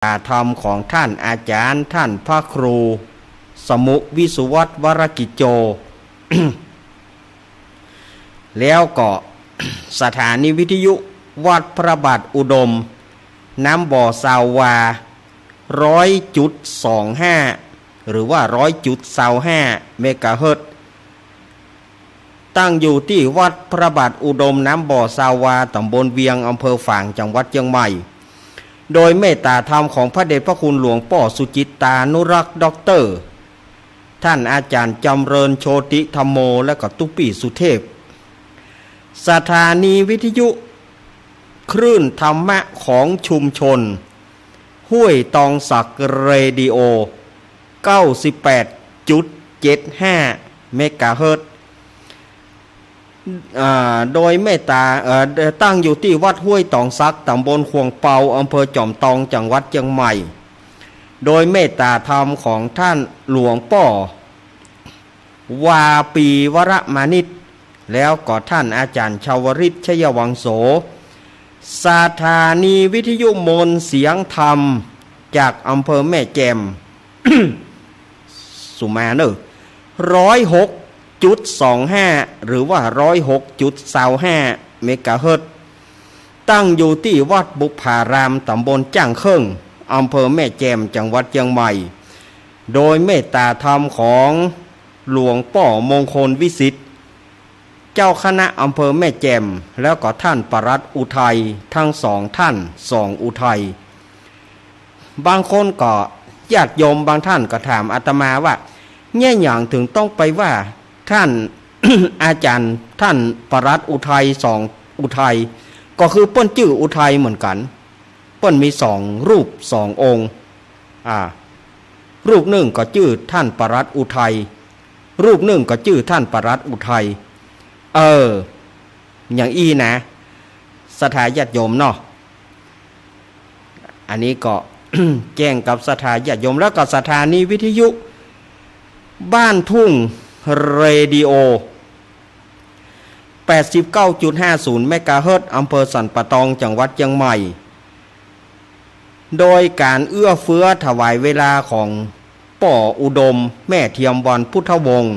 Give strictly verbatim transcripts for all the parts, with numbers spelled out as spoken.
ธรรมของท่านอาจารย์ท่านพระครูสมุวิสุวัฒน์ วรกิจโจ แล้วก็ สถานีวิทยุวัดพระบาทอุดม น้ำบ่อซาววา ร้อยจุดสองห้า หรือว่า ร้อยจุดซาวห้า เมกะเฮิรตซ์ ตั้งอยู่ตี้วัดพระบาทอุดม น้ำบ่อซาววา ต๋ำบลเวียง อำเภอฝาง จังหวัดเจียงใหม่ โดยเมตตาธรรมของพระเดชพระคุณหลวงป้อสุจิตตานุรักษ์ ด็อกเตอร์ ท่านอาจารย์จำเริญโชติธัมโม และก็ตุ๊ปี้สุเทพ สถานีวิทยุคลื่นธรรมะของชุมชน ห้วยตองสัก เรดิโอ เก้าสิบแปดจุดเจ็ดห้า เมกะเฮิรตซ์ อ่า โดยเมตตา เอ่อ ตั้งอยู่ตี้วัดห้วยตองสัก ต๋ำบลขวงเปา อำเภอจอมตอง จังหวัดเจียงใหม่ โดยเมตตาธรรมของท่านหลวงป้อ วาปีวรมานิต แล้วก็ท่านอาจารย์ชาวริต ชยวังโส สถานีวิทยุมนต์เสียงธรรม จากอำเภอแม่แจ่ม สุมาเนอ ร้อยหกจุดสองห้า หรือว่า ร้อยหกจุดซาวห้า เมกะเฮิรตซ์ ตั้งอยู่ตี้วัดบุพพาราม ต๋ำบลจ้างเคิ่ง อำเภอแม่แจ่ม จังหวัดเจียงใหม่ โดยเมตตาธรรมของหลวงป้อมงคลวิสิทธิ์ เจ้าคณะอำเภอแม่แจ่ม แล้วก็ท่านปลัดอุทัย ทั้งสองท่าน สองอุทัย บางคนก็ ญาติโยมบางท่านก็ถามอาตมาว่า เยียะหยังเถิงต้องไปว่าท่าน อาจารย์ท่านปลัดอุทัย สองอุทัย ก็คือเปิ้นจื้ออุทัยเหมือนกั๋น เปิ้นมีสองรูปสององค์ อ่า รูปนึ่งก็จื้อท่านปลัดอุทัย รูปนึ่งก็จื้อท่านปลัดอุทัย เออ อย่างอี้นะ ศรัทธาญาติโยมเนาะ อันนี้ก็ แจ้งกับศรัทธาญาติโยม แล้วก็สถานีวิทยุบ้านทุ่ง เรดิโอ แปดสิบเก้าจุดห้าศูนย์ เมกะเฮิรตซ์ อำเภอสันป่าตอง จังหวัดเจียงใหม่ โดยก๋านเอื้อเฟื้อถวายเวลาของป้ออุดม แม่เทียมวันพุทธวงศ์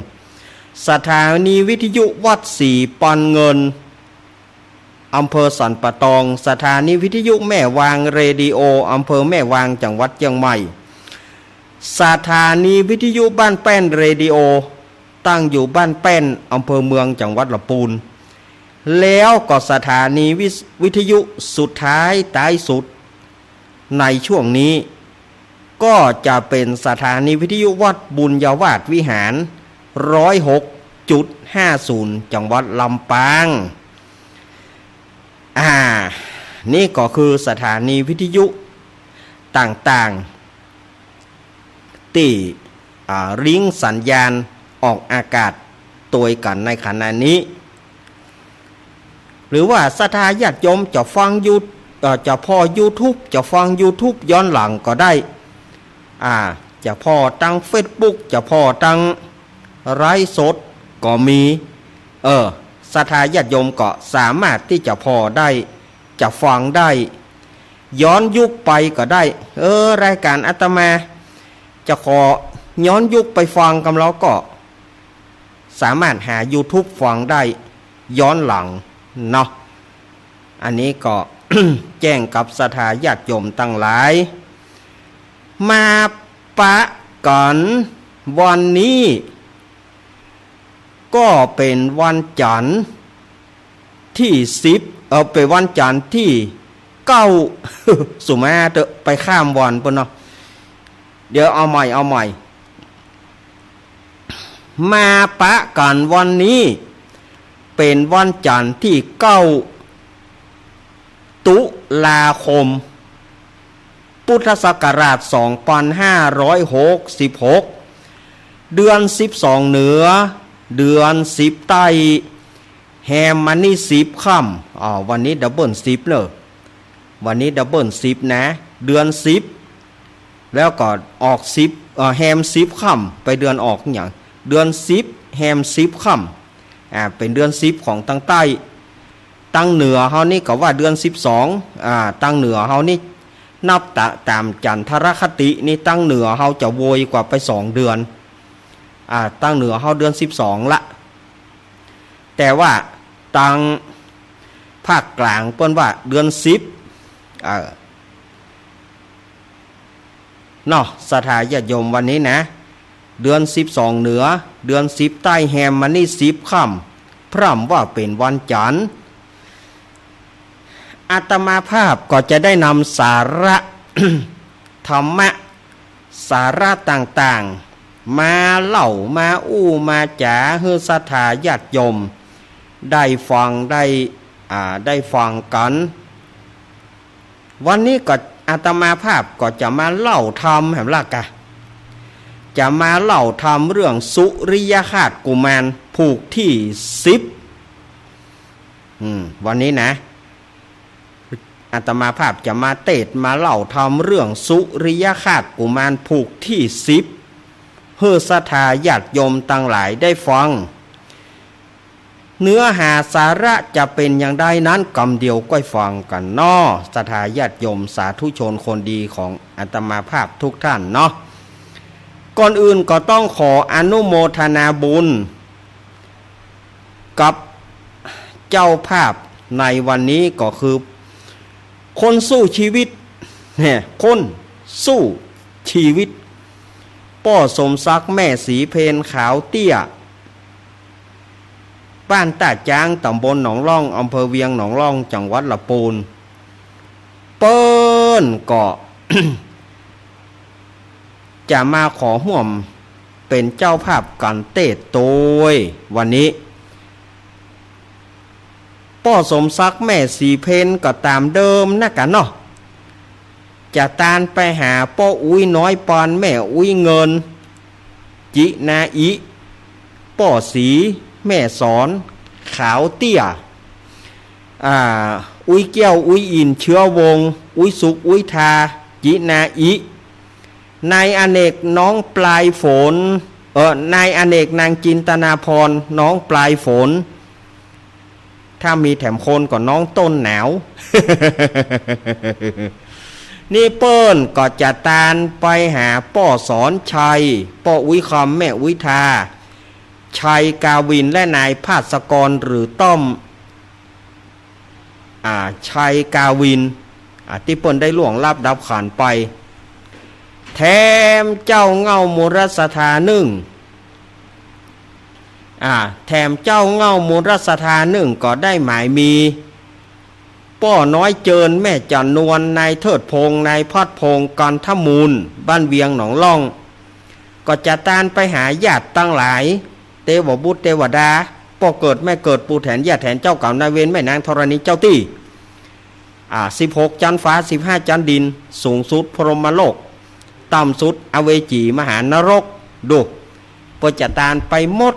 สถานีวิทยุวัดศรีปันเงิน อำเภอสันป่าตอง สถานีวิทยุแม่วาง เรดิโอ อำเภอแม่วาง จังหวัดเจียงใหม่ สถานีวิทยุบ้านแป้น เรดิโอ ตั้งอยู่บ้านแป้น อำเภอเมือง จังหวัดลำปูน แล้วก็สถานีวิท- วิทยุสุดท้ายท้ายสุดในช่วงนี้ ก็จะเป๋นสถานีวิทยุวัดบุญญาวาสวิหาร ร้อยหกจุดห้าศูนย์ จังหวัดลำปาง อ่า นี่ก็คือสถานีวิทยุต่างๆ ตี้ อ่า ริ้งสัญญาณออกอากาศตวยกั๋นในขณะนี้ หรือว่าศรัทธาญาติโยมจะฟังยู- เอ่อ จะผ่อยูทูบ จะฟังยูทูบย้อนหลังก็ได้ อ่า จะผ่อตางเฟซบุ๊ก จะผ่อตางไลฟ์สดก็มี เออ ศรัทธาญาติโยมก็สามารถตี้จะผ่อได้ จะฟังได้ ย้อนยุคไปก็ได้ เออ รายการอาตมาจะขอย้อนยุคไปฟังกำเล่าก็ สามารถหายูทูบฟังได้ย้อนหลังเนาะ อันนี้ก็ แจ้งกับศรัทธาญาติโยมตังหลาย มาปะกั๋นวันนี้ ก็เป๋นวันจันทร์ตี้สิบ เออ เป๋นวันจันทร์ตี้เก้า สุมาเต๊อะ ไปข้ามวันปู้นเนาะ เดี๋ยวเอาใหม่ เอาใหม่ มาปะกั๋นวันนี้ เป๋นวันจันทร์ตี้เก้า ตุลาคม พุทธศักราช สองปันห้าร้อยหกสิบหก เดือนสิบสองเหนือ เดือนสิบใต้ แฮมมานี่สิบค่ำ อ้าว วันนี้ดับเบิลสิบเนอะ วันนี้ดับเบิลสิบนะ เดือนสิบ แล้วก็ออกสิบ เอ่อ แฮมสิบค่ำ ไปเดือนออกหยัง เดือนสิบ แฮมสิบค่ำ อ่า เป๋นเดือนสิบของตางใต้ ตางเหนือเฮานี่ก็ว่าเดือนสิบสอง อ่า ตางเหนือเฮานี่ นับตะ ต๋ามจันทรคตินี่ ตังเหนือเฮาจะโวยกว่าไปสองเดือน อ่า ตังเหนือเฮาเดือนสิบสองละ แต่ว่าตังภาคกลางเปิ้นว่าเดือนสิบ เออ เนาะ ศรัทธาญาติโยม วันนี้นะ เดือนสิบสองเหนือ เดือนสิบใต้แฮมมานี่สิบค่ำ พร่ำว่าเป๋นวันจันทร์ อาตมาภาพก็จะได้นำสาระ ธรรมะ สาระต่างๆ มาเล่า มาอู้ มาจ๋า หื้อศรัทธาญาติโยม ได้ฟัง ได้ อ่า ได้ฟังกั๋น วันนี้ก็อาตมาภาพก็จะมาเล่าธรรมแหมละกะ จะมาเล่าธรรมเรื่องสุริยคราสกุมารผูกตี้สิบ อืม วันนี้นะ อาตมาภาพจะมาเตสน์มาเล่าธรรมเรื่องสุริยคราสกุมารผูกตี้สิบ หื้อศรัทธาญาติโยมตังหลายได้ฟัง เนื้อหาสาระจะเป๋นอย่างใดนั้น กำเดียวก้อยฟังกั๋นเนาะ ศรัทธาญาติโยมสาธุชนคนดีของอาตมาภาพทุกท่านเนาะ ก่อนอื่นก็ต้องขออนุโมทนาบุญ กับเจ้าภาพในวันนี้ก็คือ คนสู้ชีวิต เนี่ย คนสู้ชีวิต ป้อสมศักดิ์ แม่ศรีเพญ ขาวเตี้ย บ้านต้าจ๊าง ต๋ำบลหนองล่อง อำเภอเวียงหนองล่อง จังหวัดลำปูน เปิ้นก็ จะมาขอฮ่วมเป๋นเจ้าภาพก๋านเตสน์ตวยวันนี้ ป้อสมศักดิ์ แม่ศรีเพญ ก็ต๋ามเดิมนะกะเนาะ จะตานไปหาป้ออุ๊ยน้อยปอน แม่อุ๊ยเงิน จินาอิ ป้อศรี แม่สอน ขาวเตี้ย อ่า อุ๊ยแก้ว อุ๊ยอินทร์ เชื้อวงศ์ อุ๊ยสุข อุ๊ยทา จินาอิ นายอเนก น้องปลายฝน เอ่อ นายอเนก นางจินตนาภรณ์ น้องปลายฝน ถ้ามีแถมคนก็น้องต้นหนาว นี่เปิ้นก็จะตานไปหาป้อสอนชัย ป้ออุ๊ยคำ แม่อุ๊ยทา ชัยกาวิน และนายพาสกร หรือต้อม อ่า ชัยกาวิน อ่า ตี้เปิ้นได้ล่วงลับดับขันไป แถมเจ้าเหง้ามูลศรัทธานึ่ง อ่า แถมเจ้าเหง้ามูลศรัทธานึ่งก็ได้หมายมี ป้อน้อยเจิญ แม่จั๋นนวล นายเทิดพงษ์ นายพัดพงษ์ กันทมูล บ้านเวียงหนองล่อง ก็จะตานไปหาญาติตังหลาย เตวบุตรเตวดา ป้อเกิดแม่เกิด ปู่แถนย่าแถน เจ้ากรรมนายเวร แม่นางธรณีเจ้าตี้ อ่า สิบหกจั๊นฟ้า สิบห้าจั๊นดิน สูงสุดพรหมโลก ต่ำสุดอเวจีมหานรก ดู เปิ้นจะตานไปหมด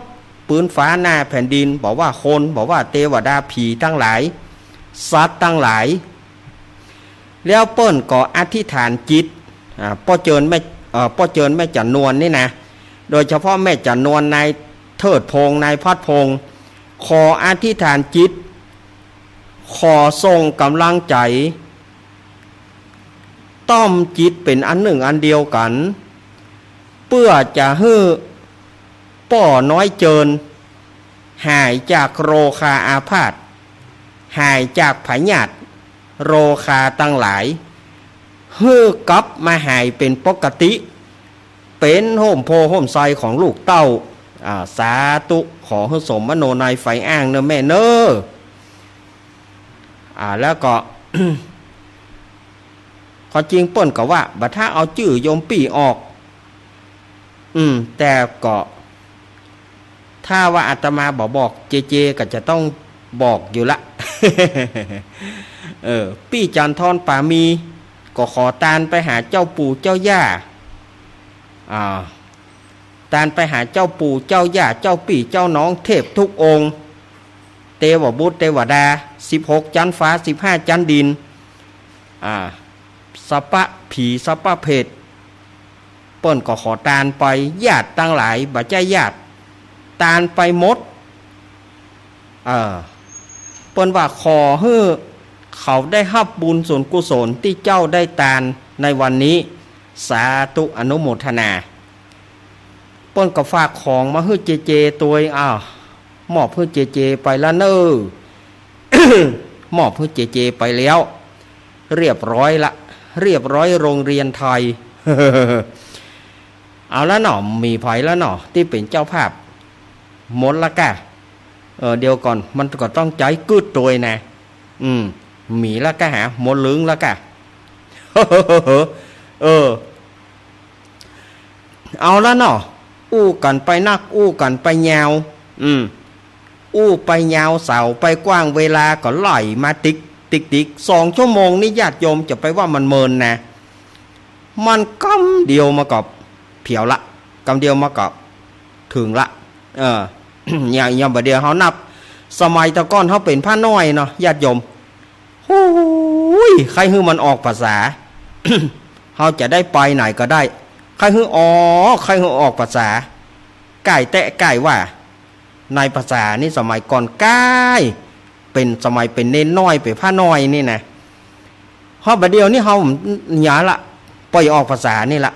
ปื๊นฟ้าหน้าแผ่นดิน บ่ว่าคน บ่ว่าเตวดา ผีตังหลาย สัตว์ตังหลาย แล้วเปิ้นก็อธิษฐานจิต อ่า ป้อเจิญแม่ เอ่อ ป้อเจิญแม่จั๋นนวลนี่นะ โดยเฉพาะแม่จั๋นนวล นายเทิดพงษ์ นายพัดพงษ์ ขออธิษฐานจิต ขอส่งก๋ำลังใจ๋ ต้อมจิตเป๋นอันนึ่งอันเดียวกั๋น เปื้อจะหื้อป้อน้อยเจิญ หายจากโรคาอาพาธ หายจากพยาธิโรคาตังหลาย หื้อกลับมาหายเป๋นปกติ เป๋นฮ่มโพธิ์ฮ่มไทรของลูกเต้า อ่า สาธุ ขอหื้อสมมโนในใฝ่อ้างเน่อแม่เน่อ อ่า แล้วก็ ความจริงเปิ้นก็ว่า บ่ถ้าเอาจื้อโยมปี้ออก อืม แต่ก็ ถ้าว่าอาตมาบ่บอก เจเจก็จะต้องบอกอยู่ละ เออ ปี้จันทร์ทอนป่ามี ก็ขอตานไปหาเจ้าปู่เจ้าย่า อ่า ตานไปหาเจ้าปู่เจ้าย่า เจ้าปี้เจ้าน้องเทพทุกองค์ เตวบุตรเตวดา สิบหกจั๊นฟ้า สิบห้าจั๊นดิน อ่า สัพพะผีสัพพะเปรต เปิ้นก็ขอตานไป ญาติตังหลาย บ่ใจ้ญาติ ตานไปหมด เออ เปิ้นว่าขอหื้อเขาได้ฮับบุญส่วนกุศลตี้เจ้าได้ตาน ในวันนี้ สาธุอนุโมทนา เปิ้นก็ฝากของมาหื้อเจเจตวย อ้าว มอบหื้อเจเจไปละเน่อ มอบหื้อเจเจไปแล้ว เรียบร้อยละ เรียบร้อยโรงเรียนไทย เอาละเนาะ มีใผละเนาะ ตี้เป๋นเจ้าภาพ หมดละก้า เออ เดี๋ยวก่อน มันก็ต้องใจ๊กึ๊ดตวยนะ อืม มีละก้า หา หมดลึงละก้า เออ เอาละเนาะ อู้กั๋นไปนัก อู้กั๋นไปยาว อืม อู้ไปยาว เส้าไปกว้าง เวลาก็ไหลมาติ๊ก ติ๊ก ติ๊ก สองชั่วโมงนี่ญาติโยมจะไปว่ามันเมินนะ มันกำเดียวมาก็เผียวละ กำเดียวมาก็เถิงละ เออ อย่าง อย่างบ่าเดี่ยวเฮานับ สมัยแต่ก่อนเฮาเป๋นพระน้อยเนาะ ญาติโยม โอ้ย ใค่หื้อมันออกพรรษา เฮาจะได้ไปไหนก็ได้ ใค่หื้อออก ใค่หื้อออกพรรษา ก้ายแต๊ก้ายว่า ในพรรษานี่สมัยก่อนก้าย เป๋นสมัยเป๋นเณรน้อย เป๋นพระน้อยนี่นะ ฮอดบ่าเดี่ยวนี่เฮาหยาละ ปล่อยออกพรรษานี่ละ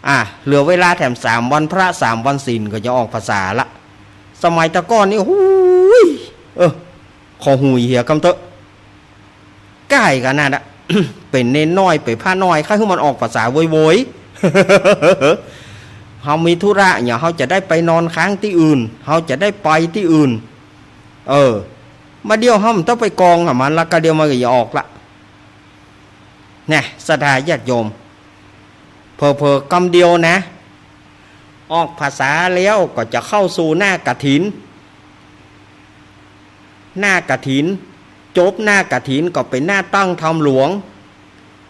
อ่ะ เหลือเวลาแถมสามวันพระ สามวันศีลก็จะออกพรรษาละ สมัยแต่ก่อนนี่ หูย เออ ขอหุยเหียกำเต๊อะ ก้ายกั๋นนั่นน่ะ เป๋นเณรน้อย เป๋นพระน้อย ใค่หื้อมันออกพรรษาโวยๆ เฮามีธุระเนี่ย เฮาจะได้ไปนอนค้างตี้อื่น เฮาจะได้ไปตี้อื่น เออ บ่าเดี่ยวเฮาบ่ต้องไปกองกับมันละ ก้าวเดียวมันก็จะออกละ แน่ ศรัทธาญาติโยม เผลอๆ กำเดียวนะ ออกพรรษาแล้วก็จะเข้าสู่หน้ากฐิน หน้ากฐิน จบหน้ากฐินก็เป๋นหน้าตั้งธรรมหลวง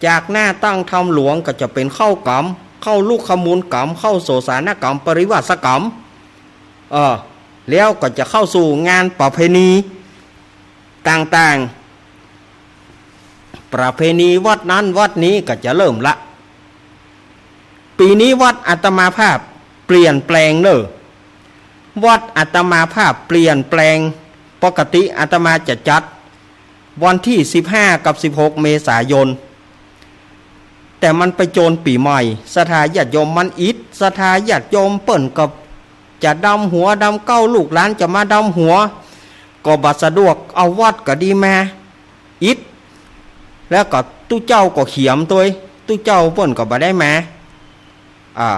จากหน้าตั้งธรรมหลวงก็จะเป๋นเข้ากรรม เข้าลุกขมูลกรรม เข้าโสสานกรรม ปริวาสกรรม เออ แล้วก็จะเข้าสู่งานประเพณีต่างๆ ประเพณีวัดนั้นวัดนี้ก็จะเริ่มละ ปี๋นี้วัดอาตมาภาพเปลี่ยนแปลงเน่อ วัดอาตมาภาพเปลี่ยนแปลง ปกติอาตมาจะจัดวันตี้สิบห้ากับสิบหกเมษายน แต่มันไปโจรปี๋ใหม่ ศรัทธาญาติโยมมันอิด ศรัทธาญาติโยมเปิ้นก็จะดำหัวดำเก๊า ลูกหลานจะมาดำหัว ก็บ่สะดวก เอาวัดก็ดีมาอิด แล้วก็ตุ๊เจ้าก็เขียมตวย ตุ๊เจ้าเปิ้นก็บ่ได้มา อ่า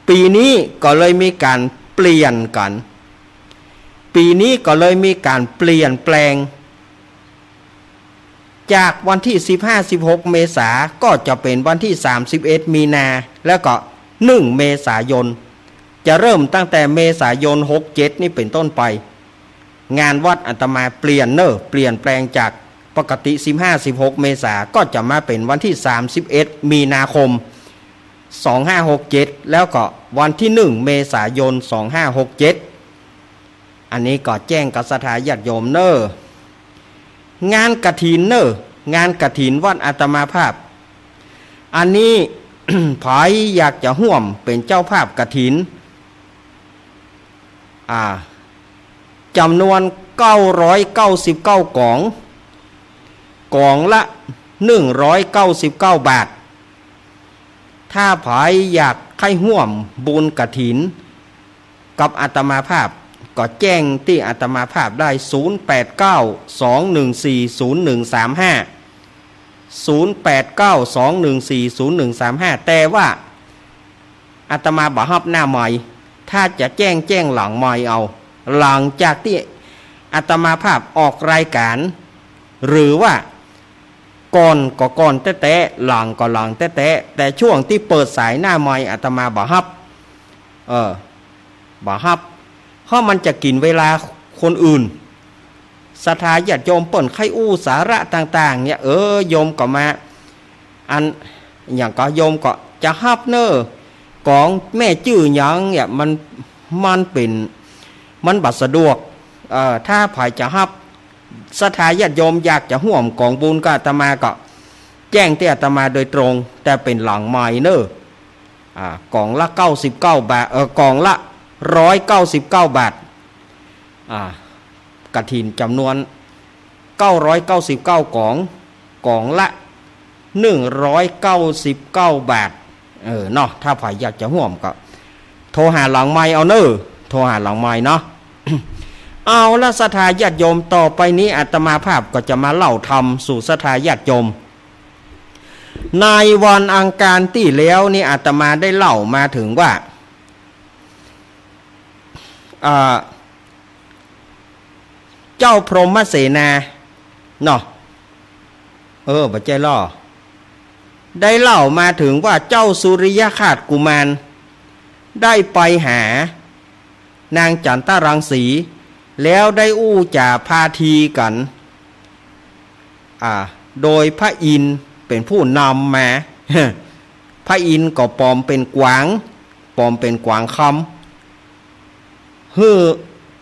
ปี๋นี้ก็เลยมีก๋านเปลี่ยนกั๋น ปี๋นี้ก็เลยมีก๋านเปลี่ยนแปลง จากวันตี้สิบห้า สิบหกเมษา ก็จะเป๋นวันตี้สามสิบเอ็ดมีนา แล้วก็หนึ่งเมษายน จะเริ่มตั้งแต่เมษายนหกเจ็ดนี่เป๋นต้นไป งานวัดอาตมาเปลี่ยนเน่อ เปลี่ยนแปลงจากปกติสิบห้า สิบหกเมษา ก็จะมาเป๋นวันตี้สามสิบเอ็ดมีนาคม สองห้าหกเจ็ด แล้วก็วันตี้หนึ่งเมษายน สองห้าหกเจ็ด อันนี้ก็แจ้งกับศรัทธาญาติโยมเน่อ งานกฐินเน่อ งานกฐินวัดอาตมาภาพ อันนี้ ใผอยากจะฮ่วมเป๋นเจ้าภาพกฐิน อ่า จ๋ำนวนเก้าร้อยเก้าสิบเก้ากอง กองละหนึ่งร้อยเก้าสิบเก้าบาท ถ้าใผอยากใค่ฮ่วมบุญกฐินกับอาตมาภาพ ก็แจ้งตี้อาตมาภาพได้ ศูนย์แปดเก้า สองหนึ่งสี่ ศูนย์หนึ่งสามห้า ศูนย์แปดเก้า สองหนึ่งสี่ ศูนย์หนึ่งสามห้า แต่ว่า อาตมาบ่ฮับหน้าไมค์ ถ้าจะแจ้ง แจ้งหลังไมค์เอา หลังจากตี้อาตมาภาพออกรายก๋าน หรือว่าก่อนก็ก่อนแต๊ๆ หลังก็หลังแต๊ๆ แต่ช่วงตี้เปิดสายหน้าไมค์อาตมาบ่ฮับ เออ บ่ฮับ เพราะมันจะกิ๋นเวลาคนอื่น ศรัทธาญาติโยมเปิ้นใค่อู้สาระต่างๆ เนี่ย เออ โยมก็มา อัน หยังก็โยมก็จะฮับเน่อ กองแม่จื้อหยังเนี่ย มัน มันเป๋น มันบ่สะดวก เอ่อ ถ้าใผจะฮับ ศรัทธาญาติโยมอยากจะฮ่วมกองบุญกับอาตมาก็แจ้งตี้อาตมาโดยตรง แต่เป๋นหลังไมค์เน่อ อ่า กองละเก้าสิบเก้าบาท เอ่อ กองละร้อยเก้าสิบเก้าบาท อ่า กฐินจ๋ำนวนเก้าร้อยเก้าสิบเก้ากอง กองละ หนึ่งร้อยเก้าสิบเก้าบาท เออเนาะ ถ้าใผอยากจะฮ่วมก็ โทรหาหลังไมค์เอาเน่อ โทรหาหลังไมค์เนาะ เอาละ ศรัทธาญาติโยม ต่อไปนี้อาตมาภาพก็จะมาเล่าธรรมสู่ศรัทธาญาติโยม ในวันอังคารตี้แล้วนี่อาตมาได้เล่ามาเถิงว่า อ่า เจ้าพรหมเสนา เนาะ เออ บ่ใจ้ลอ ได้เล่ามาเถิงว่าเจ้าสุริยคราชกุมาร ได้ไปหานางจันทรังสี แล้วได้อู้จ๋าพาทีกั๋น อ่า โดยพระอินทร์เป๋นผู้นำมา พระอินทร์ก็ป๋อมเป๋นกวาง ป๋อมเป๋นกวางคำ หื้อ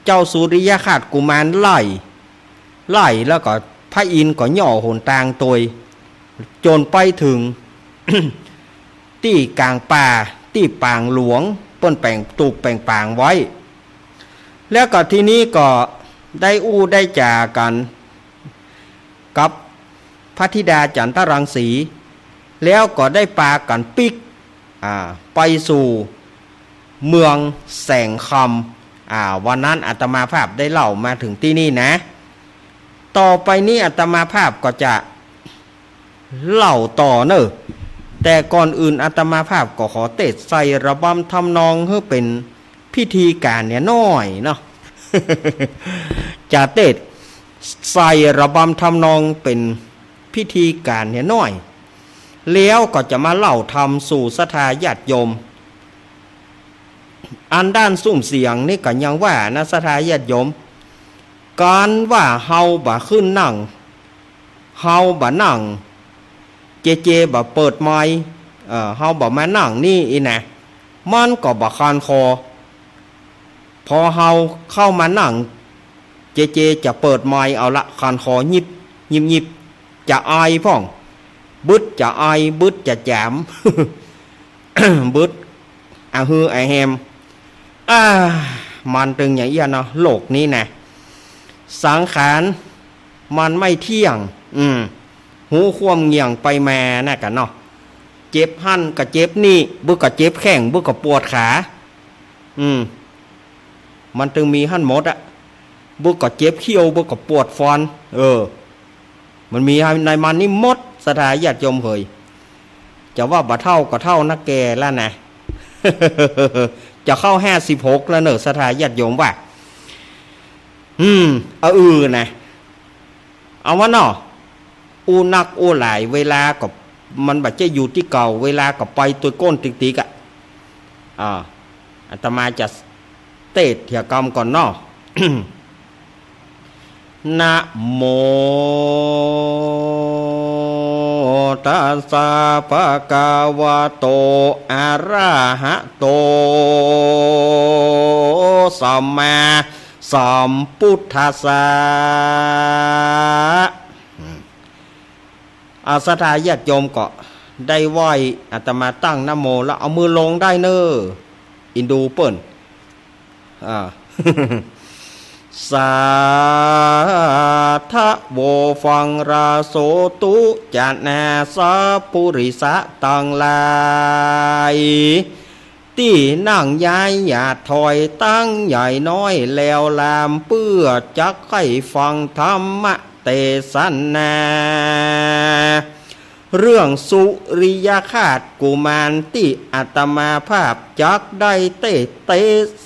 เจ้าสุริยคราชกุมารไล่ ไล่แล้วก็พระอินทร์ก็ย่อหนตางตวย จ๋นไปเถิง ตี้ก๋างป่า ตี้ปางหลวง เปิ้นแป๋งตูบแป๋งปางไว้ แล้วก็ทีนี้ก็ได้อู้ได้จ๋ากั๋น กับพระธิดาจันทรังสี แล้วก็ได้ปากั๋นปิ๊ก อ่า ไปสู่เมืองแสงคำ อ่า วันนั้นอาตมาภาพได้เล่ามาเถิงตี้นี่นะ ต่อไปนี้อาตมาภาพก็จะเล่าต่อเน่อ แต่ก่อนอื่นอาตมาภาพก็ขอเตสน์ใส่ระบำทำนองหื้อเป๋น พิธีก๋านเหียน้อยเนาะ จะเตสน์ใส่ระบำทำนองเป๋นพิธีก๋านเหียน้อย แล้วก็จะมาเล่าธรรมสู่ศรัทธาญาติโยม อันด้านซุ่มเสียงนี่ก็ยังว่านะ ศรัทธาญาติโยม ก๋านว่าเฮาบ่ขึ้นนั่ง เฮาบ่นั่ง เจเจบ่เปิดไมค์ เอ่อ เฮาบ่มานั่งนี่อี้นะ มันก็บ่คันคอ พอเฮาเข้ามานั่ง เจเจจะเปิดไมค์เอาละ คันคอยิบ ยิบ ยิบ จะไอพ่อง บึดจะไอ บึดจะจ๋าม บึดอะฮืออะแฮม อ่า มันตึงอย่างเอี้ยเนาะ โลกนี้นะ สังขารมันไม่เที่ยง อืม ฮู้ความเหงี่ยงไปมานะกั๋นเนาะ เจ็บหั้นก็เจ็บนี่ บึกก็เจ็บแข้ง บึกก็ปวดขา อืม มันตึงมีหั้นหมดอะ บึกก็เจ็บเขี้ยว บึกก็ปวดฟัน เออ มันมีในมันนี่หมด ศรัทธาญาติโยมเหย จะว่าบ่เฒ่าก็เฒ่านักแก่แล้วนะ จะเข้าห้าสิบหกแล้วเน่อ ศรัทธาญาติโยมว่า อืม เอาอือนะ เอาวะเนาะ อู้นักอู้หลาย เวลาก็มันบ่ใจ้อยู่ตี้เก่า เวลาก็ไปตวยก้นติ๊กๆ อะ อ่า อาตมาจะเตสน์เหียกำก่อนเนาะ นะโมตัสสะภะคะวะโต อะระหะโต สัมมาสัมพุทธัสสะ อืม อา ศรัทธาญาติโยมก็ได้ไหว้อาตมาตั้งนะโมแล้ว เอามือลงได้เน่อ อินดูเปิ้น อ่า สาธะโว ฟังราโสตุ จะนาสัพปุริสะตังหลาย ตี้นั่งย้ายอย่าถอย ตังใหญ่น้อยแลวลาม เปื้อจักใค่ฟังธรรมเตสนา เรื่องสุริยคราชกุมารตี้อาตมาภาพจักได้เตสน์เต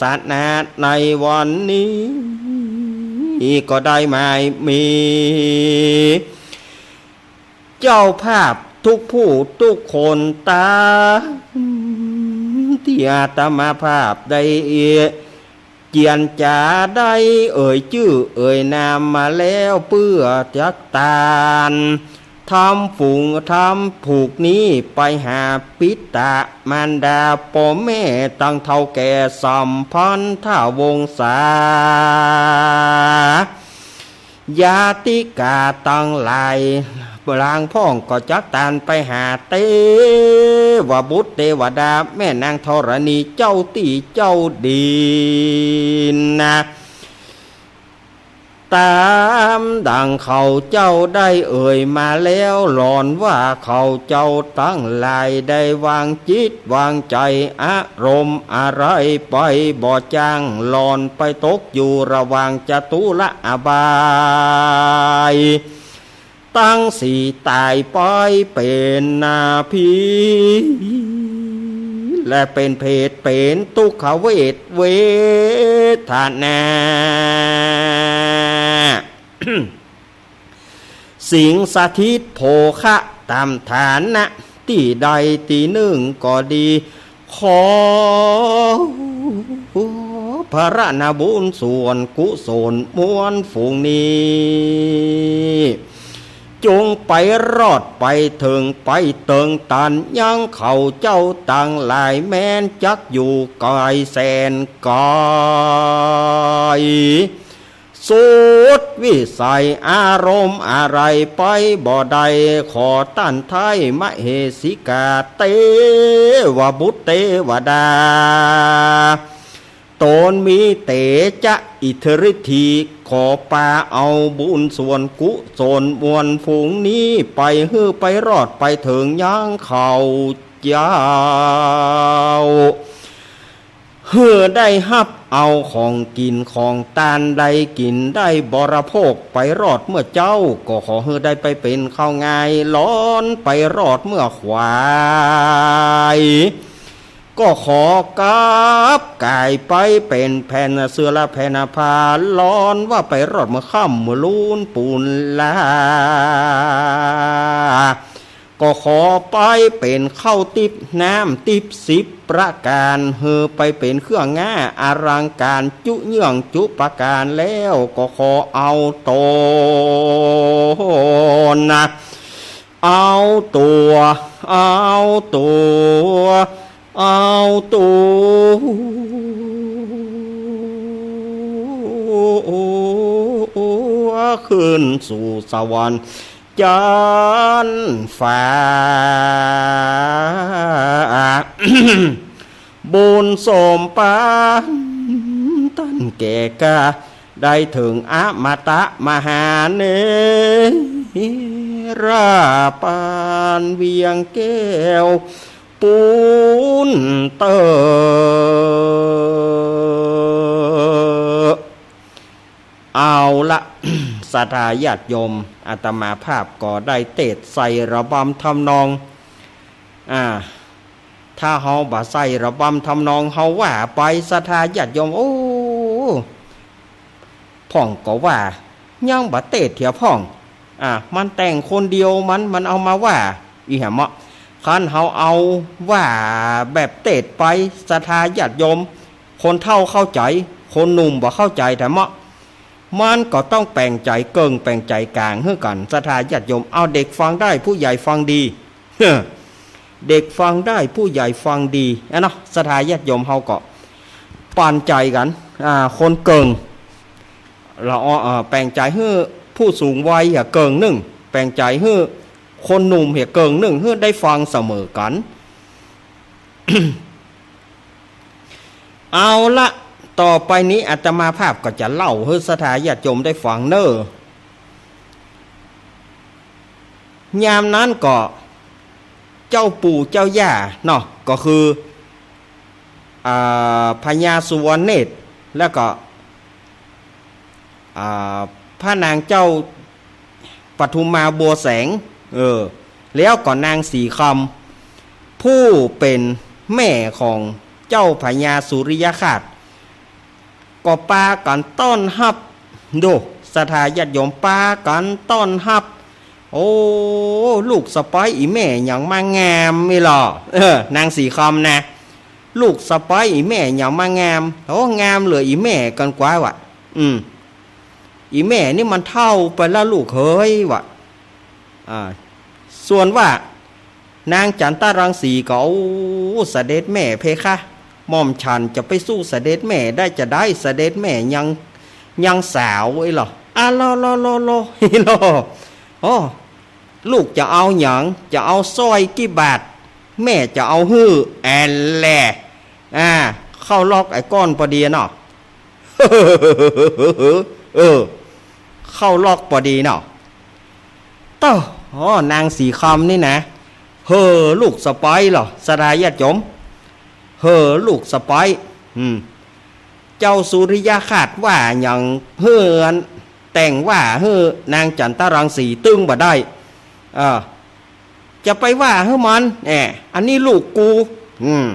สนาในวันนี้ ก็ได้หมายมี เจ้าภาพทุกผู้ทุกคนตามตี้อาตมาภาพได้เจียรจาได้เอ่ยจื้อเอ่ยนามมาแล้ว เปื้อจักตานธรรมฝูงธรรมผูกนี้ ไปหาปิตะมารดาป้อแม่ตังเฒ่าแก่สัมพันธวงศา ญาติกาตังหลาย ลางพ่องก็จักตานไปหาเตวบุตรเตวดา แม่นางธรณีเจ้าตี้เจ้าดินนะ ต๋ามดั่งข้าเจ้าได้เอ่ยมาแล้ว หล่อนว่าข้าเจ้าตังหลายได้วางจิตวางใจ๋ อารมณ์อะไรไปบ่จ้าง หล่อนไปตกอยู่ระหว่างจตุรอบาย ตังสี่ต๋ายไปเป๋นนาผี และเป๋นเปรต เป๋นทุกขเวท เวทนา สิงสถิตโภคะต๋ามฐานะตี้ใดตี้นึ่งก็ดี ขอผลนาบุญส่วนกุศลมวลฝูงนี้ จงไปรอดไปเถิงไปเติงตัน ยังข้าเจ้าตังหลายแม้นจักอยู่ไก๋แสนไก๋ สุดวิสัย อารมณ์อะไรไปบ่ได้ ขอต้านไท้มเหสีกา เตวบุตรเตวดา ต๋นมีเตจะอิทธิฤทธี ขอปาเอาบุญส่วนกุศลมวลฝูงนี้ไป หื้อไปรอดไปเถิงยังข้าเจ้า หื้อได้ฮับเอาของกิ๋นของตาน ได้กิ๋นได้บริโภค ไปรอดเมื่อเจ๊า ก็ขอหื้อได้ไปเป๋นข้าวงาย หล่อนไปรอดเมื่อขวาย ก็ขอกลับก๋ายไปเป๋นแผ่นเสื้อและแผ่นผ้า หล่อนว่าไปรอดเมื่อค่ำเมื่อลูนปูนลา ก็ขอไปเป๋นข้าวติ๊บน้ำติ๊บสิบประก๋าน หื้อไปเป๋นเครื่องงาอลังก๋านจุเยื่องจุประก๋าน แล้วก็ขอเอาต๋นนะ เอาตั๋ว เอาตั๋ว เอาตั๋ว ขึ้นสู่สวรรค์ จั๊นฟ้า บุญสมปานตันแก่กล้า ได้เถิงอมตะมหาเนรปานเวียงแก้ว ปูนเต๊อะ เอาละ ศรัทธาญาติโยม อาตมาภาพก็ได้เตสน์ใส่ระบำทำนอง อ่า ถ้าเฮาบ่ใส่ระบำทำนอง เฮาว่าไป ศรัทธาญาติโยม โอ้ พ่องก็ว่า ยังบ่เตสน์เหียพ่อง อ่า มันแต่งคนเดียว มัน มันเอามาว่า อี้แหมเมาะ คันเฮาเอาว่าแบบเตสน์ไป ศรัทธาญาติโยม คนเฒ่าเข้าใจ๋ คนหนุ่มบ่เข้าใจ๋แต๊เมาะ มันก็ต้องแป๋งใจ๋เกิ่ง แป๋งใจ๋ก๋างหื้อกั๋น ศรัทธาญาติโยม เอา เด็กฟังได้ ผู้ใหญ่ฟังดี เด็กฟังได้ ผู้ใหญ่ฟังดี อะเนาะ ศรัทธาญาติโยมเฮาก็ปันใจ๋กั๋น อ่า คนเกิ่ง ละอ้อ เอ่อ แป๋งใจ๋หื้อผู้สูงวัยเหียเกิ่งนึ่ง แป๋งใจ๋หื้อคนหนุ่มเหียเกิ่งนึ่ง หื้อได้ฟังเสมอกั๋น เอาละ ต่อไปนี้อาตมาภาพก็จะเล่าหื้อศรัทธาญาติโยมได้ฟังเน่อ ยามนั้นก็เจ้าปู่เจ้าย่าเนาะ ก็คือ อ่า พญาสุวรรณเนตร แล้วก็ อ่า พระนางเจ้าปทุมมาบัวแสง เออ แล้วก็นางสีคำ ผู้เป๋นแม่ของเจ้าพญาสุริยคราส ก็ปากั๋นต้อนฮับ ดู ศรัทธาญาติโยม ปากั๋นต้อนฮับ โอ้ ลูกสะใภ้อี่แม่หยังมางามนี่ลอ เออ นางสีคำนะ ลูกสะใภ้อี่แม่หยังมางาม โอ้ งามเหลืออี่แม่กั๋นกว่าว่ะ อืม อี่แม่นี่มันเฒ่าไปแล้วลูกเหยว่ะ อ่า ส่วนว่านางจันตะรังสีก็ โอ้ เสด็จแม่เพคะ หม่อมฉันจะไปสู้เสด็จแม่ได้จาใด เสด็จแม่ยัง ยังสาวไอ้หล่อ อะหล่อหล่อหล่อหล่อ หล่อ อ้อ ลูกจะเอาหยัง จะเอาสร้อยกี่บาท แม่จะเอาหื้อ แอนแล อ่า เข้าล็อกไอ้ก้อนปอดีเนาะ เออ เข้าล็อกปอดีเนาะ เต้อ อ๋อ นางสีคำนี่นะ เห่อลูกสะใภ้เหรอ ศรัทธาญาติโยม เห่อลูกสะใภ้ อืม เจ้าสุริยคราสว่าหยังหื้ออัน แต่งว่าหื้อนางจันทรังสีตึงบ่ได้ เออ จะไปว่าหื้อมัน แหม อันนี้ลูกกู อืม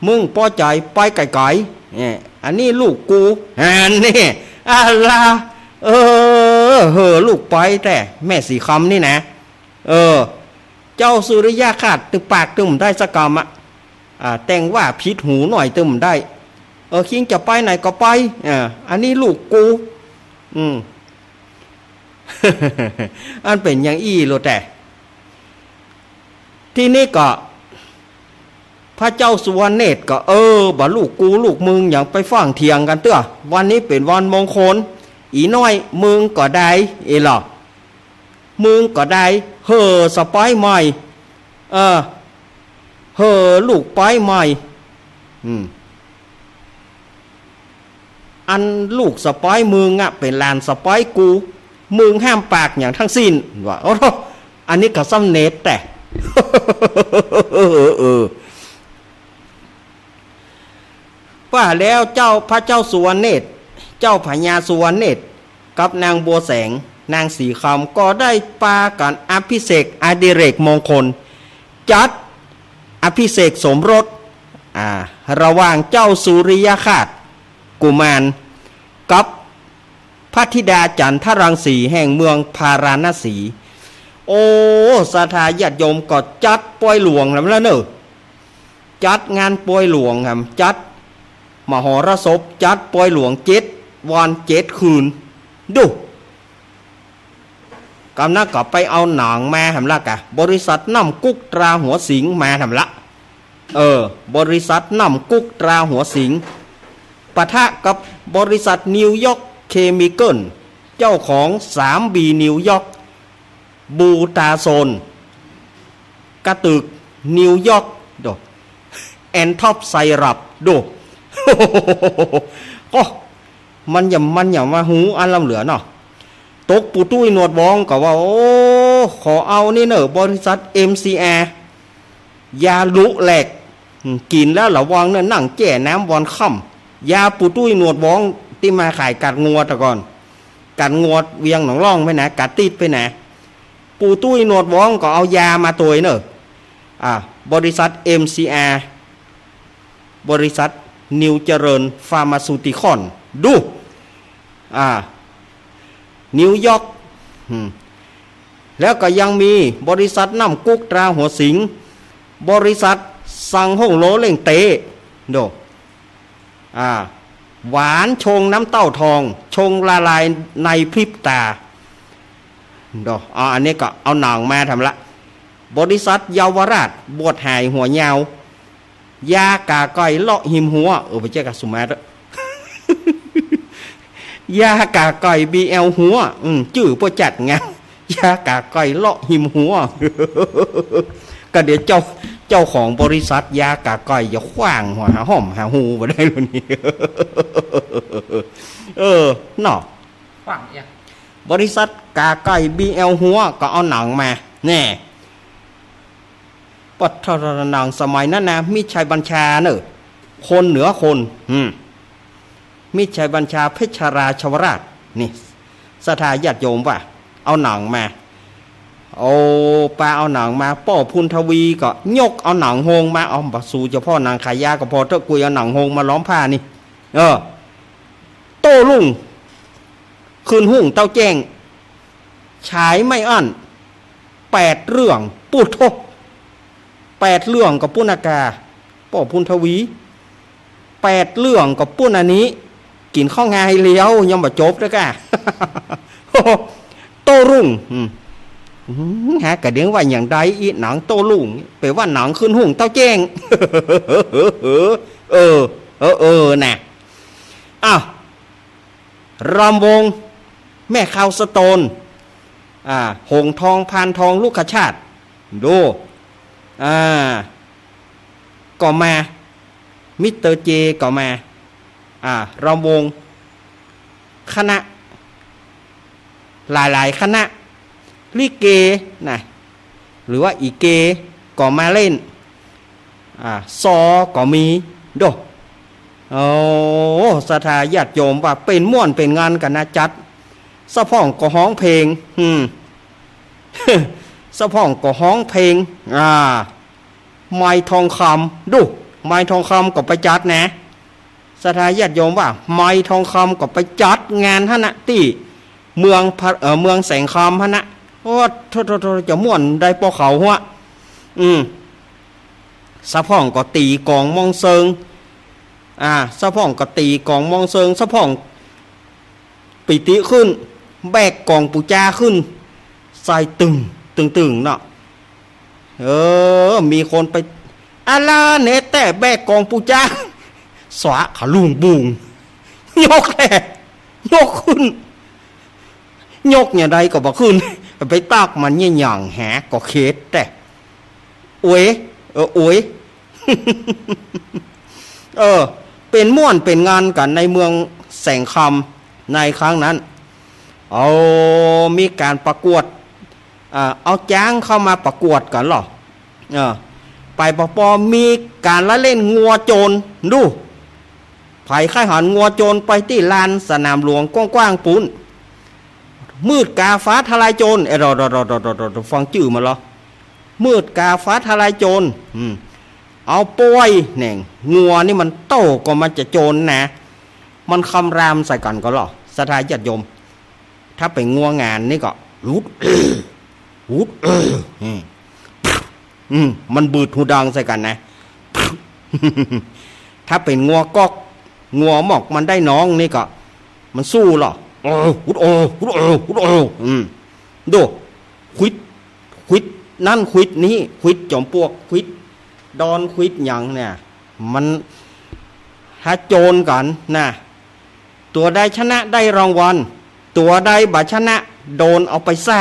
มึงปอใจ๋ไปไก๋ๆ แหม อันนี้ลูกกู อันนี้ อะละ เออ เห่อลูกไปแต๊ แม่สีคำนี่นะ เออ เจ้าสุริยคราสตึงปากตึงบ่ได้สักกำอะ อ่า แต่งว่าผิดหูหน่อยตึงบ่ได้ เออ คิงจะไปไหนก็ไป อ่า อันนี้ลูกกู อืม อันเป๋นอย่างอี้โลดแต๊ ทีนี้ก็ พระเจ้าสุวรรณเนตรก็ เออ บ่ลูกกูลูกมึงหยังไปฟั่งเถียงกั๋นเตื้อ วันนี้เป๋นวันมงคล อีน้อย มึงก็ได้ เอหล่อ มึงก็ได้ เห่อสะใภ้ใหม่ เออ เห่อลูกใภ้ใหม่ อืม อันลูกสะใภ้มึงอะ เป๋นหลานสะใภ้กู มึงห้ามปากหยังทั้งสิ้น ว่า โอ้โธ่ อันนี้ก็ซ้ำเนตรแต๊ เออ เออ ว่าแล้วเจ้า พระเจ้าสุวรรณเนตร เจ้าพญาสุวรรณเนตร กับนางบัวแสง นางสีคำ ก็ได้ปากั๋นอภิเษกอดิเรกมงคล จัดอภิเษกสมรส อ่า ระหว่างเจ้าสุริยคราสกุมาร กับพระธิดาจันทรังสีแห่งเมืองพาราณสี โอ้ ศรัทธาญาติโยมก็จัดปอยหลวงแล้วเน่อ จัดงานปอยหลวงครับ จัดมหรสพ จัดปอยหลวงเจ็ดวันเจ็ดคืน ดู กำนั้นก็ไปเอาหนังมาแหมละกะ บริษัทน้ำกุ๊กตราหัวสิงห์มาแหมละ เออ บริษัทน้ำกุ๊กตราหัวสิงห์ ปะทะกับบริษัทนิวยอร์กเคมีคอล เจ้าของสามบีนิวยอร์ก บูตาโซน กระตึกนิวยอร์ก ดู แอนทอปไซรัป ดู โอ้ มันอย่า มันอย่ามาฮู้อันล้ำเหลือเนาะ ตกปู่ตุ้ยหนวดวองก็ว่า โอ้ ขอเอานี่เน่อ บริษัทเอ็มซีอาร์ ยาลุแหลก อืม กิ๋นแล้วระวังเน่อ หนังแจ้น้ำวันค่ำ ยาปู่ตุ้ยหนวดวองตี้มาขายก๋าดงัวแต่ก่อน ก๋าดงัวเวียงหนองล่องไปนะ ก๋าดติ๊ดไปนะ ปู่ตุ้ยหนวดวองก็เอายามาตวยเน่อ อ่า บริษัทเอ็มซีอาร์ บริษัทนิวเจริญฟาร์มาซูติคอล ดู อ่า นิวยอร์ก อืม แล้วก็ยังมีบริษัทน้ำกุ๊กตราหัวสิงห์ บริษัทซังฮ่งโลเล่งเต๊ ดู อ่า หวานชงน้ำเต้าทอง ชงละลายในพริบตา ดู อ่า อันนี้ก็เอาหนังมาแหมละ บริษัทเยาวราช บวชหายหัวยาว ยากาก๋อยเลาะฮิมฮั้ว เออ บ่ใจ้ก๋าสุมาเต๊อะ ยากาก๋อยบีแอลฮั้ว อืม จื้อบ่จัดไง ยากาก๋อยเลาะฮิมฮั้ว ก็เดี๋ยวเจ้า เจ้าของบริษัทยากาก๋อยจะขว้างหัวหาห้องหาฮูบ่ได้แล้วนี่ เออ เนาะ ขว้างเอีย บริษัทกาก๋อยบีแอลฮั้วก็เอาหนังมา แน่ ปัทรนัง สมัยนั้นนะ มิตรชัยบัญชาเน่อ คนเหนือคน อืม มิตรชัยบัญชาเพชรราชวราช นี่ ศรัทธาญาติโยมว่า เอาหนังมา โอ้ ปาเอาหนังมา ป้อพูนทวีก็ยกเอาหนังโฮงมา เอา บ่สู้เจ้าพ่อหนังขายยาก็พอเต๊อะ กุยเอาหนังโฮงมาล้อมผ้านี่ เออ โต้รุ่ง คืนฮุ่งเต๊าแจ้ง ฉายไม่อั้น แปดเรื่อง ปู้โธ่ แปดเรื่องก็ปู้นากา ป้อพูนทวี แปดเรื่องก็ปู้นอันนี้ กิ๋นข้าวงาให้เลี้ยว ยังบ่จบเต๊อะก้า โต้รุ่ง อืม อืม หากระเดียงว่าอย่างใด อี้หนังโต้รุ่ง แป๋ว่าหนังคืนฮุ่งเต๊าแจ้ง เออ เออ เออ น่ะ อ้าว รำวงแม่คาวสโตน อ่า หงส์ทอง พานทอง รุกขชาติ ดู อ่า ก็มา มิสเตอร์เจก็มา อ่า รำวง คณะ หลายๆ คณะ ลิเกนะ หรือว่าอีเกก็มาเล่น อ่า ซอก็มีโด โอ้ ศรัทธาญาติโยมว่าเป๋นม่วนเป๋นงานกั๋นนะ จัด สะพ่องก็ฮ้องเพลง อืม สะพ่องก็ฮ้องเพลง อ่า ไมค์ทองคำ ดู ไมค์ทองคำก็ไปจัดนะ ศรัทธาญาติโยมว่า ไมค์ทองคำก็ไปจัดงานหั้นนะ ตี้เมืองพะ เอ่อ เมืองแสงคำหั้นนะ โอ้ โธ่ โธ่ โธ่ จะม่วนได้ปอเขาหั้ว อืม สะพ่องก็ตี๋กองมองเซิง อ่า สะพ่องก็ตี๋กองมองเซิง สะพ่องปีติขึ้น แบกกองปู๋จาขึ้น ใส่ตึง ตึง ตึงเนาะ เออ มีคนไป อะละเนแต๊แบกกองปู๋จา สวะขะลุงบุง ยกแหละ ยกขึ้น ยกอย่างใดก็บ่ขึ้น ไปตักมันเนี่ยหยังแหะ ก็เข็ดแต๊ โอ๊ย เออ โอ๊ย เออ เป๋นม่วนเป๋นงานกั๋นในเมืองแสงคำในครั้งนั้น เอา มีก๋านประกวด อ่า เอาจ๊างเข้ามาประกวดกั๋นลอ เออ ไปปอปอมีก๋านละเล่นงัวโจร ดู ใผใค่หันงัวโจรไปตี้ลานสนามหลวงกว้างๆ ปู๊น มืดกาฟ้าทะลายโจร เอ้ย รอ รอ ฟังจื้อมันลอ มืดกาฟ้าทะลายโจร อืม เอาป้อยแหน่ง งัวนี่มันโต้ก็มันจะโจรนะ มันคำรามใส่กั๋นก็ลอ ศรัทธาญาติโยม ถ้าเป๋นงัวงานนี่ก็ หุด หุด อืม อืม มันบืดฮูดังใส่กั๋นนะ ถ้าเป๋นงัวก๊อก งัวหมอกมันได้น้องนี่ก็ มันสู้ลอ โอ้ หุด โอ้ หุด โอ้ หุด โอ้ อืม ดู ขวิด ขวิดนั่น ขวิดนี่ ขวิดจอมปลวก ขวิดดอน ขวิดหยังเนี่ย มันหาโจรกั๋นนะ ตั๋วใดชนะได้รางวัล ตั๋วใดบ่ชนะโดนเอาไปซ่า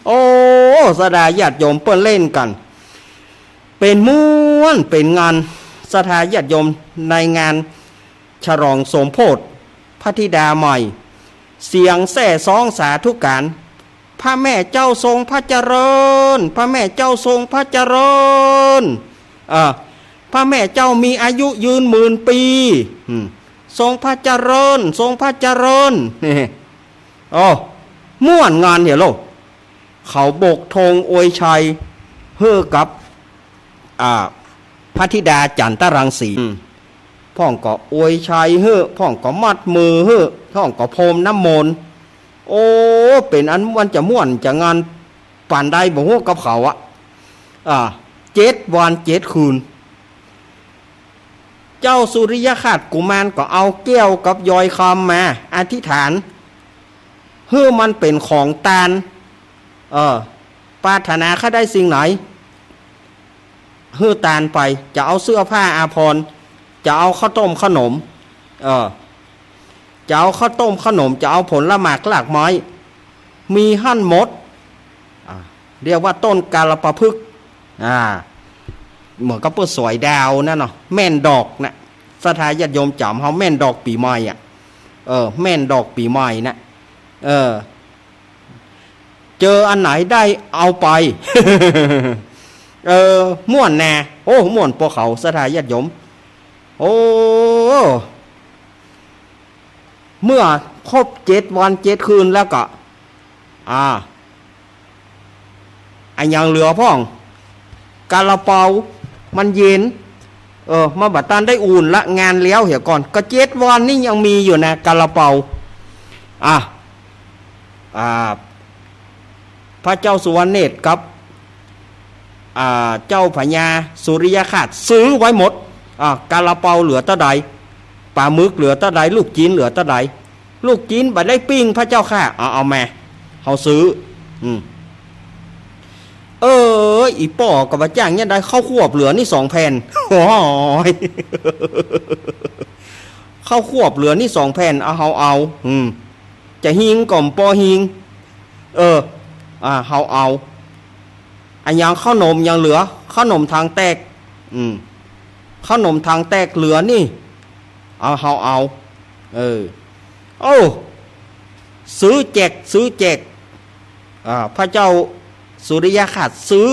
โอ้ ศรัทธาญาติโยมเปิ้นเล่นกั๋น เป๋นม่วนเป๋นงาน ศรัทธาญาติโยมในงานฉลองสมโภชพระธิดาใหม่ เสียงแซ่ซ้องสาธุก๋าร พระแม่เจ้าทรงพระเจริญ พระแม่เจ้าทรงพระเจริญ เอ่อ พระแม่เจ้ามีอายุยืนหมื่นปี อืม ทรงพระเจริญ ทรงพระเจริญ นี่ โอ้ ม่วนงานเหียโล เขาโบกธงอวยชัยหื้อกับ อ่า พระธิดาจันทรังสี อืม พ่องก็อวยชัยหื้อ พ่องก็มัดมือหื้อ พ่องก็พรมน้ำมนต์ โอ้ เป๋นอันมันจะม่วนจะงานปานใดบ่ฮู้กับเขาอะ อ่า เจ็ดวันเจ็ดคืน เจ้าสุริยคราชกุมารก็เอาแก้วกับยอยคำมาอธิษฐาน หื้อมันเป๋นของตาน เออ ปรารถนาใค่ได้สิ่งไหน หื้อตานไป จะเอาเสื้อผ้าอาภรณ์ จะเอาข้าวต้มขนม เออ จะเอาข้าวต้มขนม จะเอาผลหมากรากไม้ มีหั้นหมด อ่า เรียกว่าต้นกาลปะพฤกษ์ อ่า เหมือนกับเปิ้นสอยดาวนั่นเนาะ แม่นดอกนะ ศรัทธาญาติโยมจ๋ำเฮา แม่นดอกปี๋ใหม่อะ เออ แม่นดอกปี๋ใหม่นะ เออ เจออันไหนได้เอาไป เออ ม่วนแน่ โอ้ ม่วนปอเขา ศรัทธาญาติโยม โอ้ เมื่อครบเจ็ดวันเจ็ดคืนแล้วก็ อ่า อะหยังเหลือพ่อง กาลาเปา มันเย็น เออ มันบ่ตันได้อุ่นละ งานแล้วเหียก่อน ก็เจ็ดวันนี่ยังมีอยู่นะ กาลาเปา อ่ะ อ่า พระเจ้าสุวรรณเนตรกับ อ่า เจ้าพญาสุริยคราชซื้อไว้หมด อ่า กาลาเปาเหลือเต้าใด ป๋าหมึกเหลือเต้าใด ลูกจิ๊นเหลือเต้าใด ลูกจิ๊นบ่ได้ปิ้งพระเจ้าข้า เอา เอามา เฮาซื้อ อืม เออ อี่ป้อก็บ่าจ้างเนี่ยได้ ข้าวควบเหลือนี่สองแผ่น โอ้ย ข้าวควบเหลือนี่สองแผ่น เอา เฮาเอา อืม จะหิ้งก็บ่ปอหิ้ง เออ อ่า เฮาเอา อะหยังข้าวหนมยังเหลือ ข้าวหนมถังแตก อืม ข้าวหนมถังแตกเหลือนี่ เอา เฮาเอา เออ โอ้ ซื้อแจก ซื้อแจก อ่า พระเจ้าสุริยคราสซื้อ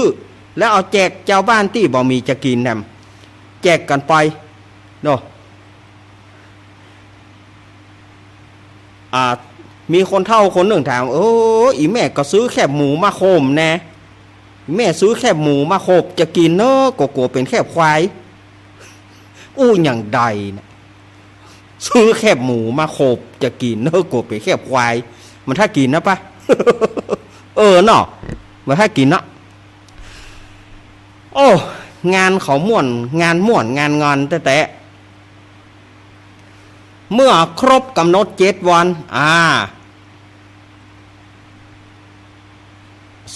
แล้วเอาแจกจาวบ้านตี้บ่มีจะกิ๋นแหม แจกกั๋นไปเนาะ อ่า มีคนเฒ่าคนนึ่งถาม "โอ้ อี่แม่ก็ซื้อแคบหมูมาโคมแน่ แม่ซื้อแคบหมูมาโคบจะกิ๋นเนาะ ก็กั๋วเป๋นแคบควาย" อู้หยังใดนะ ซื้อแคบหมูมาโคบจะกิ๋นเนาะ กั๋วเป๋นแคบควาย มันถ้ากิ๋นนะปะ เออเนาะ มันถ้ากิ๋นเนาะ โอ้ งานเขาม่วน งานม่วน งานงอนแต๊ๆ เมื่อครบก๋ำหนดเจ็ดวัน อ่า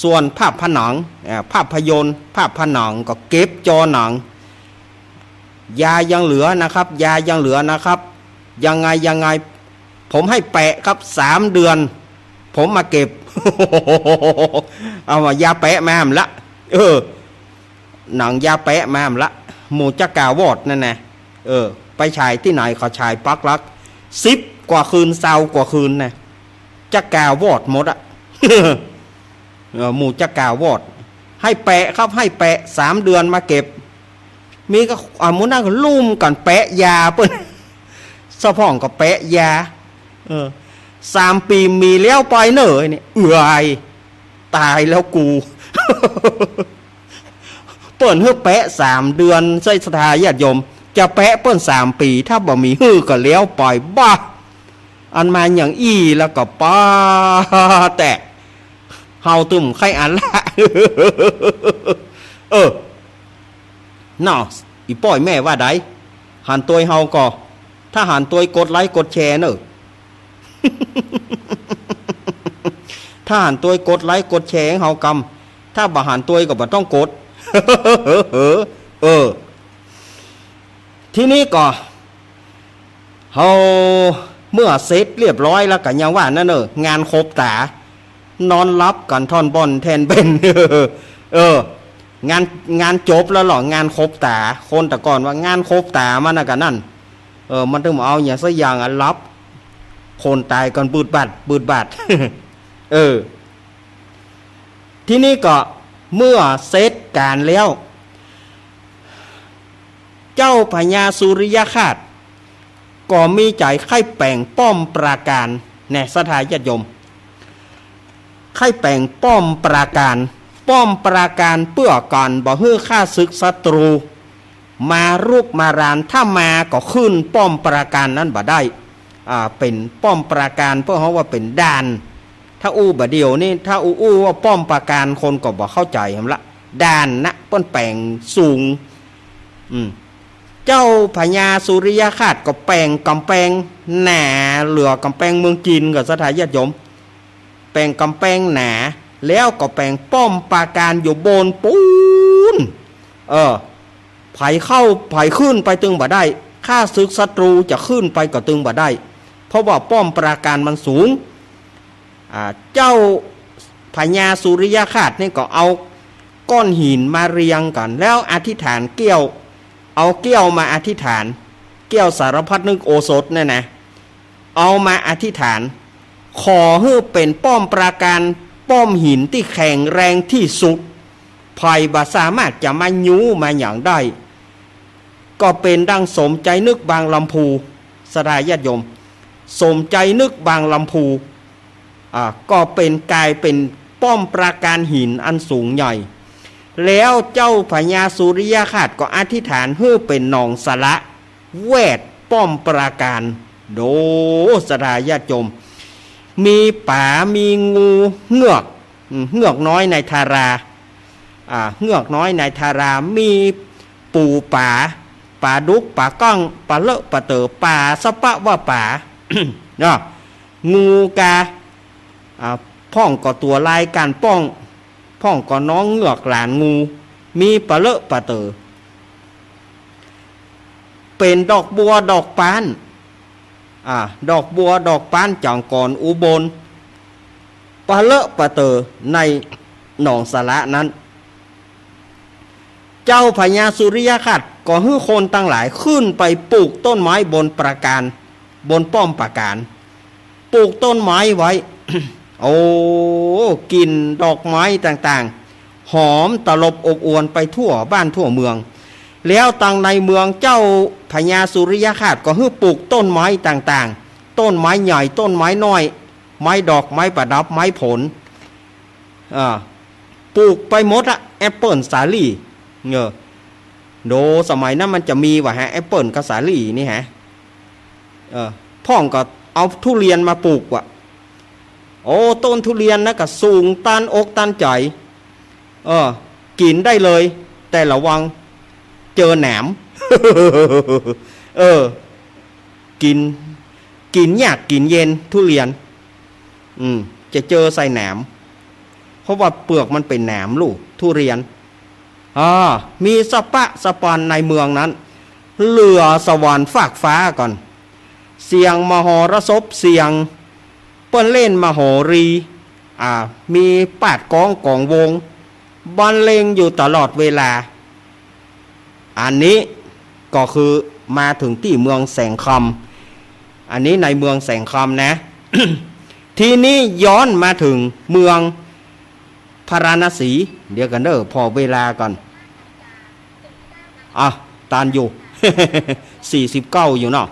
ส่วนภาพผนัง เอ่อ ภาพยนตร์ ภาพผนังก็เก็บจอหนัง ยายังเหลือนะครับ ยายังเหลือนะครับ ยังไงยังไง ผมให้แปะครับ สามเดือน ผมมาเก็บ เอามายาแปะมาแหมละ เออ หนังยาแปะมาแหมละ หมู่จั๊กกาวอดนั่นนะ เออ ไปฉายตี้ไหนเขาฉายปักหลัก สิบกว่าคืน ซาวกว่าคืนนะ จั๊กกาวอดหมดอะ เออ หมู่จั๊กกาวอด ให้แปะครับ ให้แปะ สามเดือนมาเก็บ มีก็ อ่า หมู่นั้นก็ลุ่มกั๋นแปะยาเปิ้น สะพ่องก็แปะยา เออ สามปี๋มีแล้วไปเน่อ ไอ้นี่ เอื่อย ต๋ายแล้วกู เปิ้นหื้อแปะสามเดือน ใช่ศรัทธาญาติโยม จะแปะเปิ้นสามปี๋ ถ้าบ่มีหื้อก็แล้วไป บ้า อันมาอย่างอี้แล้วก็ป้า แต่เฮาตึงใค่อันละ เออ เนาะ อี่ป้อยแม่ว่าใด หันตวยเฮาก่อ ถ้าหันตวยกดไลก์กดแชร์เน่อ ถ้าหันตวยกดไลก์กดแชร์หื้อเฮากำ ถ้าบ่หันตวยก็บ่ต้องกด เออ ทีนี้ก็ เฮาเมื่อเสร็จเรียบร้อยแล้วก็ยังว่านั่นเน่อ งานขบต๋า นอนหลับกั๋นท่อนบ่อนแทนเบ็น เออ งาน งานจบแล้วเหรอ งานขบต๋า คนแต่ก่อนว่างานขบต๋ามันน่ะก็นั่น เออ มันตึงเอาหยังสักอย่างอะหลับ คนต๋ายกั๋นบืดบัด บืดบัด เออ ทีนี้ก็เมื่อเสร็จก๋านแล้ว เจ้าพญาสุริยคราสก็มีใจ๋ใค่แป๋งป้อมปราการ แน่ศรัทธาญาติโยม ใค่แป๋งป้อมปราการ ป้อมปราการเปื้อกั๋นบ่หื้อข้าศึกศัตรูมารุกมาราน ถ้ามาก็ขึ้นป้อมปราการนั้นบ่ได้ อ่า เป๋นป้อมปราการ เปิ้นฮ้องว่าเป๋นด่าน ถ้าอู้บ่าเดี่ยวนี้ ถ้าอู้ อู้ว่าป้อมปราการ คนก็บ่เข้าใจ๋แหมละ ด่านนะ เปิ้นแป๋งสูง อืม เจ้าพญาสุริยคราสก็แป๋งก๋ำแปงหนา เหลือก๋ำแปงเมืองจีนก่อศรัทธาญาติโยม แป๋งก๋ำแปงหนา แล้วก็แป๋งป้อมปราการอยู่บนปู๊น เออ ใผเข้าใผขึ้นไปตึงบ่ได้ ข้าศึกศัตรูจะขึ้นไปก็ตึงบ่ได้ เพราะว่าป้อมปราการมันสูง อ่า เจ้าพญาสุริยคราสนี่ก็เอาก้อนหินมาเรียงกั๋น แล้วอธิษฐานเกี้ยว เอาเกี้ยวมาอธิษฐาน เกี้ยวสารพัดนึกโอสถเนี่ยนะ เอามาอธิษฐาน ขอหื้อเป๋นป้อมปราการ ป้อมหินตี้แข็งแรงตี้สุด ใผบ่สามารถจะมายู้มาหยังได้ ก็เป๋นดังสมใจ๋นึกบางลำพู ศรัทธาญาติโยม สมใจ๋นึกบางลำพู อ่า ก็เป๋นก๋ายเป๋นป้อมปราการหินอันสูงใหญ่ แล้วเจ้าพญาสุริยคราสก็อธิษฐานหื้อเป๋นหนองสระ แวดป้อมปราการ โด ศรัทธาญาติโยม มีป๋า มีงู เงือก อืม เงือกน้อยนายทารา อ่า เงือกน้อยนายทารา มีปู๋ป๋า ป๋าดุก ป๋าก้อง ป๋าเลอะป๋าเต๋อ ป๋าสะปะว่าป๋า เนาะ งูกา อ่า พ่องก็ตั๋วลายก้านป้อง พ่องก็น้องเงือกหลานงู มีป๋าเลอะป๋าเต๋อ เป๋นดอกบัวดอกป๊าน อ่า ดอกบัวดอกป๊านจ๋างกรอุบล ป๋าเลอะป๋าเต๋อในหนองสระนั้น เจ้าพญาสุริยคราสก็หื้อคนตังหลายขึ้นไปปูกต้นไม้บนปราการ บนป้อมปราการ ปลูกต้นไม้ไว้ โอ้ กลิ่นดอกไม้ต่างๆ หอมตลบอบอวลไปทั่วบ้านทั่วเมือง แล้วตังในเมืองเจ้าพญาสุริยคราสก็หื้อปลูกต้นไม้ต่างๆ ต้นไม้ใหญ่ ต้นไม้น้อย ไม้ดอก ไม้ประดับ ไม้ผล อ่า ปลูกไปหมดอะ แอปเปิ้ล สาลี่ เออ โด สมัยนั้นมันจะมีวะฮะ แอปเปิ้ลกับสาลี่นี่ฮะ เออ พ่องก็เอาทุเรียนมาปลูกว่ะ โอ้ ต้นทุเรียนนะก็สูงตันอกตันใจ๋ เออ กิ๋นได้เลย แต่ระวังเจอหนาม เออ กิ๋น กิ๋นยากกิ๋นเย็นทุเรียน อืม จะเจอใส่หนาม เพราะว่าเปลือกมันเป๋นหนามลูกทุเรียน อ่า มีสะปะสะปานในเมืองนั้น เหลือสวรรค์ฟากฟ้าก่อน เสียงมหรสพ เสียงเปิ้นเล่นมโหรี อ่า มีปาดกลองกองวง บรรเลงอยู่ตลอดเวลา อันนี้ก็คือมาเถิงตี้เมืองแสงคำ อันนี้ในเมืองแสงคำนะ ทีนี้ย้อนมาเถิงเมืองพาราณสี เดี๋ยวก่อนเด้อ ผ่อเวลาก่อน อ่ะ ตันอยู่ สี่สิบเก้าอยู่เนาะ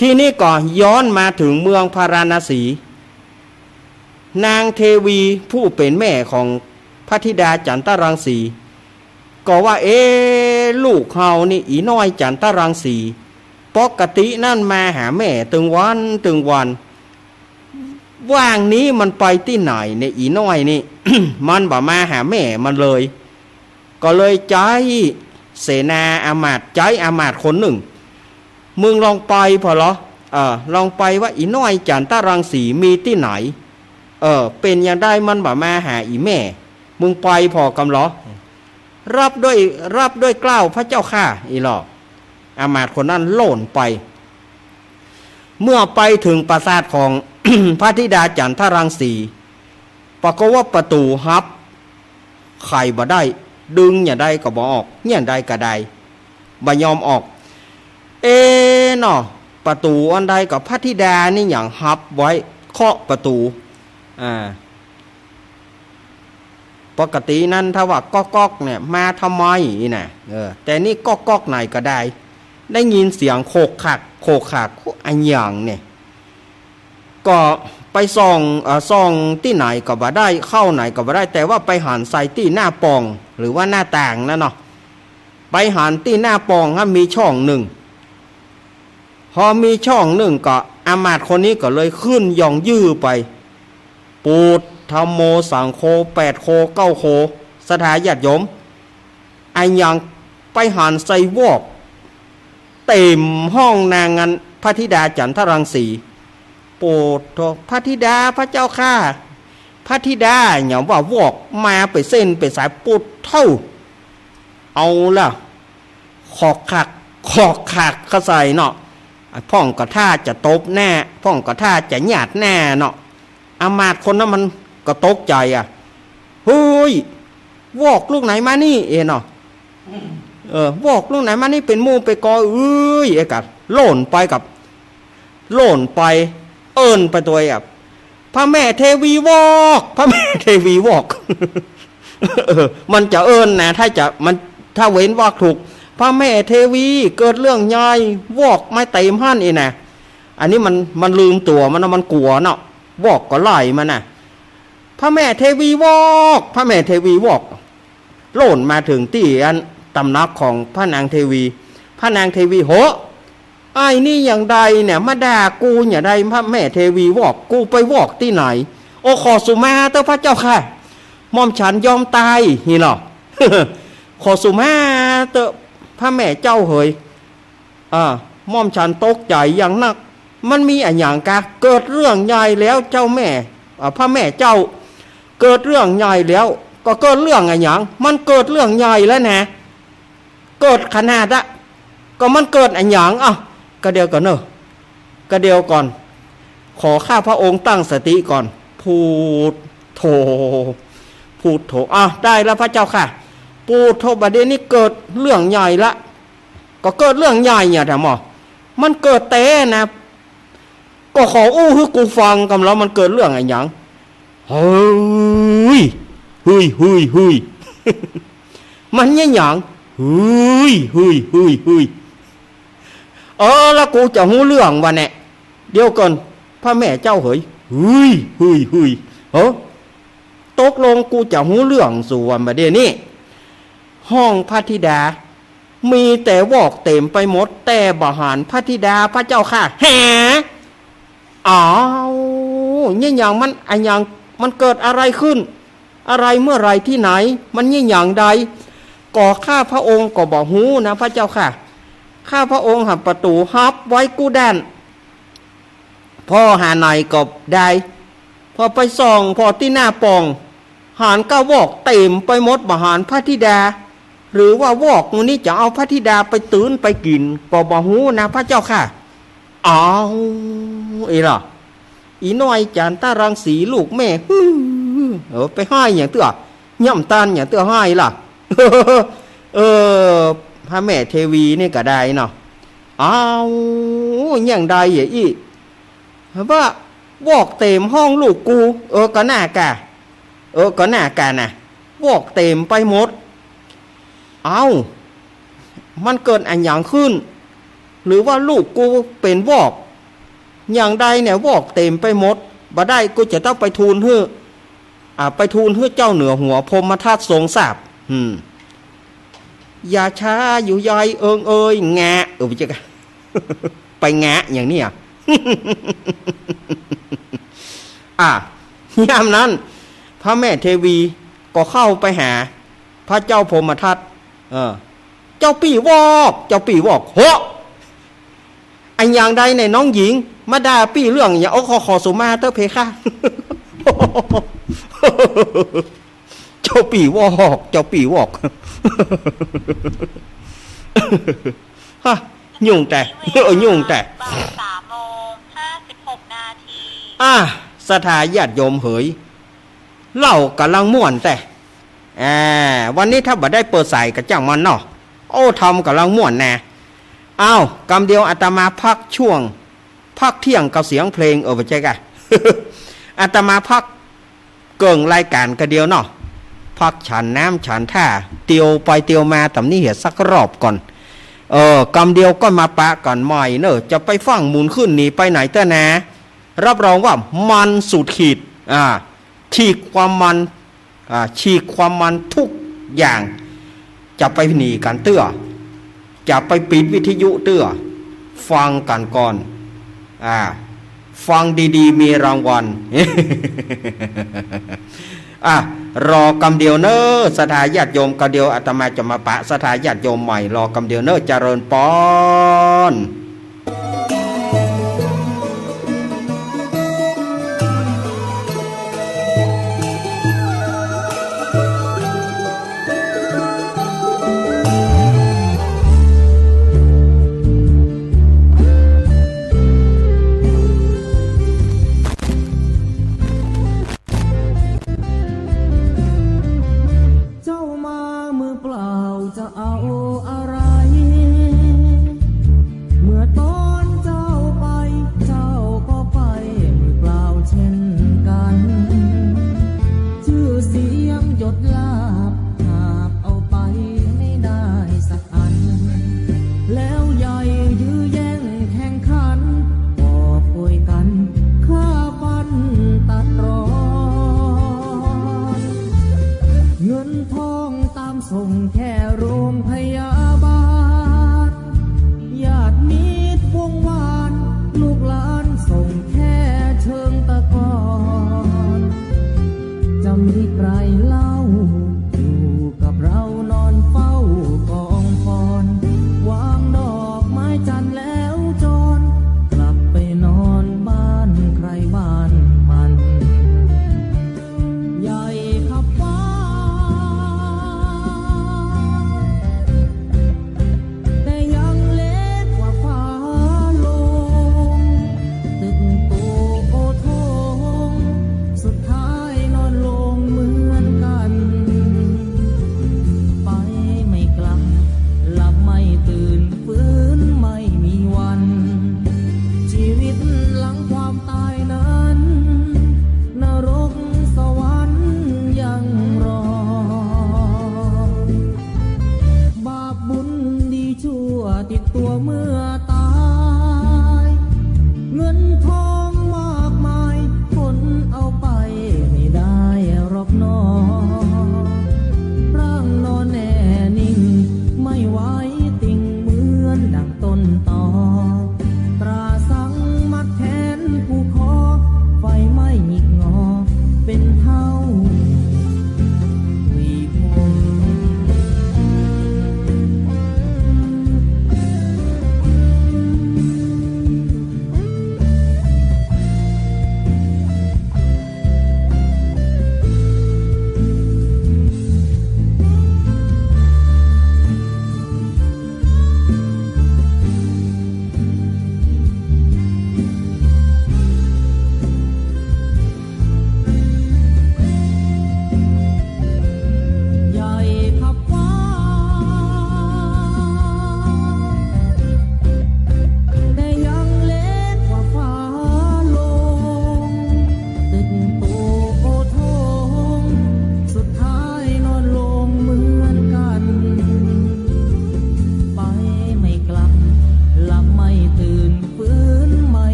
ทีนี้ก็ย้อนมาเถิงเมืองพาราณสี นางเทวีผู้เป๋นแม่ของพระธิดาจันทรังสี ก็ว่า เอ๊ะ ลูกเฮานี่ อี่น้อยจันทรังสี ปกตินั้นมาหาแม่ตึงวันตึงวัน ว่างนี้มันไปตี้ไหนเนี่ย อี่น้อยนี่ มันบ่มาหาแม่มันเลย ก็เลยใจ๊เสนาอามาตย์ ใจ๊อามาตย์คนนึ่ง มึงลองไปผ่อลอ เออ ลองไปว่าอี่น้อยจันทรังสีมีตี้ไหน เออ เป๋นจาใดมันบ่มาหาอี่แม่ มึงไปผ่อกำลอ รับด้วย รับด้วยเกล้าพระเจ้าข้า อี่หลอ อามาตย์คนนั้นโล่นไป เมื่อไปเถิงปราสาทของ พระธิดาจันทรังสี ปรากฏว่าประตู๋ฮับ ไขบ่ได้ ดึงจาใดก็บ่ออก เยียะใดก็ได้ บ่ยอมออก เอ๊ะเนาะ ประตู๋อันใดก็พระธิดานี่หยังฮับไว้ เคาะประตู๋ อ่า ปกตินั้นถ้าว่าก๊อกๆ เนี่ย มาทำไม อี่นะ เออ แต่นี่ก๊อกๆ ไหนก็ได้ ได้ยินเสียงโขกขัก โขกขัก อะหยังเนี่ย ก็ไปส่อง เอ่อ ส่องตี้ไหนก็บ่ได้ เข้าไหนก็บ่ได้ แต่ว่าไปหันใส่ตี้หน้าป่อง หรือว่าหน้าต่างนั่นเนาะ ไปหันตี้หน้าป่องอะ มีช่องนึ่ง พอมีช่องนึ่งก็อามาตย์คนนี้ก็เลยขึ้นย่องยื้อไป ปุทธัมโมสังโฆ แปดโค เก้าโค ศรัทธาญาติโยม อะหยังไปหันใส่วอก เต็มห้องนางอันพระธิดาจันทรังสี ปุทโธ พระธิดา พระเจ้าข้า พระธิดา หยังว่าวอกมาเป๋นเส้นเป๋นสาย ปุทโธ เอาละ ขอกขัก ขอกขักเข้าใส่เนาะ พ่องก็ท่าจะตบหน้า พ่องก็ท่าจะหยาดหน้าเนาะ อามาตย์คนนั้นมันก็ตกใจ๋อะ เฮ้ย วอกลูกไหนมานี่ เอเนาะ เออ วอกลูกไหนมานี่ เป๋นหมู่เป๋นกอ เอ้ย เอกัด โล่นไปกับ โล่นไป เอิ้นไปตวยอะ พระแม่เทวีวอก พระแม่เทวีวอก เออ มันจะเอิ้นนะ ถ้าจะ มัน ถ้าเว้นวรรคถูก พระแม่เทวี เกิดเรื่องใหญ่ วอกมาเต็มหั้น อี่นะ อันนี้มัน มันลืมตั๋วมันนะ มันกั๋วเนาะ วอกก็ไล่มันนะ พระแม่เทวีวอก พระแม่เทวีวอก โล่นมาเถิงตี้อันตำหนักของพระนางเทวี พระนางเทวี โห ไอ้นี่จาใดเนี่ย มาด่ากูจาใด พระแม่เทวีวอก กูไปวอกตี้ไหน โอ้ ขอสุมาเต๊อะพระเจ้าข้า หม่อมฉันยอมต๋าย อี่เนาะ ขอสุมาเต๊อะพระแม่เจ้าเหย อ่า หม่อมฉันตกใจ๋อย่างนัก มันมีอะหยังกา เกิดเรื่องใหญ่แล้วเจ้าแม่ อ่า พระแม่เจ้า เกิดเรื่องใหญ่แล้ว ก็เกิดเรื่องอะหยัง มันเกิดเรื่องใหญ่แล้วนะ เกิดขนาดอะ ก็มันเกิดอะหยัง อ้าว กะเดี๋ยวก่อนเนาะ กะเดี๋ยวก่อน ขอข้าพระองค์ตั้งสติก่อน พุทโธ พุทโธ อ้าว ได้แล้วพระเจ้าข้า พุทโธ บัดเดี๋ยวนี้เกิดเรื่องใหญ่ละ ก็เกิดเรื่องใหญ่เนี่ย ถามหมอ มันเกิดแต๊นะ ก็ขออู้หื้อกูฟังก่ำละ มันเกิดเรื่องอะหยัง เฮ้ย เฮ้ย เฮ้ย เฮ้ย มันเยียะหยัง เฮ้ย เฮ้ย เฮ้ย เฮ้ย เออ แล้วกูจะฮู้เรื่องวะเนี่ย เดี๋ยวก่อน พระแม่เจ้าเหย เฮ้ย เฮ้ย เฮ้ย เฮ้อ ตกลงกูจะฮู้เรื่องสันบ่าเดี่ยวนี้ ห้องพระธิดา มีแต่วอกเต๋มไปหมด แต่บ่หันพระธิดาพระเจ้าข้า แห อ้าว เยียะหยังมัน อะหยัง มันเกิดอะไรขึ้น อะไรเมื่อไหร่ที่ไหน มันเยียะหยังใด ก็ข้าพระองค์ก็บ่ฮู้นะพระเจ้าข้า ข้าพระองค์หันประตู๋ฮับไว้กู้ด้าน ผ่อหาไหนก็ได้ ผ่อไปส่อง ผ่อตี้หน้าป่อง หันก้าวอกเต๋มไปหมด บ่หันพระธิดา หรือว่าวอกหมู่นี้จะเอาพระธิดาไปตื่นไปกิ๋น ก็บ่ฮู้นะพระเจ้าข้า อ้าว อีหละ อีน้อยจันทรังสีลูกแม่ เออ ไปฮ้ายหยังเตื้อ ย่ำตานหยังเตื้อฮ้ายล่ะ เออ พระแม่เทวีนี่ก็ได้เนาะ อ้าว ยังได้อะอี้ ว่าวอกเต๋มห้องลูกกู เออ ก็น่ากา เออ ก็น่ากานะ วอกเต๋มไปหมด เอ้า มันเกิดอะหยังขึ้น หรือว่าลูกกูเป๋นวอก อย่างใดเนี่ย วอกเต๋มไปหมด บ่ได้ กูจะต้องไปทูลหื้อ อ่า ไปทูลหื้อเจ้าเหนือหัวพรหมทัตทรงทราบ อืม อย่าช้าอยู่ใยเอิงเอย แงะ เออ ไปเจอกัน ไปแงะอย่างเนี้ย อ่ะ ยามนั้น พระแม่เทวีก็เข้าไปหา พระเจ้าพรหมทัต เออ เจ้าปี้วอก เจ้าปี้วอก โห อะหยังใดเนี่ยน้องหญิง มาด่าปี้เรื่องอะหยัง โอ้ ขอ ขอสุมาเต๊อะเพคะ เจ้าปี้วอก เจ้าปี้วอก ฮะ ยุ่งแต่ เออ ยุ่งแต่ บ่ายสามโมงห้าสิบหกนาที อ่ะ ศรัทธาญาติโยมเหย เฮากำลังม่วนแต่ อ่า วันนี้ถ้าบ่ได้เปิดสายก็จ้างมันเนาะ โอ้ ธรรมกำลังม่วนนะ อ้าว กำเดียวอาตมาพักช่วง พักเที่ยงกับเสียงเพลง เออ บ่ใจ้กะ อาตมาพักเกิ่งรายก๋านกำเดียวเนาะ พักฉันน้ำฉันท่า เตียวไปเตียวมาต๋ำนี้เหียสักรอบก่อน เออ กำเดียวก็มาปะกั๋นใหม่เนอะ จะไปฟั่งหมุนขึ้นหนีไปไหนเต๊อะนะ รับรองว่ามันสุดขีด อ่า ขีดความมัน อ่า ขีดความมันทุกอย่าง จะไปหนีกั๋นเตื้อ จะไปปิดวิทยุเตื้อ ฟังกั๋นก่อน อ่า ฟังดีๆ มีรางวัล อ่ะ รอกำเดียวเนอะ ศรัทธาญาติโยม กำเดียวอาตมาจะมาปะศรัทธาญาติโยมใหม่ รอกำเดียวเนอะ เจริญปอน เจ้ามามือเปล่าจะเอาอะไร เมื่อตอนเจ้าไป เจ้าก็ไปมือเปล่าเช่นกัน ชื่อเสียงยศลาภหาบเอาไปไม่ได้สักอัน แล้วใหญ่ยื้อแย่งแข่งขัน กอบโกยกั๋นฆ่าฟันตัดรอน เงินทองตามส่งแค่โรงพยาบาล ญาติมิตรวงวาน ลูกหลานส่งแค่เชิงตะกอน จะมีใครเล่า อยู่กับเรานอนเฝ้ากองฟอน วางดอกไม้จันทร์แล้วจร กลับไปนอนบ้านใครบ้านมัน ใหญ่ขับฟ้า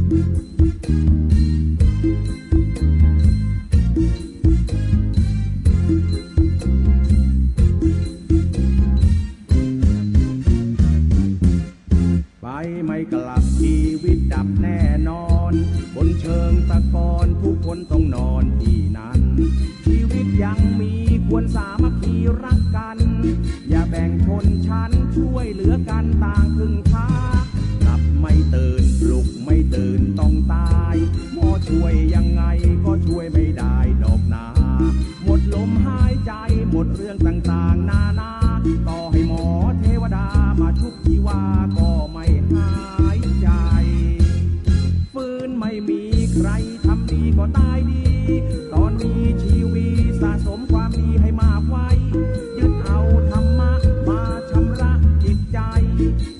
ไปไม่กลับ ชีวิตดับแน่นอน บนเชิงตะกอนทุกคนต้องนอนที่นั่น ชีวิตยังมีควรสามัคคีรักกัน อย่าแบ่งชนชั้น ช่วยเหลือกันต่างพึ่งพา หลับไม่ตื่น ปลุกไม่ตื่นต้องตาย หมอช่วยยังไงก็ช่วยไม่ได้ดอกนา หมดลมหายใจ หมดเรื่องต่างๆนานา ต่อให้หมอเทวดามาชุบชีวาก็ไม่หายใจ ฟื้นไม่มีใครทำดีก็ตายดี ตอนมีชีวีสะสมความดีให้มากไว้ ยึดเอาธรรมะมาชำระจิตใจ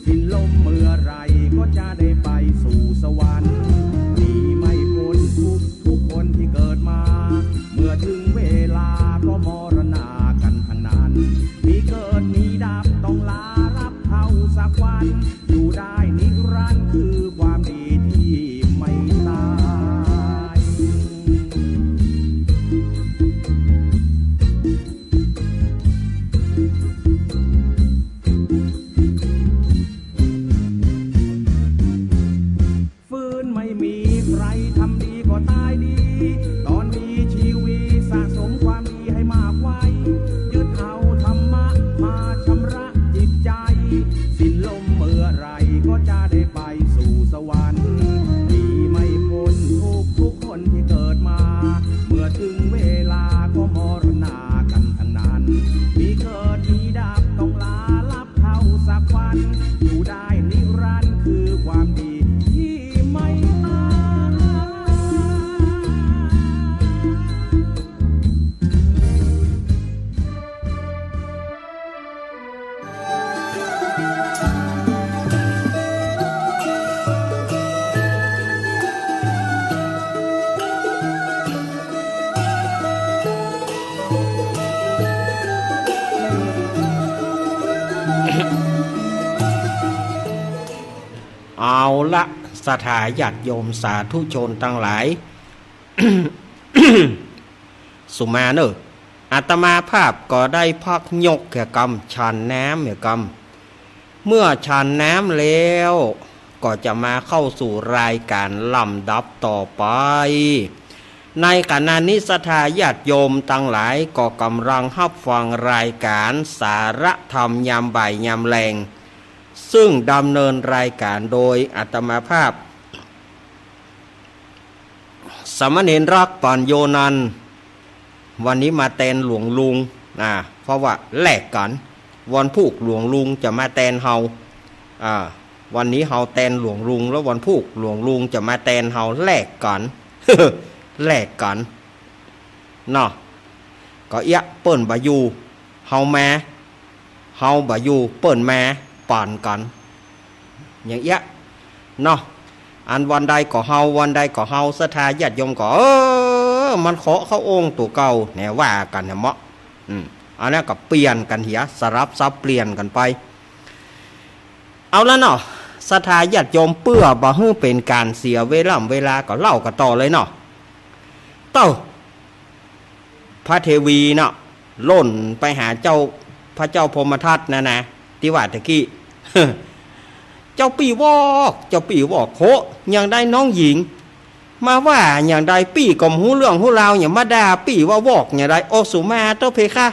สิ้นลมเมื่อไหร่ก็จะได้ไปสู่สวรรค์ หนีไม่พ้นทุกข์ทุกคนที่เกิดมา เมื่อถึงเวลาก็มรณากันทั้งนั้น มีเกิดมีดับต้องลาลับเท่าสักวัน อยู่ได้นิรันดร์คือความดีที่ไม่ตาย ฟื้นไม่มีใครทำดีก็ตายดี ตอนมีชีวีสะสมความดีให้มากไว้ ยึดเอาธรรมะมาชำระจิตใจ สิ้นลมเมื่อไหร่ก็จะได้ไปสู่สวรรค์ หนีไม่พ้นทุกข์ทุกคนที่เกิดมา เมื่อถึงเวลาก็มรณากันทั้งนั้น มีเกิดมีดับต้องลาลับ เท่าสักวัน อยู่ได้นิรันดร์คือความดีที่ไม่ตาย เอาละ ศรัทธาญาติโยมสาธุชนตังหลาย สุมาเน่อ อาตมาภาพก็ได้พักยกแก่กำ ฉันน้ำแก่กำ เมื่อฉันน้ำแล้ว ก็จะมาเข้าสู่รายการลำดับต่อไป ในขณะนี้ศรัทธาญาติโยมตังหลายก็กำลังฮับฟังรายการสาระธรรมยามบ่ายยามแลง ซึ่งดำเนินรายการโดยอาตมาภาพ สามเณรรัก ปัญโญนันท์ วันนี้มาแตนหลวงลุง อ่า เพราะว่าแลกกั๋น วันพูกหลวงลุงจะมาแตนเฮา อ่า วันนี้เฮาแตนหลวงลุง แล้ววันพูกหลวงลุงจะมาแตนเฮา แลกกั๋น แลกกั๋น เนาะ ก็เอี้ย เปิ้นบ่อยู่ เฮามา เฮาบ่อยู่ เปิ้นมา ปั๋นกั๋น อย่างเอี้ย เนาะ อันวันใดก็เฮา วันใดก็เฮา ศรัทธาญาติโยมก็ เออ มันเคาะเข้าองค์ตั๋วเก่า แหน่ ว่ากั๋นแหน่เมาะ อืม อันนั้นก็เปลี่ยนกั๋นเหีย สลับสับเปลี่ยนกั๋นไป เอาละเนาะ ศรัทธาญาติโยม เปื้อบ่หื้อเป๋นก๋านเสียเวล่ำเวลา ก็เล่ากั๋นต่อเลยเนาะ เต้า พระเทวีเนาะ ล่นไปหาเจ้า พระเจ้าพรหมทัตนะนะ ตี้ว่าตะกี้ เจ้าปี้วอก เจ้าปี้วอก โห อย่างใดน้องหญิง มาว่าอย่างใด ปี้ก็บ่ฮู้เรื่องฮู้ราวหยัง มาด่าปี้ว่าวอกอย่างใด โอสุมาเต้าเพคะ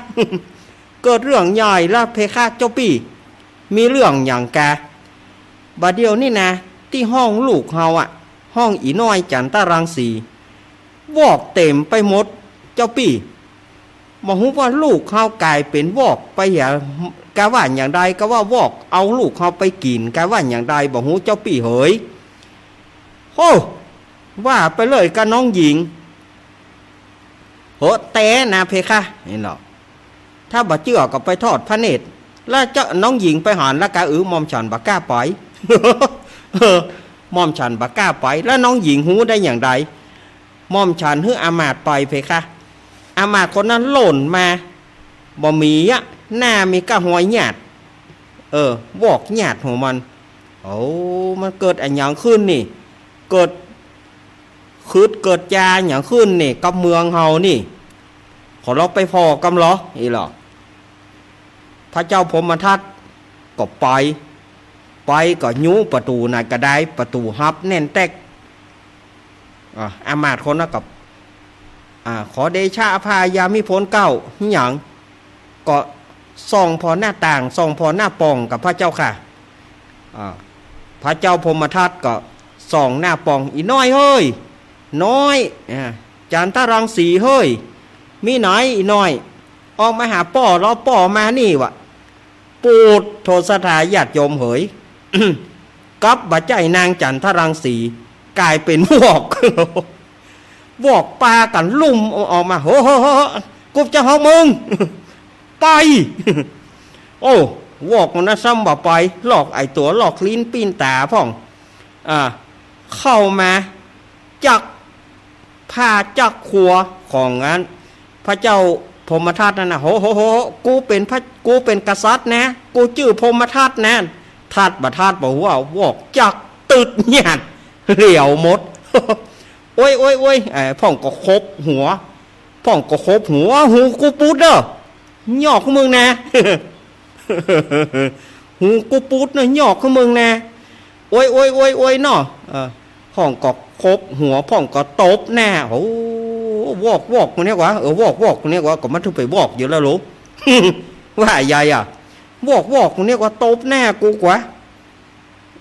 เกิดเรื่องใหญ่ละเพคะ เจ้าปี้ มีเรื่องหยังกา บ่าเดี่ยวนี้นะ ตี้ห้องลูกเฮาอะ ห้องอี่น้อยจันตะรังสี วอกเต๋มไปหมด เจ้าปี้ บ่ฮู้ว่าลูกเฮาก๋ายเป๋นวอกไปเหีย กาว่าอย่างใด กาว่าวอกเอาลูกเฮาไปกิ๋น กาว่าอย่างใด บ่ฮู้ เจ้าปี้เหย โอ้ ว่าไปเลยกาน้องหญิง เหอะ แต๊นะเพคะ นี่เนาะ ถ้าบ่เจื้อก็ไปทอดพระเนตร แล้วเจ้าน้องหญิงไปหันแล้วกา อือ หม่อมฉันบ่กล้าไป เออ หม่อมฉันบ่กล้าไป แล้วน้องหญิงฮู้ได้อย่างใด หม่อมฉันหื้ออามาตย์ไปเพคะ อามาตย์คนนั้นล่นมา บ่มีอะ หน้ามีก้าฮอยหยาด เออ วอกหยาดหัวมัน โอ้ มันเกิดอะหยังขึ้นนี่ เกิด กึ๊ดเกิดจาหยังขึ้นนี่กับเมืองเฮานี่ ขอลอไปผ่อก่ำลอ อี้ลอ พระเจ้าพรหมทัตก็ไป ไปก็ยู้ประตู๋ไหนก็ได้ ประตู๋ฮับแน่นแต๊ก อ่า อำมาตย์คนนั้นก็ อ่า ขอเดชะพระยามิพลเกล้า หยัง ก็ส่องผ่อหน้าต่าง ส่องผ่อหน้าป่องกับพระเจ้าค่ะ อ่า พระเจ้าพรหมทัตก็ส่องหน้าป่อง อี่น้อยเฮ้ย น้อย อ่า จันทรังสีเฮ้ย มีไหนอี่น้อย ออกมาหาป้อลอ ป้อมานี่วะ ปูดโธ่ศรัทธาญาติโยมเหย กลับบ่ใจ้นางจันทรังสี ก๋ายเป๋นวอก วอกปากั๋นลุ่มออกมา โห โห โห โห กุบจะฮ้องมึง ไป โอ้ วอกมันนะซ้ำบ่ไป ลอกไอ้ตั๋ว ลอกลิ้นปิ้นต๋าพ่อง อ่า เข้ามาจักผ้าจักครัวของอันพระเจ้าพรหมทัตนั่นน่ะ โห โห โห กูเป๋นพระ กูเป๋นกษัตริย์นะ กูจื้อพรหมทัตนะ ทัตบ่ทัตบ่ฮู้ วอกจักตึดหยาดเหลียวหมด โอ๊ย โอ๊ย โอ๊ย ไอ้พ่องก็ขบหัว พ่องก็ขบหัว หูกูปูดเน่อ หยอกของมึงนะ หูกูปูดเน่อ หยอกของมึงนะ โอ๊ย โอ๊ย โอ๊ย โอ๊ยเนาะ เออ พ่องก็ขบหัว พ่องก็ตบหน้า โอ้ วอก วอก คนเนี้ยหวา เออ วอก วอก คนเนี้ยหวา ก็มันถือไปวอกอยู่แล้วลูก ว่าใหญ่อะ วอก วอก คนเนี้ยหวา ตบหน้ากูหวา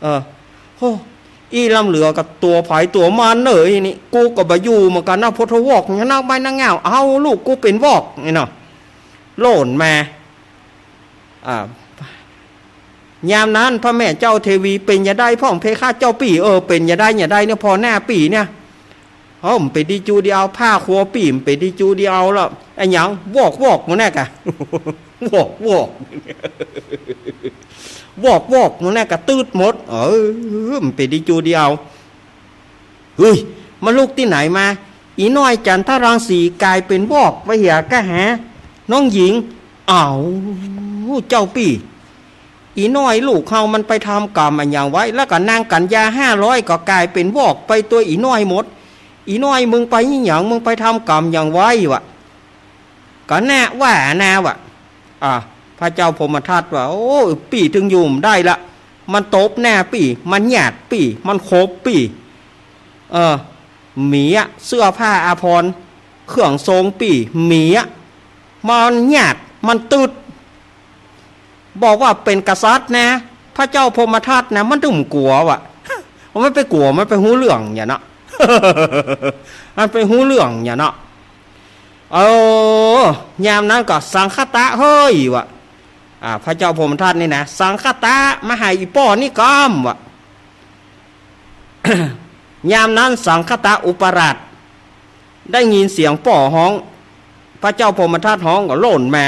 เออ โห อี้ล้ำเหลือกับตั๋วใผตั๋วมันเน่อ อี้นี่ กูก็บ่อยู่เหมือนกั๋นนะ พอเธอวอกเนี่ยนะ ใบหน้าเง่า เอาลูก กูเป๋นวอก นี่เนาะ โล่นมา อ่า ยามนั้นพระแม่เจ้าเทวี เป๋นจะใดพ่องเพคะเจ้าปี้ เออ เป๋นจะใดจะใดเนี่ย ผ่อหน้าปี้เนี่ย เอ้า มันเป๋นดีจูดีเอา ผ้าครัวปี้มันเป๋นดีจูดีเอาแล้ว อะหยัง วอก วอก หมู่แน่กะ วอก วอก วอก วอก หมู่แน่กะ ตืดหมด เออ มันเป๋นดีจูดีเอา เฮ้ย มาลุกตี้ไหนมา อี่น้อยจันทรังสีก๋ายเป๋นวอกไปเหียกะหา น้องหญิง เอ้า เจ้าปี้ อี่น้อยลูกเฮามันไปทำก๋รรมอะหยังไว้ แล้วก็นางกัญญาห้าร้อยก็ก๋ายเป๋นวอกไปตวยอี่น้อยหมด อี่น้อยมึงไปอะหยัง มึงไปทำก๋รรมหยังไว้วะ ก็แน่ว่านะวะ อ่ะ พระเจ้าพรหมทัตว่า โอ้ ปี้ตึงอยู่บ่ได้ละ มันตบหน้าปี้ มันหยาดปี้ มันขบปี้ เออ เมีย เสื้อผ้าอาภรณ์ เครื่องทรงปี้ เมีย มันหยาด มันตึด บอกว่าเป๋นกษัตริย์นะ พระเจ้าพรหมทัตนะ มันตึงกั๋ววะ มันไปกั๋ว มันไปฮู้เรื่องเนี่ยเนาะ มันไปฮู้เรื่องเนี่ยเนาะ เออ ยามนั้นก็สังคตะเฮ้ยวะ อ่า พระเจ้าพรหมทัตนี่นะ สังคตะมาหาอี่ป้อนี่กำวะ ยามนั้นสังคตะอุปราช ได้ยินเสียงป้อฮ้อง พระเจ้าพรหมทัตฮ้องก็โล่นมา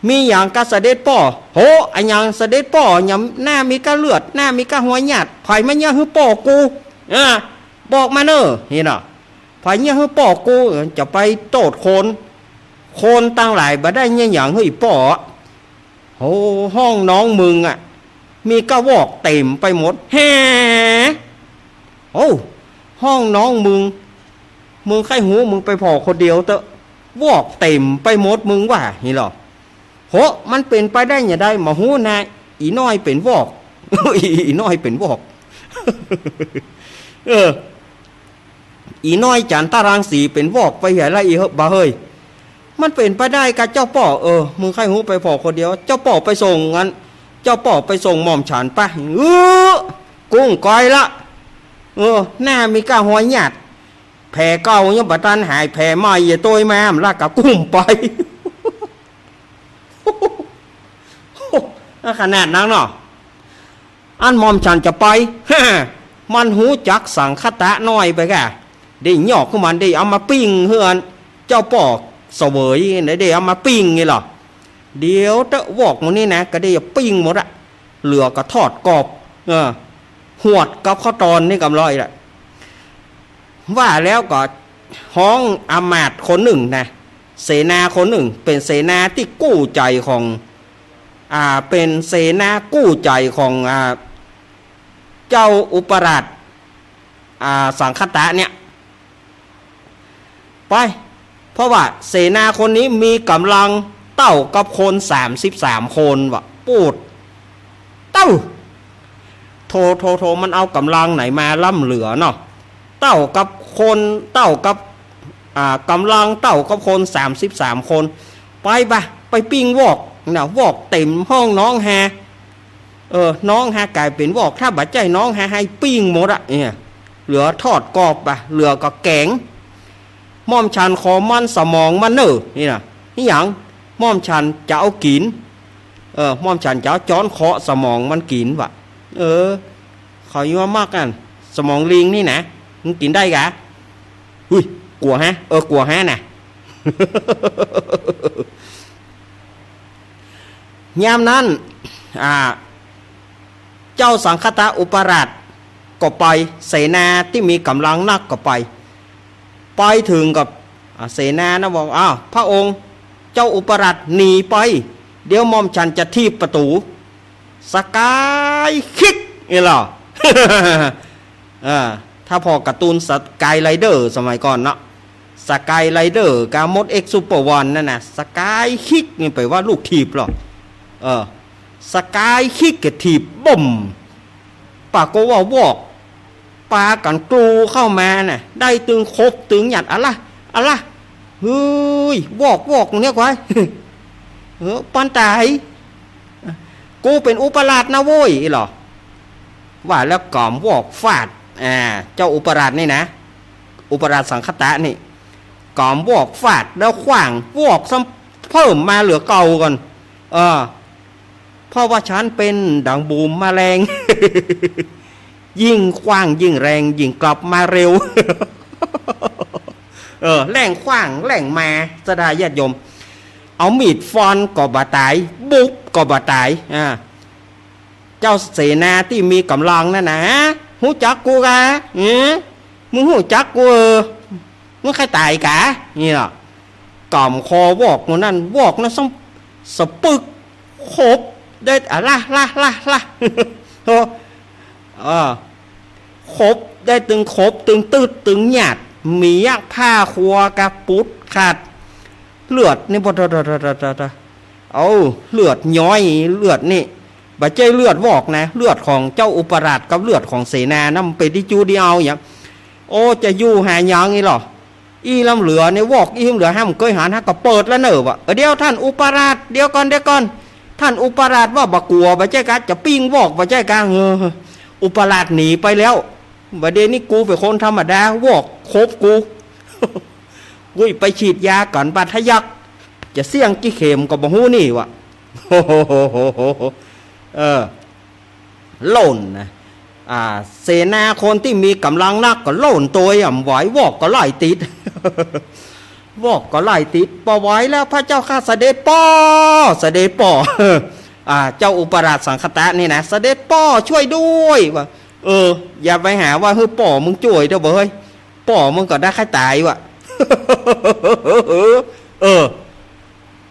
มีหยังกาเสด็จป้อ โห อะหยังเสด็จป้อ หยังหน้ามีก้าเลือด หน้ามีก้าฮอยหยาด ใผมาเยียะหื้อป้อกู อ่า บอกมาเน่อ นี่เนาะ ใผเยียะหื้อป้อกู จะไปโต้ษคน คนตังหลายบ่ได้เยียะหยังหื้ออี่ป้อ โห ห้องนองมึงอะ มีก้าวอกเต๋มไปหมด แห โอ้ ห้องนองมึง มึงใค่ฮู้ มึงไปผ่อคนเดียวเต๊อะ วอกเต๋มไปหมด มึงว่า นี่ลอ โห มันเป๋นไปได้หยังใด บ่ฮู้นะ อี่น้อยเป๋นวอก อี่น้อยเป๋นวอก เออ อี่น้อยจันทรังสีเป๋นวอกไปเหียละ อี่บ่าเฮ้ย มันเป๋นไปได้กาเจ้าป้อ เออ มึงใค่ฮู้ ไปผ่อคนเดียว เจ้าป้อไปส่งอัน เจ้าป้อไปส่งหม่อมฉันปะ เออ กุ้งกอยละ เออ หน้ามีก้าฮอยหยาด แผลเก่ายังบ่ตันหาย แผลใหม่อย่าโตยมา มันละกะกุ้มไป ขนาดนั้นเนาะ อันหม่อมฉันจะไป มันฮู้จักสังคตะน้อยไปก่ะ ได้ยอกหื้อมัน ได้เอามาปิ้งหื้ออันเจ้าป้อเสวย ได้เอามาปิ้งนี่ลอ เดี๋ยวเต๊อะ วอกหมู่นี้นะ ก็ได้ปิ้งหมดอะ เหลือก็ทอดกรอบ เออ หวดกับข้าวตอนนี่กำลอยละ ว่าแล้วก็ฮ้องอำมาตย์คนนึ่งนะ เสนาคนนึ่ง เป๋นเสนาตี้กู้ใจ๋ของ อ่า เป๋นเสนากู้ใจ๋ของ อ่า เจ้าอุปราช อ่า สังคตะเนี่ย ไป เพราะว่าเสนาคนนี้มีก๋ำลังเต้ากับคนสามสิบสามคนว่ะ ปู๊ด เต้า โถ โถ โถ มันเอาก๋ำลังไหนมาล้ำเหลือเนาะ เต้ากับคน เต้ากับ อ่า ก๋ำลังเต้ากับคนสามสิบสามคน ไปปะ ไปปิ้งวอกนะ วอกเต๋มห้องน้องฮา เออ น้องฮากลายเป๋นวอก ถ้าบ่ใจ้น้องฮาไฮปิ้งหมดอะเนี่ย เหลือทอดกรอบปะ เหลือก็แก๋ง หม่อมฉันขอมันสมองมันเน่อ นี่นะ นี่หยัง หม่อมฉันจะเอากิ๋น เออ หม่อมฉันจะเอาจ๊อนเคาะสมองมันกิ๋นว่ะ เออ เขายังว่ามักอั้น สมองลิงนี่นะ มึงกิ๋นได้กา หุย กั๋วฮะ เออ กั๋วฮะน่ะ ยามนั้น อ่า เจ้าสังคตะอุปราชก็ไป เสนาตี้มีก๋ำลังนักก็ไป ไปเถิงกับ อ่า เสนานะบอก อ้าว พระองค์ เจ้าอุปราชหนีไป เดี๋ยวหม่อมฉันจะถีบประตู๋ สกายคิก นี่เหรอ เออ ถ้าผ่อการ์ตูนสกายไรเดอร์สมัยก่อนเนาะ สกายไรเดอร์กับมดเอ็กซ์ซูเปอร์วันนั่นน่ะ สกายคิกนี่แป๋ว่าลูกถีบเหรอ เออ สกายคิกก็ถีบบึ้ม ปากก็ว่าวอก ปากั๋นกรูเข้ามาน่ะ ได้ตึงขบตึงหยัด อะละ อะละ เฮ้ย วอก วอกเนี่ยกว่า เออ ปานต๋าย กูเป๋นอุปราชนะโว้ย เหรอ ว่าแล้วก๋ำวอกฟาด อ่า เจ้าอุปราชนี่นะ อุปราชสังคตะนี่ ก๋ำวอกฟาดแล้วขว้าง วอกซ้ำเพิ่มมาเหลือเก่าก่อน เออ เพราะว่าฉันเป๋นดังบูมแมลง ยิ่งขว้างยิ่งแรง ยิ่งกลับมาเร็ว เออ แล่งขว้างแล่งมา ศรัทธาญาติโยม เอามีดฟันก็บ่ต๋าย บุบก็บ่ต๋าย อ่า เจ้าเสนาตี้มีก๋ำลังนั่นน่ะ ฮู้จักกูกา เออ มึงฮู้จักกู เออ มึงใค่ต๋ายกา นี่เหรอ ก๋ำคอวอกมันนั่น วอกนั้นซ้ำสะปึ๊ก ขบได้ อะละละละละ โอ้ เออ ขบได้ตึงขบ ตึงตึด ตึงหยัด มียักษ์ผ้าครัวกะปุดขาด เลือดนี่ ปะทะทะทะทะทะ เอาเลือดย้อย เลือดนี่ บ่ใจ้เลือดวอกนะ เลือดของเจ้าอุปราชกับเลือดของเสนานะ มันเป๋นตี้จู้ตี้เอาหยัง โอ้ จะอยู่หาหยังอี้เหรอ อี้ล้ำเหลือนี่ วอกอี้ล้ำเหลือห้ามเกยหัน หากก็เปิดแล้วเน่อว่ะ เออ เดี๋ยวท่านอุปราช เดี๋ยวก่อน เดี๋ยวก่อน ท่านอุปราชว่าบ่กั๋ว บ่ใจ้กา จะปิ้งวอก บ่ใจ้กา เออ อุปราชหนีไปแล้ว บ่าเดี่ยวนี้กูเป๋นคนธรรมดา วอกขบกู วุ้ย ไปฉีดยาก๋อนบาดทะยัก จะเสี้ยงกี่เข็มก็บ่ฮู้นี่ว่ะ เออ โล่นนะ อ่า เสนาคนตี้มีก๋ำลังนักก็โล่นตวย อ่ะ บ่ไหว วอกก็ไล่ติด วอกก็ไล่ติด บ่ไหวแล้ว พระเจ้าข้า เสด็จป้อ เสด็จป้อ อ่า เจ้าอุปราชสังคตะนี่นะ เสด็จป้อช่วยด้วย ว่า เออ อย่าไปหาว่า เฮ้ย ป้อมึงจ้วยเด้อบ่เฮ้ย ป้อมึงก็ได้ใค่ต๋ายว่ะ เออ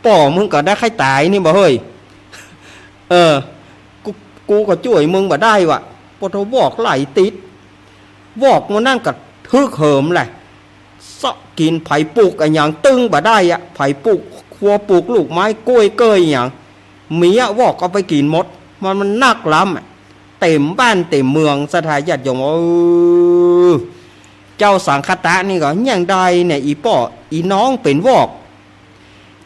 ป้อมึงก็ได้ใค่ต๋ายนี่บ่เฮ้ย เออ กู กูก็จ้วยมึงบ่ได้ว่ะ ปะโถ วอกไล่ติด วอกมันนั่นก็ฮึกเหิมแหละ เซาะกิ๋น ใผปลุกอะหยังตึงบ่ได้อะ ใผปลุก ครัวปลูกลูกไม้กล้วยเกยหยัง เมียวอกเอาไปกิ๋นหมด มัน มันนักล้ำอะ เต๋มบ้านเต๋มเมือง ศรัทธาญาติโยม เออ เจ้าสังคตะนี่ก็ เยียะใดเนี่ย อี่ป้อ อี่น้องเป๋นวอก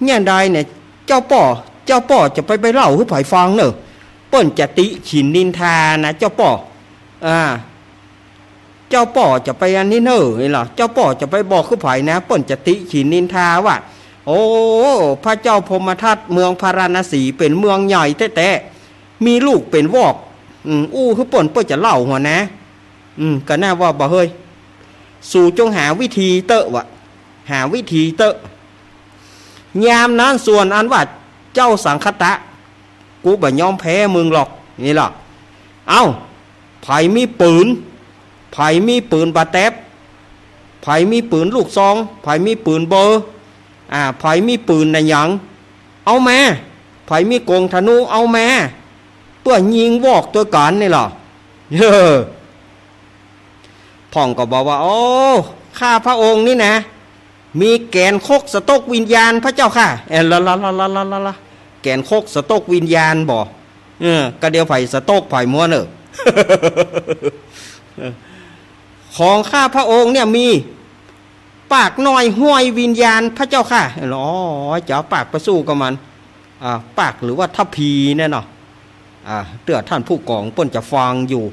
เยียะใดเนี่ย เจ้าป้อ เจ้าป้อจะไป ไปเล่าหื้อใผฟังเน่อ เปิ้นจะติฉินนินทานะ เจ้าป้อ อ่า เจ้าป้อจะไปอันนี้เน่อ นี่เหรอ เจ้าป้อจะไปบอกหื้อใผนะ เปิ้นจะติฉินนินทาว่า โอ้ พระเจ้าพรหมทัตเมืองพาราณสีเป๋นเมืองใหญ่แต๊ๆ มีลูกเป๋นวอก อืม อู้หื้อเปิ้น เปิ้นจะเล่าหัวนะ อืม ก็น่าว่าบ่เฮ้ย สูจงหาวิธีเต๊อะว่ะ หาวิธีเต๊อะ ยามนั้นส่วนอันว่าเจ้าสังคตะ กูบ่ยอมแพ้มึงหรอก นี่เหรอ เอ้า ใผมีปืน ใผมีปืนบ่าแต๊บ ใผมีปืนลูกซอง ใผมีปืนเบอร์ อ่า ใผมีปืนอะหยัง เอามา ใผมีก๋งธนู เอามา เปื้อยิงวอกตวยกั๋นนี่เหรอ เฮ้อ พ่องก็บอกว่า โอ้ ข้าพระองค์นี่นะ มีแก๋นคกสะตกวิญญาณพระเจ้าข้า เออ ละละละ แก๋นคกสะตกวิญญาณบ่ เออ ก็เดี๋ยวใผสะตกใผมัวเน่อ ของข้าพระองค์เนี่ยมี ปากน้อยห้อยวิญญาณพระเจ้าข้า อ๋อ จะเอาปากไปสู้กับมัน อ่า ปากหรือว่าทัพพีเนี่ยเนาะ อ่า เตื้อท่านผู้กองเปิ้นจะฟังอยู่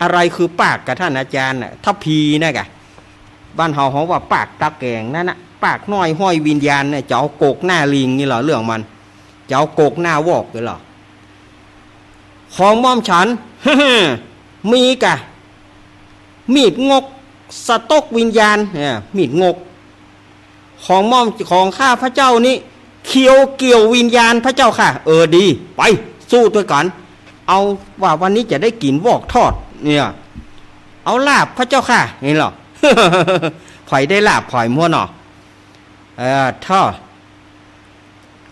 อะไรคือปากกับท่านอาจารย์น่ะ ทัพพีนะกะ บ้านเฮาฮ้องว่าปากตะแก๋งนั่นน่ะ ปากน้อยห้อยวิญญาณเนี่ย จะเอากกหน้าลิงนี่เหรอ เรื่องมัน จะเอากกหน้าวอกนี่เหรอ ของหม่อมฉัน มีกะ มีดงกสะตกวิญญาณ เนี่ย มีดงก ของหม่อม ของข้าพระเจ้านี่ เขียวเกี่ยววิญญาณพระเจ้าข้า เออ ดี ไป สู้ตวยกั๋น เอาว่าวันนี้จะได้กิ๋นวอกทอด เนี่ย เอาลาบพระเจ้าข้า นี่เหรอ ใผได้ลาบใผมัวเนาะ เออ ถ้า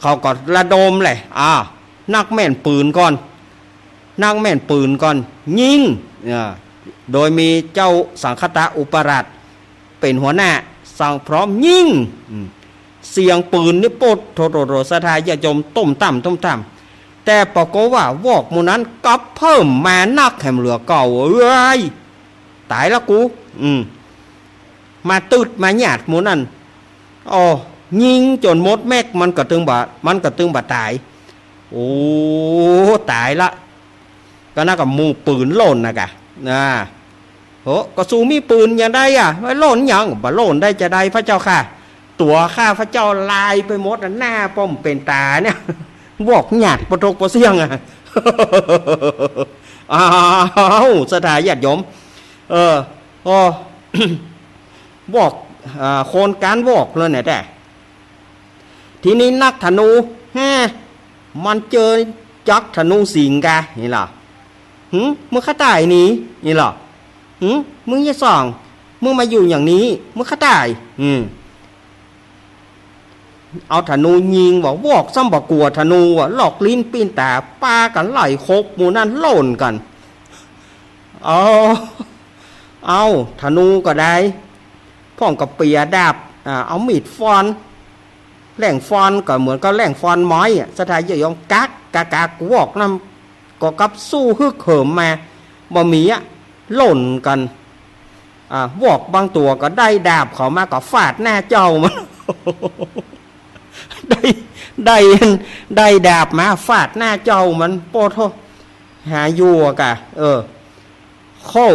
เขาก็ระดมเลย อ่า นักแม่นปืนก่อน นักแม่นปืนก่อน ยิง อ่า โดยมีเจ้าสังคตะอุปราชเป๋นหัวหน้า สั่งพร้อมยิง อืม เสียงปืนนี่โป๊ดโถโถโถ ศรัทธาญาติโยม ตุ้มตั้ม ตุ้มตั้ม แต่ปรากฏว่าวอกหมู่นั้นกลับเพิ่มมานักแหมเหลือเก่า เอ้ย ต๋ายละกู อืม มาตึดมาหยาดหมู่นั้น อ้อ ยิงจ๋นหมดแม็ก มันก็ตึงบ่ มันก็ตึงบ่ต๋าย โอ้ ต๋ายละ ก็นั่นก็หมู่ปืนโล่นนะกะ นะ โห ก็สูมีปืนอย่างใดอะ ไว้โล่นหยัง บ่โล่นได้จาใดพระเจ้าข้า ตั๋วข้าพระเจ้าลายไปหมดอะ หน้าป้อมเป๋นต๋าเนี่ย วอกหยาดปะตกปะเสี้ยงอะ อ้าว ศรัทธาญาติโยม เออ อ้อ วอก อ่า คนก๋านวอกเลยเนี่ยแต๊ ทีนี้นักธนู แฮ่ มันเจอจักธนูสิงห์กะ นี่ล่ะ หึ มึงข้าต๋ายหนี นี่ล่ะ หึ มึงอย่าส่อง มึงมาอยู่อย่างนี้ มึงข้าต๋าย อืม เอาธนูยิงว่ะ วอกซ้ำบ่กั๋วธนูว่ะ ลอกลิ้นปิ้นต๋า ปากั๋นไล่คกหมู่นั้นโล่นกั๋น เอา เอา ธนูก็ได้ พ่องก็เปียดาบ อ่า เอามีดฟัน แหล่งฟันก็เหมือนกับแหล่งฟันไม้อะ ศรัทธาญาติโยม กัก กัก กัก วอกนั้นก็กลับสู้ฮึกเหิมมา บ่มีอะ โล่นกั๋น อ่า วอกบางตั๋วก็ได้ดาบเขามาก็ฟาดหน้าเจ้ามัน ได้ ได้ ได้ดาบมาฟาดหน้าเจ้ามัน โป้โธ่ หาอยู่อะกะ เออ โค่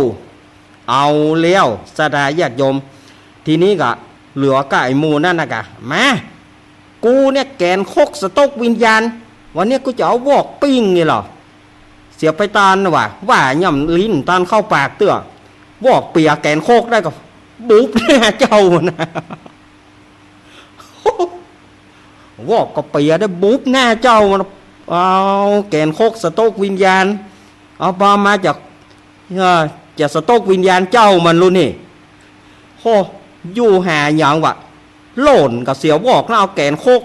เอาแล้ว ศรัทธาญาติโยม ทีนี้ก็เหลือกับไอ้หมู่นั่นนะกะ มา กูเนี่ยแก๋นคกสะตกวิญญาณ วันนี้กูจะเอาวอกปิ้งนี่เหรอ เสียไปตานว่ะ ว่าย่ำลิ้นตานเข้าปากเตื้อ วอกเปียแก๋นคกได้ก็บุบหน้าเจ้านะ วอกก็เปียได้บุบหน้าเจ้ามัน เอาแก๋นคกสะตกวิญญาณ เอาปามาจาก เออ จะสะตกวิญญาณเจ้ามันลูกนี่ โห อยู่หาหยังวะ โล่นก็เสียวอกนะ เอาแก๋นคก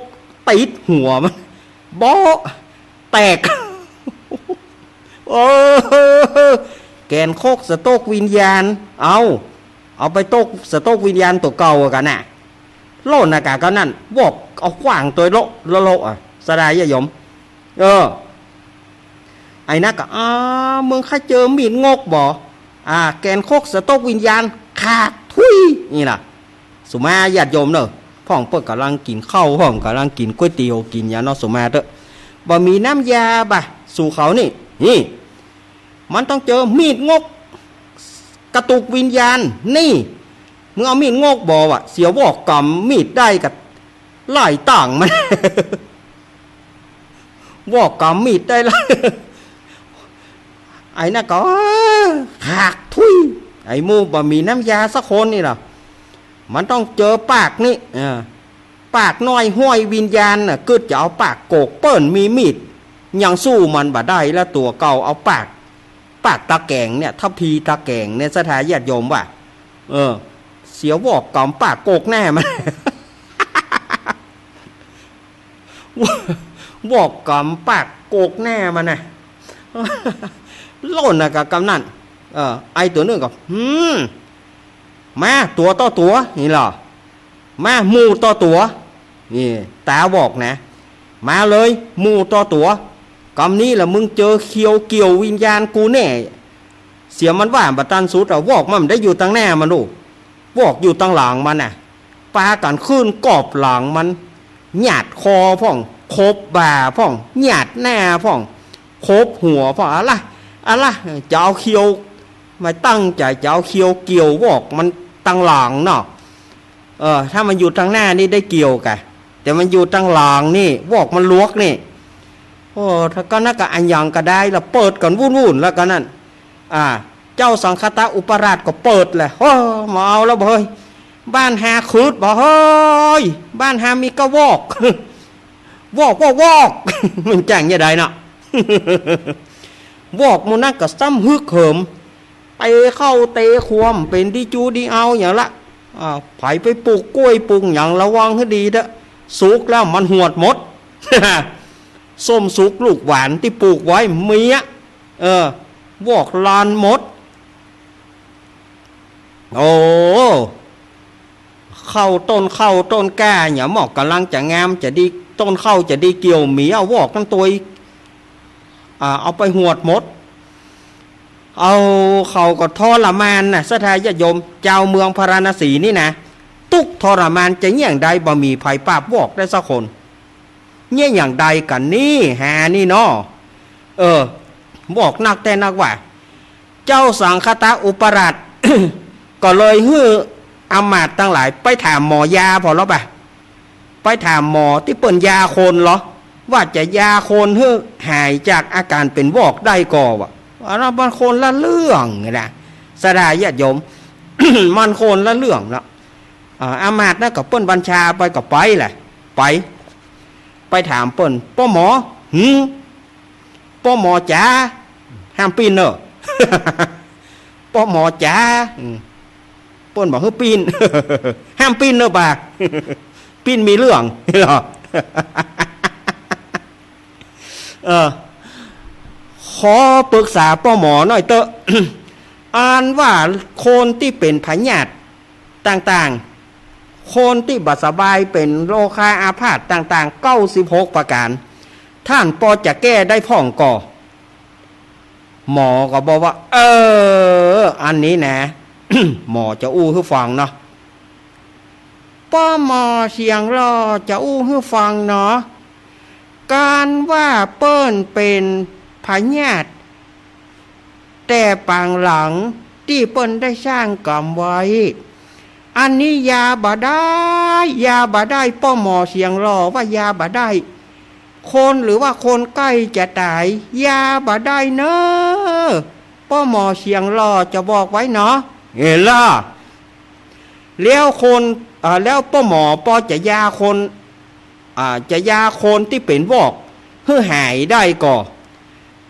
ติดหัวมัน เบาะแตก เออ แก๋นคกสะตกวิญญาณ เอา เอาไปตกสะตกวิญญาณตั๋วเก่ากั๋นน่ะ โล่นอากาศก็นั่น วอกเอาขว้างตวยโละโละโละอะ ศรัทธาญาติโยม เออ ไอ้นั่นก็ อ้า มึงข้าเจอมีดงกบ่ อ่า แก๋นคกสะตกวิญญาณ ขาดทุย นี่ล่ะ สุมาญาติโยมเน่อ พ่องเปิ้นก่ำลังกิ๋นข้าว พ่องก่ำลังกิ๋นก๋วยเตี๋ยวกิ๋นหยังเนาะ สุมาเต๊อะ บ่มีน้ำยาบ่ะ สู่เขานี่ นี่ มันต้องเจอมีดงก กระตุกวิญญาณ นี่ มึงเอามีดงกบ่วะ เสียวอกกำมีดได้ก็ไล่ต่างมัน วอกกำมีดได้ละ ไอ้นั่นก็ เออ ขากทุย ไอ้หมู่บ่มีน้ำยาสักคนนี่ล่ะ มันต้องเจอปากนี่ เออ ปากน้อยห้อยวิญญาณน่ะ กึ๊ดจะเอาปากโกก เปิ้นมีมีด ยังสู้มันบ่ได้ แล้วตั๋วเก่าเอาปาก ปากตะแก๋งเนี่ย ถ้าผีตะแก๋งเนี่ย ศรัทธาญาติโยมว่า เออ เสียวอกกำปากโกกแน่มัน วอกกำปากโกกแน่มันน่ะ โล่นนะกะกำนั่น เออ ไอ้ตั๋วนึ่งก็ หืม มา ตั๋วต่อตั๋ว นี่ลอ มา หมู่ต่อตั๋ว นี่ ต๋าวอกนะ มาเลย หมู่ต่อตั๋ว กำนี้ละมึงเจอเขียวเกี่ยววิญญาณกูแน่ เสียมันว่าบ่ตันสุดอะ วอกมันบ่ได้อยู่ตังหน้ามันลูก วอกอยู่ตังหลังมันน่ะ ปากั๋นขึ้นกอบหลังมัน หยาดคอพ่อง ขบบ่าพ่อง หยาดหน้าพ่อง ขบหัวพ่อง อะละ อะละ จะเอาเขียว บ่าตั้งใจ๋จะเอาเขียวเกี่ยววอกมันตังหลังเนาะ เออ ถ้ามันอยู่ตังหน้านี่ได้เกี่ยวก่ะ แต่มันอยู่ตังหลังนี่ วอกมันหลวกนี่ โอ้ ถ้าก็นักก็อันหยังก็ได้ละ เปิดกั๋นวุ่นๆ แล้วก็นั้น อ่า เจ้าสังคตะอุปราชก็เปิดแหละ โอ้ บ่เอาแล้วบ่เฮ้ย บ้านฮาขึดบ่เฮ้ย บ้านฮามีกะวอก วอก วอก วอก มันจ้างจะได้เนาะ วอกหมู่นั้นก็ซ้ำฮึกเหิม เตะเข้าเตะขว้า เป๋นดีจูดีเอาหยังละ อ่า ใผไปปลูกกล้วยปลูกหยังระวังหื้อดีเต๊อะ สุกแล้วมันหวดหมด ส้มสุกลูกหวานตี้ปลูกไว้เมีย เออ วอกลานหมด โอ้ ข้าวต้นข้าวต้นกล้าเนี่ย หมอกก๋ำลังจะงามจะดี ต้นข้าวจะดีเกี่ยว หมีเอาวอกตังตวย อ่า เอาไปหวดหมด เอา เขาก็ทรมานนะ ศรัทธาญาติโยม จาวเมืองพาราณสีนี่นะ ตุ๊กข์ทรมานจะเยียะหยังใด บ่มีใผปราบวอกได้สักคน เยียะหยังใดกั๋นนี่ ฮานี่เนาะ เออ วอกนักแต๊นักว่า เจ้าสังคตะอุปราช ก็เลยหื้ออำมาตย์ตังหลายไปถามหมอยาผ่อลอบ่ะ ไปถามหมอตี้เปิ้นยาคนลอ ว่าจะยาคนหื้อหายจากอาก๋านเป๋นวอกได้ก่อวะ อันนั้นมันคนละเรื่องนะ ศรัทธาญาติโยม มันคนละเรื่องละ อ่า อำมาตย์นั้นก็เปิ้นบัญชาไปก็ไปแหละ ไป ไปถามเปิ้น ป้อหมอ หืม ป้อหมอจ๋า ห้ามปิ้นเน่อ ป้อหมอจ๋า อืม เปิ้นบ่หื้อปิ้น ห้ามปิ้นเน่อบ่า ปิ้นมีเรื่อง เออ ขอปรึกษาป้อหมอหน้อยเต๊อะ อันว่าคนตี้เป๋นพยาธิต่างๆ คนตี้บ่สบายเป๋นโรคาอาพาธต่างๆ เก้าสิบหกประก๋าน ต้านปอจะแก้ได้พ่องก่อ หมอก็บอกว่า เออ อันนี้นะ หมอจะอู้หื้อฟังเนาะ ป้อหมอเสียงหล่อจะอู้หื้อฟังเนาะ ก๋านว่าเปิ้นเป๋นพยาธิ แต่ปางหลังตี้เปิ้นได้สร้างกรรมไว้ อันนี้ยาบ่ได้ ยาบ่ได้ ป้อหมอเสียงหล่อว่ายาบ่ได้ คนหรือว่าคนใก้จะต๋าย ยาบ่ได้เน่อ ป้อหมอเสียงหล่อจะบอกไว้เนาะ เห็นล่ะ แล้วคน อ่า แล้วป้อหมอปอจะยาคน อ่า จะยาคนตี้เป๋นวอกหื้อหายได้ก่อ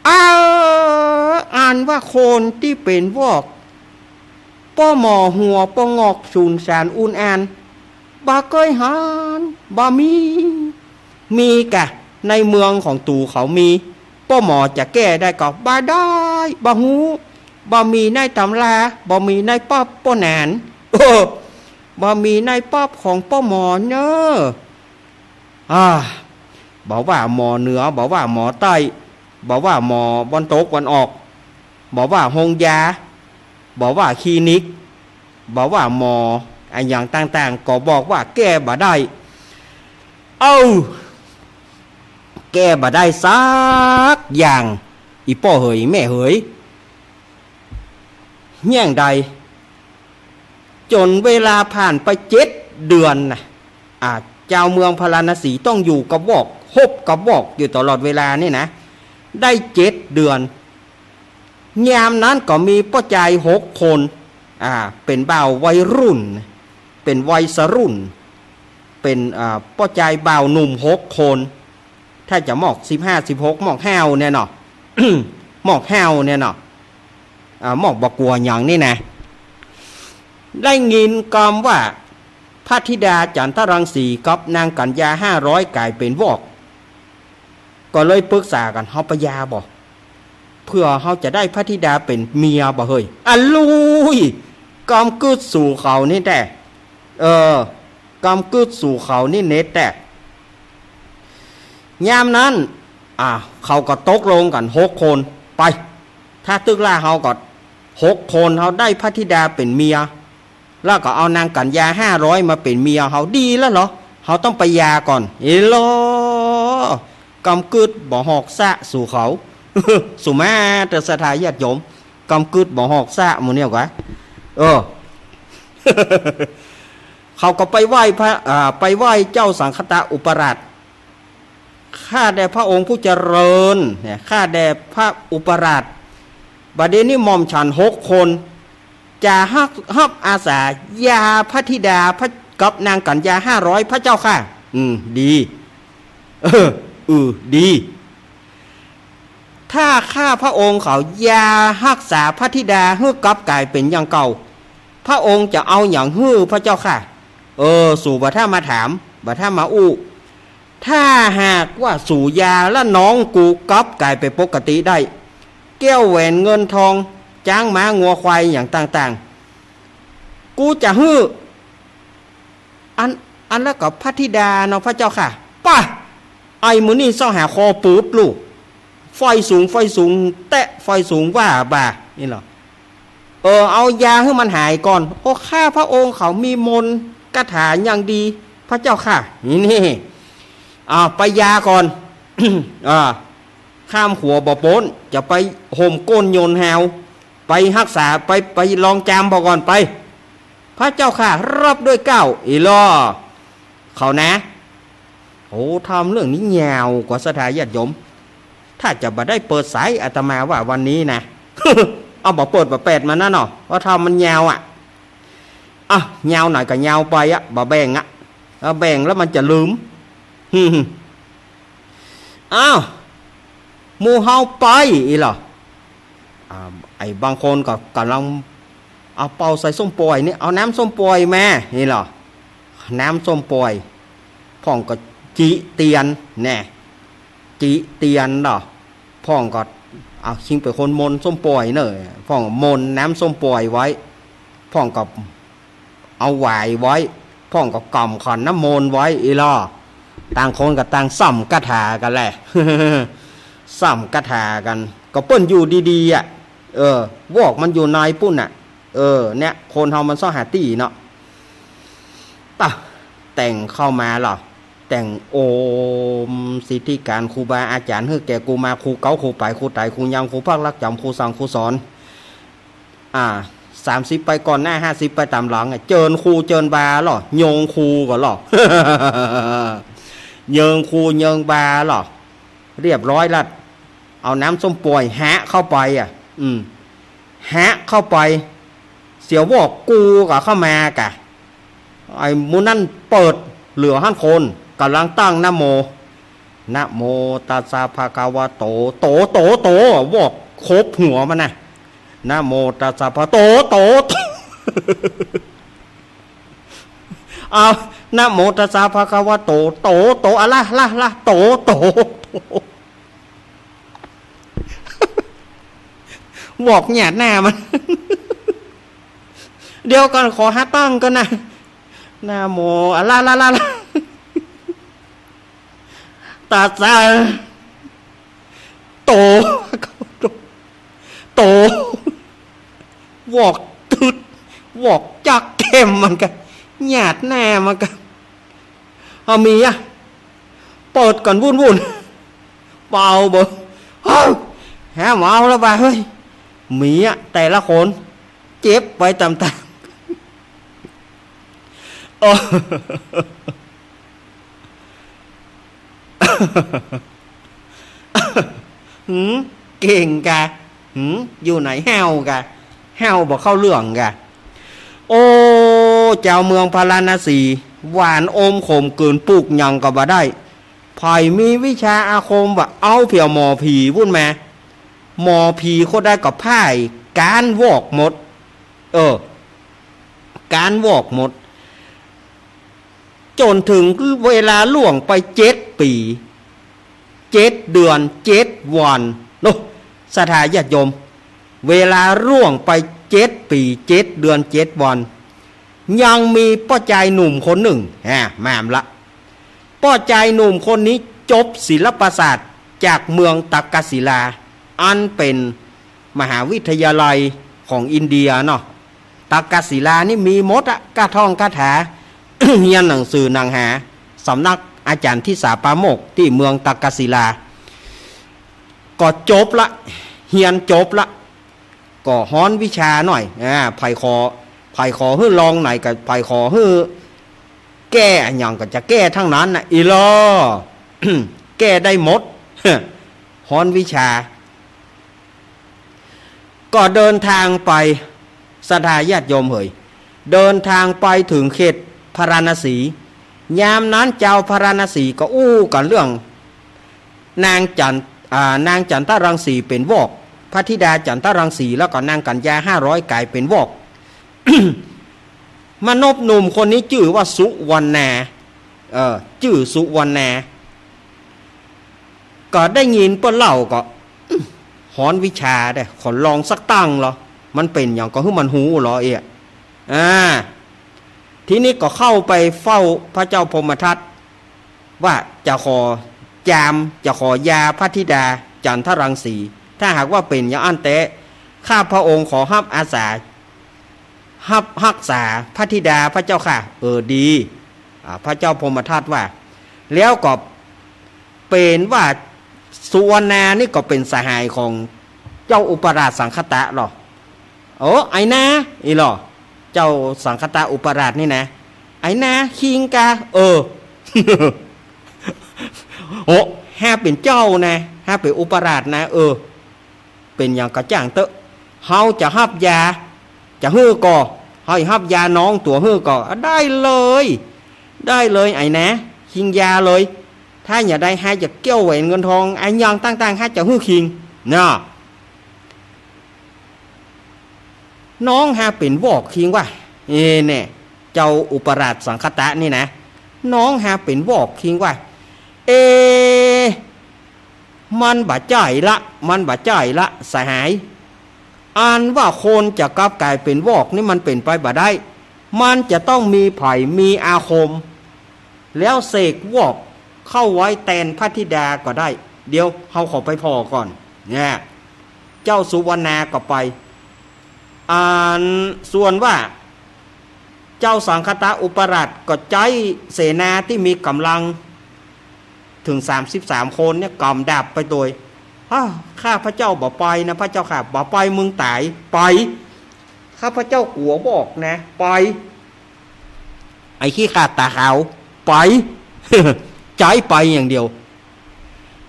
อ้าว อันว่าคนตี้เป๋นวอก ป้อหมอหัวปะงอกสูญสารอุนอาน บ่เกยหัน บ่มี มีก่ะ ในเมืองของตั๋วเขามี ป้อหมอจะแก้ได้ก่อ บ่ได้ บ่ฮู้ บ่มีในต๋ำรา บ่มีในป๊อบป้อหนาน เออ บ่มีในป๊อบของป้อหมอเน่อ อ่า บ่ว่าหมอเหนือ บ่ว่าหมอใต้ บ่ว่าหมอวันตกวันออก บ่ว่าโฮงยา บ่ว่าคลินิก บ่ว่าหมออะหยังต่างๆ ก็บอกว่าแก้บ่ได้ เอ้า แก้บ่ได้สักอย่าง อี่ป้อเหยแม่เหย เยียะหยังใด จ๋นเวลาผ่านไปเจ็ดเดือนนะ อ่า จาวเมืองพาราณสีต้องอยู่กับวอก ฮบกับวอกอยู่ตลอดเวลานี่นะ ได้เจ็ดเดือน ยามนั้นก็มีป้อจายหกคน อ่า เป๋นบ่าววัยรุ่น เป๋นวัยสรุ่น เป๋น อ่า ป้อจายบ่าวหนุ่มหกคน ถ้าจะหมอกสิบห้า สิบหก หมอกห้าวเนี่ยเนาะ หมอกห้าวเนี่ยเนาะ อ่า หมอกบ่กั๋วหยังนี่นะ ได้ยินกำว่า พระธิดาจันทรังสีกับนางกัญญาห้าร้อยก๋ายเป๋นวอก ก็เลยปรึกษากั๋น เฮาไปยาบ่ เปื้อเฮาจะได้พระธิดาเป๋นเมียบ่าเฮ้ย อะลุย กำกึ๊ดสู่เขานี่แต๊ เออ กำกึ๊ดสู่เขานี่เน็ตแต๊ ยามนั้น อ่า เขาก็ตกลงกั๋นหกคน ไป ถ้าตึกล้าเฮาก็หกคน เฮาได้พระธิดาเป๋นเมีย แล้วก็เอานางกัญญาห้าร้อยมาเป๋นเมียเฮา ดีแล้วเหรอ เฮาต้องไปหย่าก่อน เอลอ กำกึ๊ดบ่หอกซะสู่เขา สุมาเตอร์ศรัทธาญาติโยม กำกึ๊ดบ่หอกซะหมู่เนี่ยกะ เออ เขาก็ไปไหว้พระ อ่า ไปไหว้เจ้าสังคตะอุปราช ข้าแต่พระองค์ผู้เจริญ เนี่ย ข้าแต่พระอุปราช บัดนี้หม่อมฉันหกคน จะฮับ ฮับอาสาหย่าพระธิดาพระ กับนางกัญญาห้าร้อย พระเจ้าค่ะ อืม ดี เออ อือ ดี ถ้าข้าพระองค์เขาหย่าฮักษาพระธิดาหื้อกลับก๋ายเป๋นอย่างเก่า พระองค์จะเอาหยังหื้อพระเจ้าค่ะ เออ สูบ่ถ้ามาถาม บ่ถ้ามาอู้ ถ้าหากว่าสูหย่าแล้วน้องกูกลับก๋ายเป๋นปกติได้ แก้วแหวนเงินทอง จ๊างม้างัวควายอย่างต่างๆ กูจะหื้อ อัน อันแล้วก็พระธิดาเนาะพระเจ้าค่ะ ป่ะ ไอ้หมู่นี่เซาะหาคอปูดลูก ไฟสูง ไฟสูง แตะไฟสูงว่าบ่า นี่เหรอ เออ เอายาหื้อมันหายก่อน โอ้ ข้าพระองค์เขามีมนต์คาถาอย่างดี พระเจ้าค่ะ นี่ นี่ อ่า ไปหย่าก่อน อ่า ข้ามขัวบ่ป๊น จะไปห่มก้นโยนแฮว ไปฮักษา ไป ไปลองจามบ่าก่อน ไป พระเจ้าค่ะ รับด้วยเกล้า อีหล่อ เขานะ โอ้ ธรรมเรื่องนี้ยาวกว่าศรัทธาญาติโยม ถ้าจะบ่ได้เปิดสายอาตมาว่าวันนี้นะ เอาบ่เปิดบ่แปดมันนะเนาะ เพราะธรรมมันยาวอะ อ่ะ ยาวหน่อยก็ยาวไปอะ บ่แบ่งอะ เอาแบ่งแล้วมันจะลืม อ้าว หมู่เฮาไป อีหล่อ อ่า ไอ้บางคนก็ก่ำลังเอาเป่าใส่ส้มป่อยนี่ เอาน้ำส้มป่อยมา นี่เหรอ น้ำส้มป่อย พ่องก็จิเตียนแน่ จิเตียนเหรอ พ่องก็ เอา คิงเป๋นคนมนต์ส้มป่อยเน่อ พ่องมนต์น้ำส้มป่อยไว้ พ่องก็ เอาหวายไว้ พ่องก็ก๋ำขันน้ำมนต์ไว้ อีหล่อ ต่างคนก็ต่างส่ำคาถากั๋นแหละ ส่ำคาถากั๋น ก็เปิ้นอยู่ดีๆ อะ เออ วอกมันอยู่ในปุ้นน่ะ เออ เนี่ย คนเฮามันเซาะหาตี้เนาะ ตะ แต่งเข้ามาเหรอ แต่งโอมสิทธิการครูบาอาจ๋ารย์หื้อแก่กูมา ครูเก๊า ครูป๋าย ครูไต๋ ครูยำ ครูพักรักจ๋ำ ครูสั่ง ครูสอน อ่า สามสิบไปก่อนหน้า ห้าสิบไปต๋ามหลังอะ เจิญครูเจิญบาเหรอ โยงครูก่อนเหรอ โยงครูโยงบาเหรอ เรียบร้อยละ เอาน้ำส้มป่อยหะเข้าไปอะ อืม หะเข้าไป เสียวอกกูก็เข้ามากะ ไอ้หมู่นั้นเปิด เหลือหั้นคน ก่ำลังตั้งนะโม นะโมตัสสะภะคะวะโต โต โต โต วอกครบหัวมันนะ นะโมตัสสะภะ โต โต โต เอา นะโมตัสสะภะคะวะโต โต โต อะละ ละ ละ โต โต โต วอกหยาดหน้ามัน เดี๋ยวก่อน ขอหาตั้งก่อนนะ นะโม อะละ ละ ละ ละ ตัสสะ โต โต วอกตึด วอกจักเข้มมันกะ หยาดหน้ามันกะ เอามีอะ เปิดก่อนวุ่นๆ เป่าเบอ เฮ้ย แหมเอาแล้วว่ะเฮ้ย มีอะ แต่ละคน เจ็บไปต๋ามๆ เออ หืม เก่งกะ หืม อยู่ไหนแห้วกะ แห้วบ่เข้าเรื่องกะ โอ้ จาวเมืองพาราณสี หวานอมขมกลืน ปลูกหยังก็บ่ได้ ใผมีวิชาอาคมว่าเอาเผียหมอผีปุ้นมา หมอผีคนใดก็พ่าย ก๊านวอกหมด เออ ก๊านวอกหมด จ๋นเถิงเวลาล่วงไปเจ็ดปี๋ เจ็ดเดือน เจ็ดวัน โอ้ ศรัทธาญาติโยม เวลาล่วงไปเจ็ดปี๋ เจ็ดเดือน เจ็ดวัน ยังมีป้อจายหนุ่มคนนึ่ง อ่า แม่มละ ป้อจายหนุ่มคนนี้จบศิลปศาสตร์จากเมืองตักกศิลา อันเป๋นมหาวิทยาลัยของอินเดียเนาะ ตักกศิลานี่มีหมดอะ ก้าท่องคาถา เฮียนหนังสือหนังหา สำนักอาจ๋ารย์ทิสาปาโมกข์ตี้เมืองตักกศิลา ก็จบละ เฮียนจบละ ก็ฮ้อนวิชาหน่อย อ่า ใผขอ ใผขอหื้อลองไหนก็ ใผขอหื้อแก้อะหยังก็จะแก้ตังนั้นน่ะ อีหล่อ แก้ได้หมด ฮ้อนวิชา ก็เดินตางไป ศรัทธาญาติโยมเหย เดินตางไปเถิงเขตพาราณสี ยามนั้นจาวพาราณสีก็อู้กั๋นเรื่อง นางจัน อ่า นางจันทรังสีเป๋นวอก พระธิดาจันทรังสี แล้วก็นางกัญญาห้าร้อยก๋ายเป๋นวอก มนพหนุ่มคนนี้จื้อว่าสุวรรณา เออ จื้อสุวรรณา ก็ได้ยินเปิ้นเล่าก็ อื้อ ฮ้อนวิชาเด้ ขอลองสักตั้งเหรอ มันเป๋นหยังก็หื้อมันฮู้เหรอเอ๊ะ อ่า ทีนี้ก็เข้าไปเฝ้าพระเจ้าพรหมทัต ว่าจะขอจาม จะขอยาพระธิดาจันทรังสี ถ้าหากว่าเป๋นอย่างอั้นแต๊ ข้าพระองค์ขอฮับอาสา ฮับฮักษาพระธิดาพระเจ้าข้า เออ ดี อ่า พระเจ้าพรหมทัตว่า แล้วก็เป๋นว่าสุวรรณานี่ก็เป๋นสหายของเจ้าอุปราชสังคตะเหรอ โอ้ ไอ้นา อีหล่อ เจ้าสังคตะอุปราชนี่นะ ไอ้นา คิงกา เออ โอ้ ห้าเป๋นเจ้านะ ห้าเป๋นอุปราชนะ เออ เป๋นอย่างก็จ้างเต๊อะ เฮาจะฮับยา จะหื้อก่อ เฮาจะฮับยาน้องตั๋วหื้อก่อ ได้เลย ได้เลยไอ้นา คิงยาเลย ถ้าอยากได้ ห้าจะเกี้ยวแหวนเงินทอง อะหยังต่างๆ ห้าจะหื้อคิง เนาะ น้องห้าเป๋นวอกคิงว่า เอ แน่ เจ้าอุปราชสังคตะนี่นะ น้องห้าเป๋นวอกคิงว่า เอ มันบ่ใจ้ละ มันบ่ใจ้ละ สหาย อันว่าคนจะกลับก๋ายเป๋นวอกนี่มันเป๋นไปบ่ได้ มันจะต้องมีไผมีอาคม แล้วเสกวอกเข้าไว้แตนพระธิดาก็ได้ เดี๋ยวเฮาขอไปผ่อก่อน เนี่ย เจ้าสุวรรณาก็ไป อันส่วนว่า เจ้าสังคตะอุปราชก็ใจ๊เสนาตี้มีก๋ำลังเถิงสามสิบสามคนเนี่ย ก๋ำดาบไปโตย อ้าว ข้าพเจ้าบ่ไปนะพระเจ้าข้า บ่ไปมึงต๋าย ไป ข้าพเจ้ากั๋ววอกนะ ไป ไอ้ขี้ขลาดต๋าขาว ไป ใจ๊ไปอย่างเดียว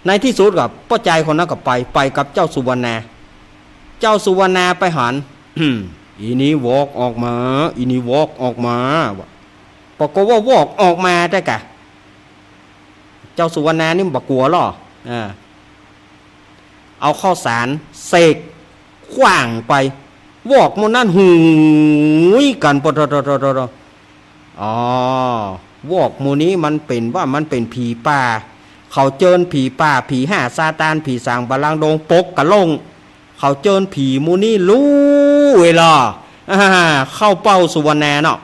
ในตี้สุดก็ป้อจายคนนั้นก็ไป ไปกับเจ้าสุวรรณา เจ้าสุวรรณาไปหัน อีนี้วอกออกมา อีนี้วอกออกมา ว่า ปรากฏว่าวอกออกมาแต๊กะ เจ้าสุวรรณานี่มันบ่กั๋วลอ อ่า เอาข้าวสารเสกขว้างไป วอกหมู่นั้นหูยกั๋น ปะทอทอทอทอทอ อ๋อ วอกหมู่นี้มันเป๋นว่ามันเป๋นผีป่า เขาเจิญผีป่า ผีฮ่าซาตาน ผีสางบาลังก์ดง ปกกะล่ง เขาเจิญผีหมู่นี้ลู่เวลา อ่า เข้าเป้าสุวรรณาเนาะ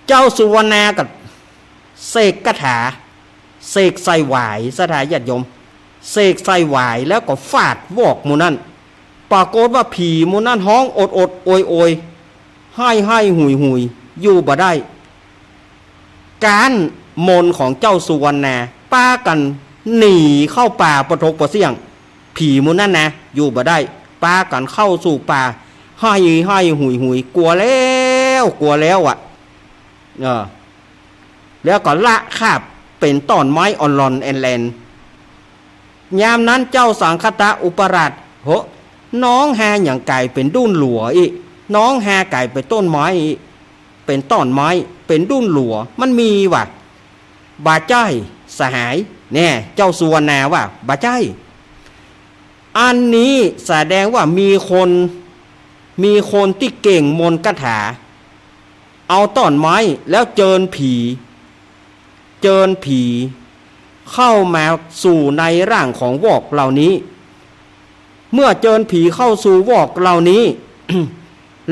เจ้าสุวรรณาก็เสกคาถา เสกใส่หวาย ศรัทธาญาติโยม เสกใส่หวายแล้วก็ฟาดวอกหมู่นั้น ปรากฏว่าผีหมู่นั้นฮ้องอดอดโอยโอย ไห้ไห้หุยหุย อยู่บ่ได้ ก๊านมนต์ของเจ้าสุวรรณา ปากั๋นหนีเข้าป่าปะทกปะเสี้ยง ผีหมู่นั้นนะ อยู่บ่ได้ ปากั๋นเข้าสู่ป่า ไห้ไห้หุยหุย กั๋วแล้ว กั๋วแล้วอะ เออ แล้วก็ละคาบเป๋นต้นไม้อ่อนหล่อนแอ่นแหลน ยามนั้นเจ้าสังคตะอุปราช โห น้องฮาหยังก๋ายเป๋นดุ้นหลัวอี้ น้องฮาก๋ายเป๋นต้นไม้อี้ เป๋นต้นไม้ เป๋นดุ้นหลัว มันมีวะ บ่ใจ้ สหาย แน่ เจ้าสุวรรณาว่า บ่ใจ้ อันนี้แสดงว่ามีคน มีคนตี้เก่งมนต์คาถา เอาต้นไม้แล้วเจิญผี เจิญผีเข้ามาสู่ในร่างของวอกเหล่านี้ เมื่อเจิญผีเข้าสู่วอกเหล่านี้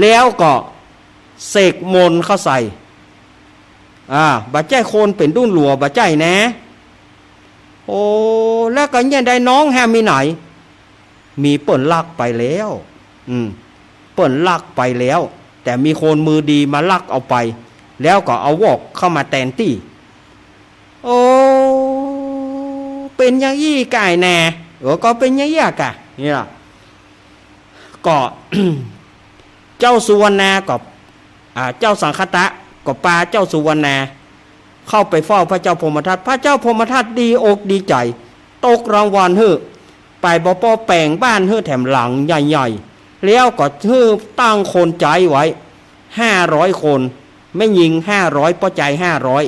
แล้วก็เสกมนต์เข้าใส่ อ่า บ่ใจ้คนเป๋นดุ้นหลัว บ่ใจ้นะ โอ้ แล้วก็เยียะได้น้องแฮมมีไหน มีเปิ้นลักไปแล้ว อืม เปิ้นลักไปแล้ว แต่มีคนมือดีมาลักเอาไป แล้วก็เอาวอกเข้ามาแตนตี้ โอ้ เป๋นอย่างอี้ก่ายแน่ เออ ก็เป๋นอย่างอี้ก่ะ เนี่ย ก็ เจ้าสุวรรณาก็ อ่า เจ้าสังคตะก็ปาเจ้าสุวรรณา เข้าไปเฝ้าพระเจ้าพรหมทัต พระเจ้าพรหมทัตดีอกดีใจ๋ ตกรางวัลหื้อ ไปบ่ปอแป๋งบ้านหื้อแถมหลังใหญ่ๆ แล้วก็หื้อตั้งคนใจ๊ไว้ ห้าร้อย คน แม่ญิง ห้าร้อย ป้อจาย ห้าร้อย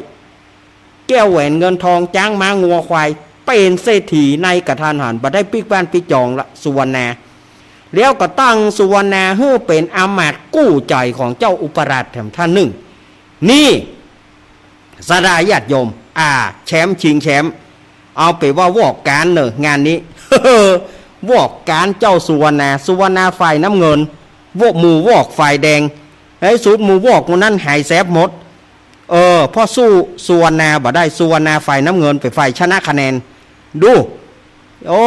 แก้วแหวนเงินทอง จ๊างม้างัวควาย เป๋นเศรษฐีในกะทันหัน บ่ได้ปิ๊กบ้านปิ๊กจองละ สุวรรณา แล้วก็ตั้งสุวรรณาหื้อเป๋นอำมาตย์กู้ใจ๋ของเจ้าอุปราชแถมต้านนึ่ง นี่ ศรัทธาญาติโยม อ่า แชมป์ชิงแชมป์ เอาเป๋นว่าวอกก๋านเน่อ งานนี้ วอกก๋านเจ้าสุวรรณา สุวรรณาฝ่ายน้ำเงิน วอก หมู่วอกฝ่ายแดง ในสุดหมู่วอกหมู่นั้นหายแสบหมด เออ เพราะสู้สุวรรณาบ่ได้ สุวรรณาฝ่ายน้ำเงินเป๋นฝ่ายชนะคะแนน ดู โอ้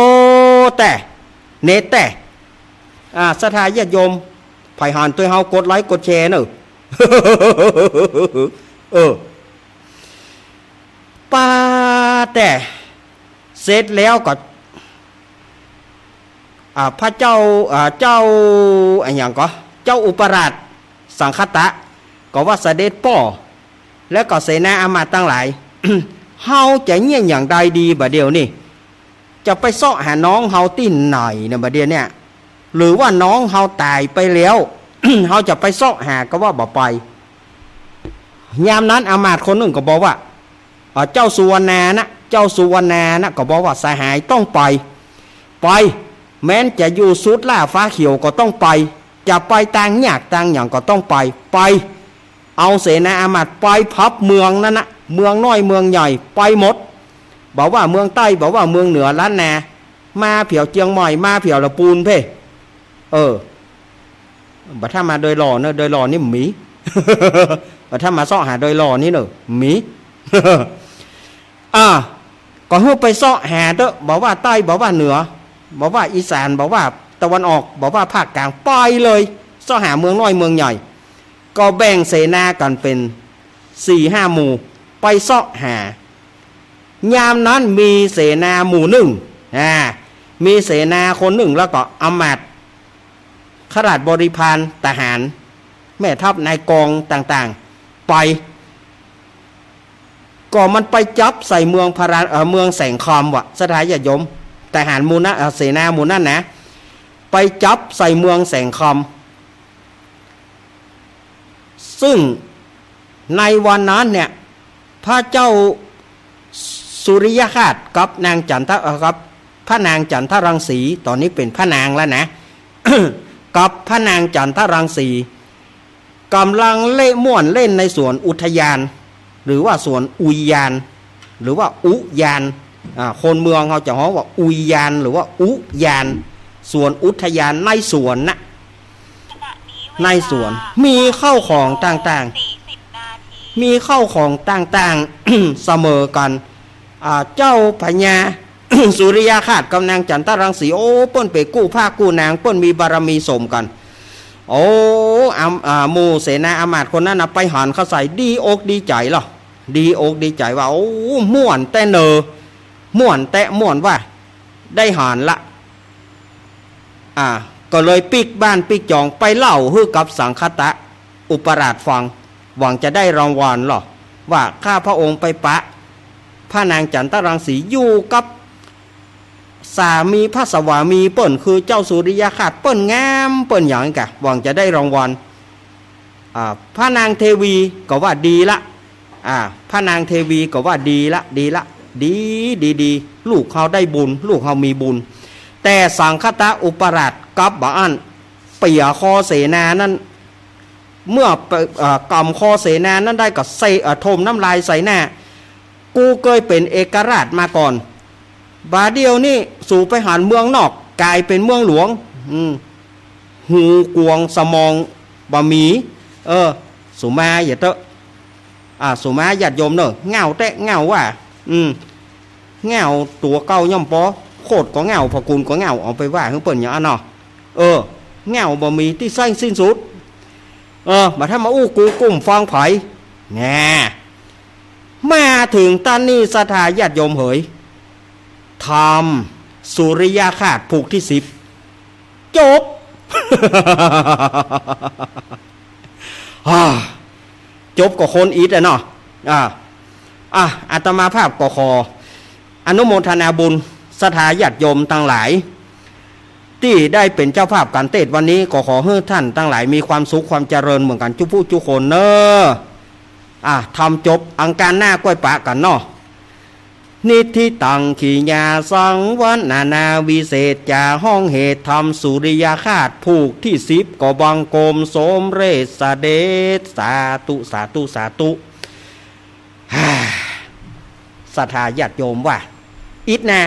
แต่ เน็ตแต่ อ่า ศรัทธาญาติโยม ใผหันตวยเฮากดไลก์กดแชร์เน่อ เออ ปาแต่ เสร็จแล้วก็ อ่า พระเจ้า อ่า เจ้า อะหยังก่อ เจ้าอุปราชสังคตะ ก็ว่าเสด็จป้อ แล้วก็เสนาอามาตย์ตังหลาย เฮาจะเยียะอย่างใดดีบ่าเดี่ยวนี้ จะไปเซาะหาน้องเฮาตี้ไหนเนี่ยบ่าเดี่ยวเนี่ย หรือว่าน้องเฮาต๋ายไปแล้ว เฮาจะไปเซาะหาก็ว่าบ่ไป ยามนั้นอามาตย์คนนึ่งก็บอกว่า อ่า เจ้าสุวรรณานะ เจ้าสุวรรณานะ ก็บอกว่าสหายต้องไป ไป แม้นจะอยู่สุดล่าฟ้าเขียวก็ต้องไป จะไปตางยากตางหยังก็ต้องไป ไป เอาเสนาอามาตย์ไปพับเมืองนั้นนะ เมืองน้อยเมืองใหญ่ไปหมด บ่ว่าเมืองใต้ บ่ว่าเมืองเหนือล้านนา มาแผวเจียงใหม่ มาแผวละปูนเพ่ เออ บ่ถ้ามาโดยหล่อเนอะ โดยหล่อนี่บ่มี บ่ถ้ามาเซาะหาโดยหล่อนี่เนอะ บ่มี อ่า ก็หื้อไปเซาะหาเต๊อะ บ่ว่าใต้ บ่ว่าเหนือ บ่ว่าอีสาน บ่ว่าตะวันออก บ่ว่าภาคกลาง ไปเลย เซาะหาเมืองน้อยเมืองใหญ่ ก็แบ่งเสนากั๋นเป๋นสี่ห้าหมู่ ไปเซาะหา ยามนั้นมีเสนาหมู่นึ่ง อ่า มีเสนาคนนึ่ง แล้วก็อามาตย์ ข้าราชบริพาร ทหาร แม่ทัพนายกองต่างๆ ไป ก็มันไปจับใส่เมืองพารา เอ่อ เมืองแสงคำว่ะ ศรัทธาญาติโยม ทหารหมู่นั้น เอ่อ เสนาหมู่นั้นนะ ไปจับใส่เมืองแสงคำ ซึ่งในวันนั้นเนี่ย พระเจ้าสุริยคราสกับนางจันทะ เอ่อ กับพระนางจันทรังสี ต๋อนนี้เป๋นพระนางแล้วนะ กับพระนางจันทรังสี ก่ำลังเล่นม่วนเล่นในสวนอุทยาน หรือว่าสวนอุยยาน หรือว่าอุยาน อ่า คนเมืองเฮาจะฮ้องว่าอุยยาน หรือว่าอุยาน สวนอุทยาน ในสวนนะ ในสวน มีข้าวของต่างๆ มีข้าวของต่างๆ เสมอกั๋น อ่า เจ้าพญา สุริยคราสกับนางจันทรังสี โอ้ เปิ้นไปกู้พระกู้นาง เปิ้นมีบารมีสมกั๋น โอ้ อำ อ่า หมู่เสนาอามาตย์คนนั้นนะ ไปหันเข้าใส่ ดีอกดีใจ๋ลอ ดีอกดีใจ๋ว่า โอ้ ม่วนแต๊เนอ ม่วนแต๊ม่วนว่า ได้หันละ อ่า ก็เลยปิ๊กบ้านปิ๊กจอง ไปเล่าหื้อกับสังคตะอุปราชฟัง หวังจะได้รางวัลลอ ว่าข้าพระองค์ไปปะพระนางจันทรังสีอยู่กับสามี พระสวามีเปิ้นคือเจ้าสุริยคราส เปิ้นงามเปิ้นหยังกะ หวังจะได้รางวัล อ่า พระนางเทวีก็ว่าดีละ อ่า พระนางเทวีก็ว่าดีละ ดีละ ดี ดี ดี ลูกเฮาได้บุญ ลูกเฮามีบุญ แต่สังคตะอุปราชกลับบ่อั้น เปียคอเสนานั้น เมื่อไป เอ่อ ก่ำคอเสนานั้นได้ก็เสะ เอ่อ ถมน้ำลายใส่หน้า กูเกยเป๋นเอกราชมาก่อน บ่าเดี่ยวนี้สูไปหันเมืองนอก ก๋ายเป๋นเมืองหลวง อืม หูกวางสมองบ่มี เออ สุมาอย่าเต๊อะ อ่า สุมาญาติโยมเน่อ เหง้าแต๊ เหง้าว่า อืม เหง้าตั๋วเก่าย่อมปอ โคตรก็เหง้า พระคุณก็เหง้า เอาไปว่าหื้อเปิ้นอย่างอั้นเนาะ เออ เหง้าบ่มีตี้ไส้สิ้นสุด เออ บ่าถ้ามาอู้กูกุ้มฟังใผ แน่ มาเถิงต้านนี้ศรัทธาญาติโยมเหย ธรรมสุริยคราสน์ผูกตี้สิบ จบ อ่า จบก็คนอิดอะเนาะ อ่า อ่ะ อาตมาภาพก็ขออนุโมทนาบุญศรัทธาญาติโยมตังหลาย ตี้ได้เป๋นเจ้าภาพก๋านเตสน์วันนี้ ก็ขอหื้อต้านตังหลายมีความสุขความเจริญเหมือนกั๋นจุ๊ผู้จุ๊คนเน่อ อ่ะ ธรรมจบ อังคารหน้าก้อยปะกั๋นเนาะ นิทธิตัง ขีณาสังวัณณา วิเศษจา ฮ้องเหตุธรรมสุริยคราสน์ผูกตี้สิบ ก็บังคมสมเร็จเสด็จ สาธุ สาธุ สาธุ ฮ่า ศรัทธาญาติโยมว่า อิดนะ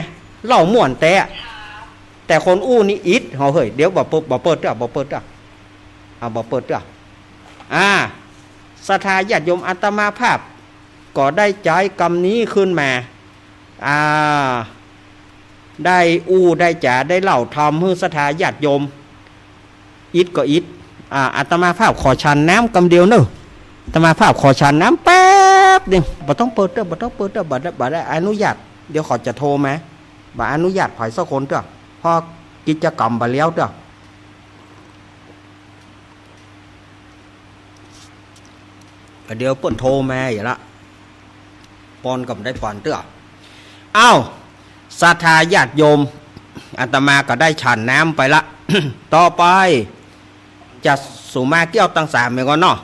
เล่าม่วนแต๊ แต่คนอู้นี่อิด เฮาเฮย เดี๋ยวบ่เปิด บ่เปิดเตื้อ บ่เปิดเตื้อ เอาบ่เปิดเตื้อ อ่า ศรัทธาญาติโยม อาตมาภาพ ก็ได้ใจ๊กำนี้ขึ้นมา อ่า ได้อู้ได้จ๋า ได้เล่าธรรมหื้อศรัทธาญาติโยม อิดก็อิด อ่า อาตมาภาพขอฉันน้ำกำเดียวเน่อ อาตมาภาพขอฉันน้ำแป๊บเดียว บ่ต้องเปิดเตื้อ บ่ต้องเปิดเตื้อ บ่ได้ บ่ได้อนุญาต เดี๋ยวเขาจะโทรมา บ่อนุญาตใผสักคนเตื้อ เพราะกิจกรรมบ่แล้วเตื้อ เดี๋ยวเปิ้นโทรมาอีกละ ปอนก็บ่ได้ปอนเตื้อ อ้าว ศรัทธาญาติโยม อาตมาก็ได้ฉันน้ำไปละ ต่อไป จะสุมาแก้วตังสามเหมือนกั๋นเนาะ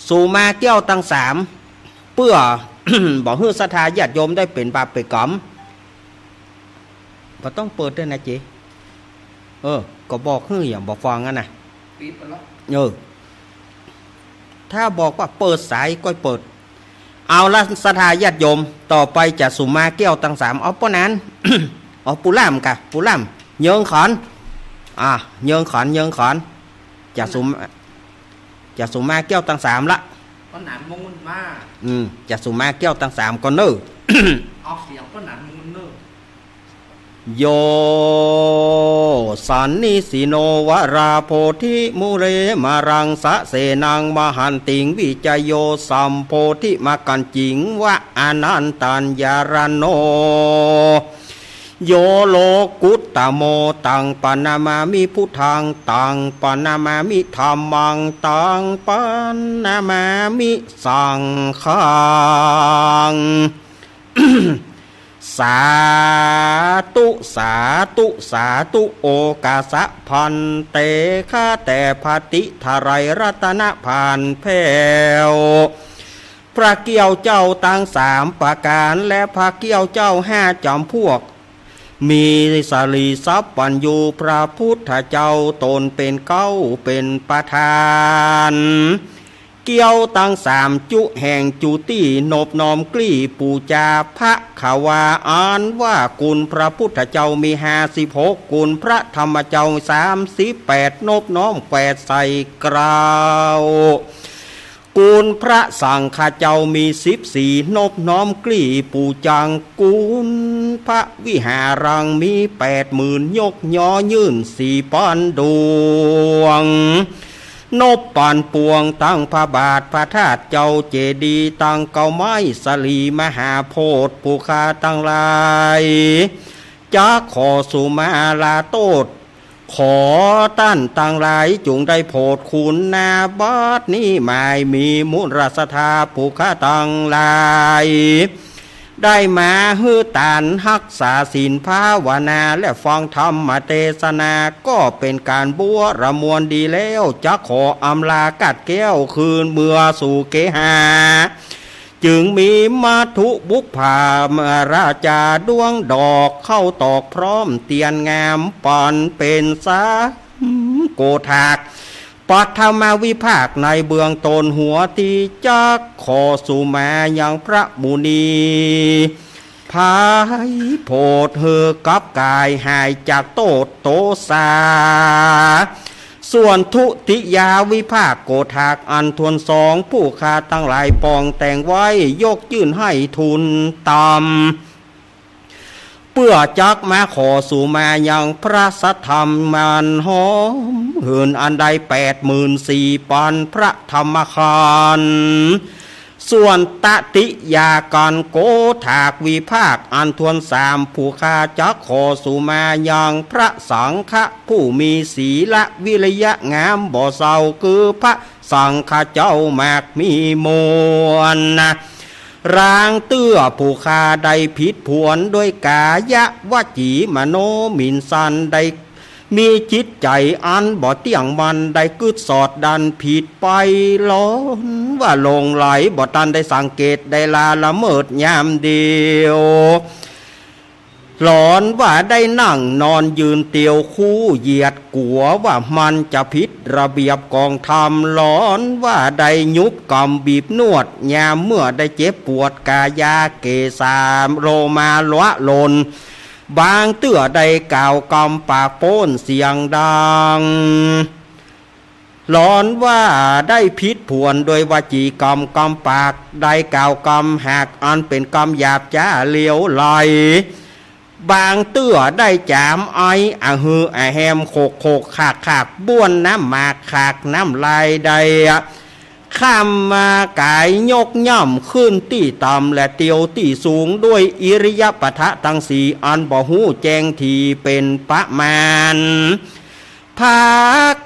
สุมาแก้วตังสาม เปื้อ บ่หื้อศรัทธาญาติโยมได้เป๋นบาปเป๋นกรรม บ่ต้องเปิดเตื้อนะเจ เออ ก็บอกหื้ออย่างบ่ฟังอั้นนะ ปิดไปแล้ว เออ ถ้าบอกว่าเปิดสายก็เปิด เอาละศรัทธาญาติโยม ต่อไปจะสุมาแก้วตังสาม เอาป้อนั้น เอาปูล่ามกะ ปูล่าม เยิงขาน อ่ะ เยิงขาน เยิงขาน จะสุมา จะสุมาแก้วตังสามละ ป้อนั้นมงคลมา อืม จะสุมาแก้วตังสามก่อนเน่อ ออกเสียงป้อนั้นมงคลเน่อ โย สันนิสิโน วราโพธิมูเล มารังสะเสนัง มหันติง วิจโย สัมโพธิมกัญจิง วะ อนันตัญญารโณ โย โลกุตตโม ตังปะนะมามิพุทธัง ตังปะนะมามิธัมมัง ตังปะนะมามิสังฆัง สาธุ สาธุ สาธุ โอกาสะภันเต ข้าแต่พระติไทยรัตนผานแผ้ว พระเกี้ยวเจ้าตังสามประก๋าน และพระเกี้ยวเจ้าห้าจ๋ำพวก มีสรีสัพพัญญู พระพุทธเจ้าต๋นเป๋นเก๊าเป๋นประธาน เกี้ยวตังสามจุแห่งจุติ นบน้อมกลี้ปู๋จาภควา อันว่ากุณพระพุทธเจ้ามีห้าสิบหก กุณพระธรรมเจ้าสามสิบแปด นบน้อมแขวดใส่เกล้า กุณพระสังฆเจ้ามีสิบสี่ นบน้อมกลี้ปู๋จัง กุณพระวิหารังมีแปดหมื่น ยกยอยื่นสี่ปันดวง นบปันปวงตังพระบาทพระธาตุเจ้าเจดีย์ ตังเก๊าไม้สลีมหาโพธิ์ ผู้ข้าตังหลาย จักขอสุมาลาโต้ษ ขอต้านตังหลายจุ่งได้โผดคุณนา บัดนี้หมายมีมูลศรัทธาผู้ข้าตังหลาย ได้มาหื้อตานฮักษาศีลภาวนา และฟังธรรมเตสนา ก็เป๋นก๋านบัวระมวลดีแล้ว จักขออำลากัดแก้วคืนเมือสู่เกหา จึงมีมัทธุบุพผามาราจาดวงดอก เข้าตอกพร้อมเตียนงาม ปันเป๋นสามโกฏาก ปัทมวิภาคในเบื้องต้น หัวตี้จักขอสุมายังพระมุนี พ ไถ่โผดหื้อกับก๋ายหายจากโต้ษโตษา ส่วนทุติยาวิภาคโกฏหากอันทวนสอง ผู้ข้าตังหลายปองแต่งไว้ ยกยื่นหื้อทูลตาม เปื้อจักมาขอสูมายังพระสัทธรรมมันหอมหื่นอันใดแปดหมื่นสี่ปันพระธรรมขันธ์ ส่วนตติยากันโกฏหากวิภาคอันทวนสาม ผู้ข้าจักขอสูมายังพระสังฆะผู้มีศีลวิริยะงามบ่เศร้า คือพระสังฆะเจ้ามากมีมวลนะ ลางเตื้อผู้ข้าได้ผิดผวนด้วยก๋ายะวจีมโนหมิ่นสัน ได้มีจิตใจ๋อันบ่เตี้ยงมั่น ได้กึ๊ดสอดดันผิดไป หลอนว่าหลงไหล บ่ตันได้สังเกต ได้ละละเมิดยามเดียว หลอนว่าได้นั่งนอนยืนเตียวคู่เหยียด กั๋วว่ามันจะผิดระเบียบของธรรม หลอนว่าได้หยุบกำบีบนวด ยามเมื่อได้เจ็บปวดก๋ายาเกศาโลมาละหล่น บางเตื้อได้กล่าวกำปากโป๊นเสียงดัง หลอนว่าได้ผิดผวนโดยวจีกรรมกำปาก ได้กล่าวกำหากอันเป๋นกำหยาบจ๊าเหลวไหล บางเตื้อได้จ๋ามไออะฮืออะแฮม โขกโขกขากขาก บ้วนน้ำหมากขากน้ำลาย ได้ข้ามมาก๋ายยกย่ำขึ้นตี้ต่ำและเตียวตี้สูง ด้วยอิริยาบถะตังสี่อันบ่ฮู้แจ้งถี่เป๋นประมาณ พา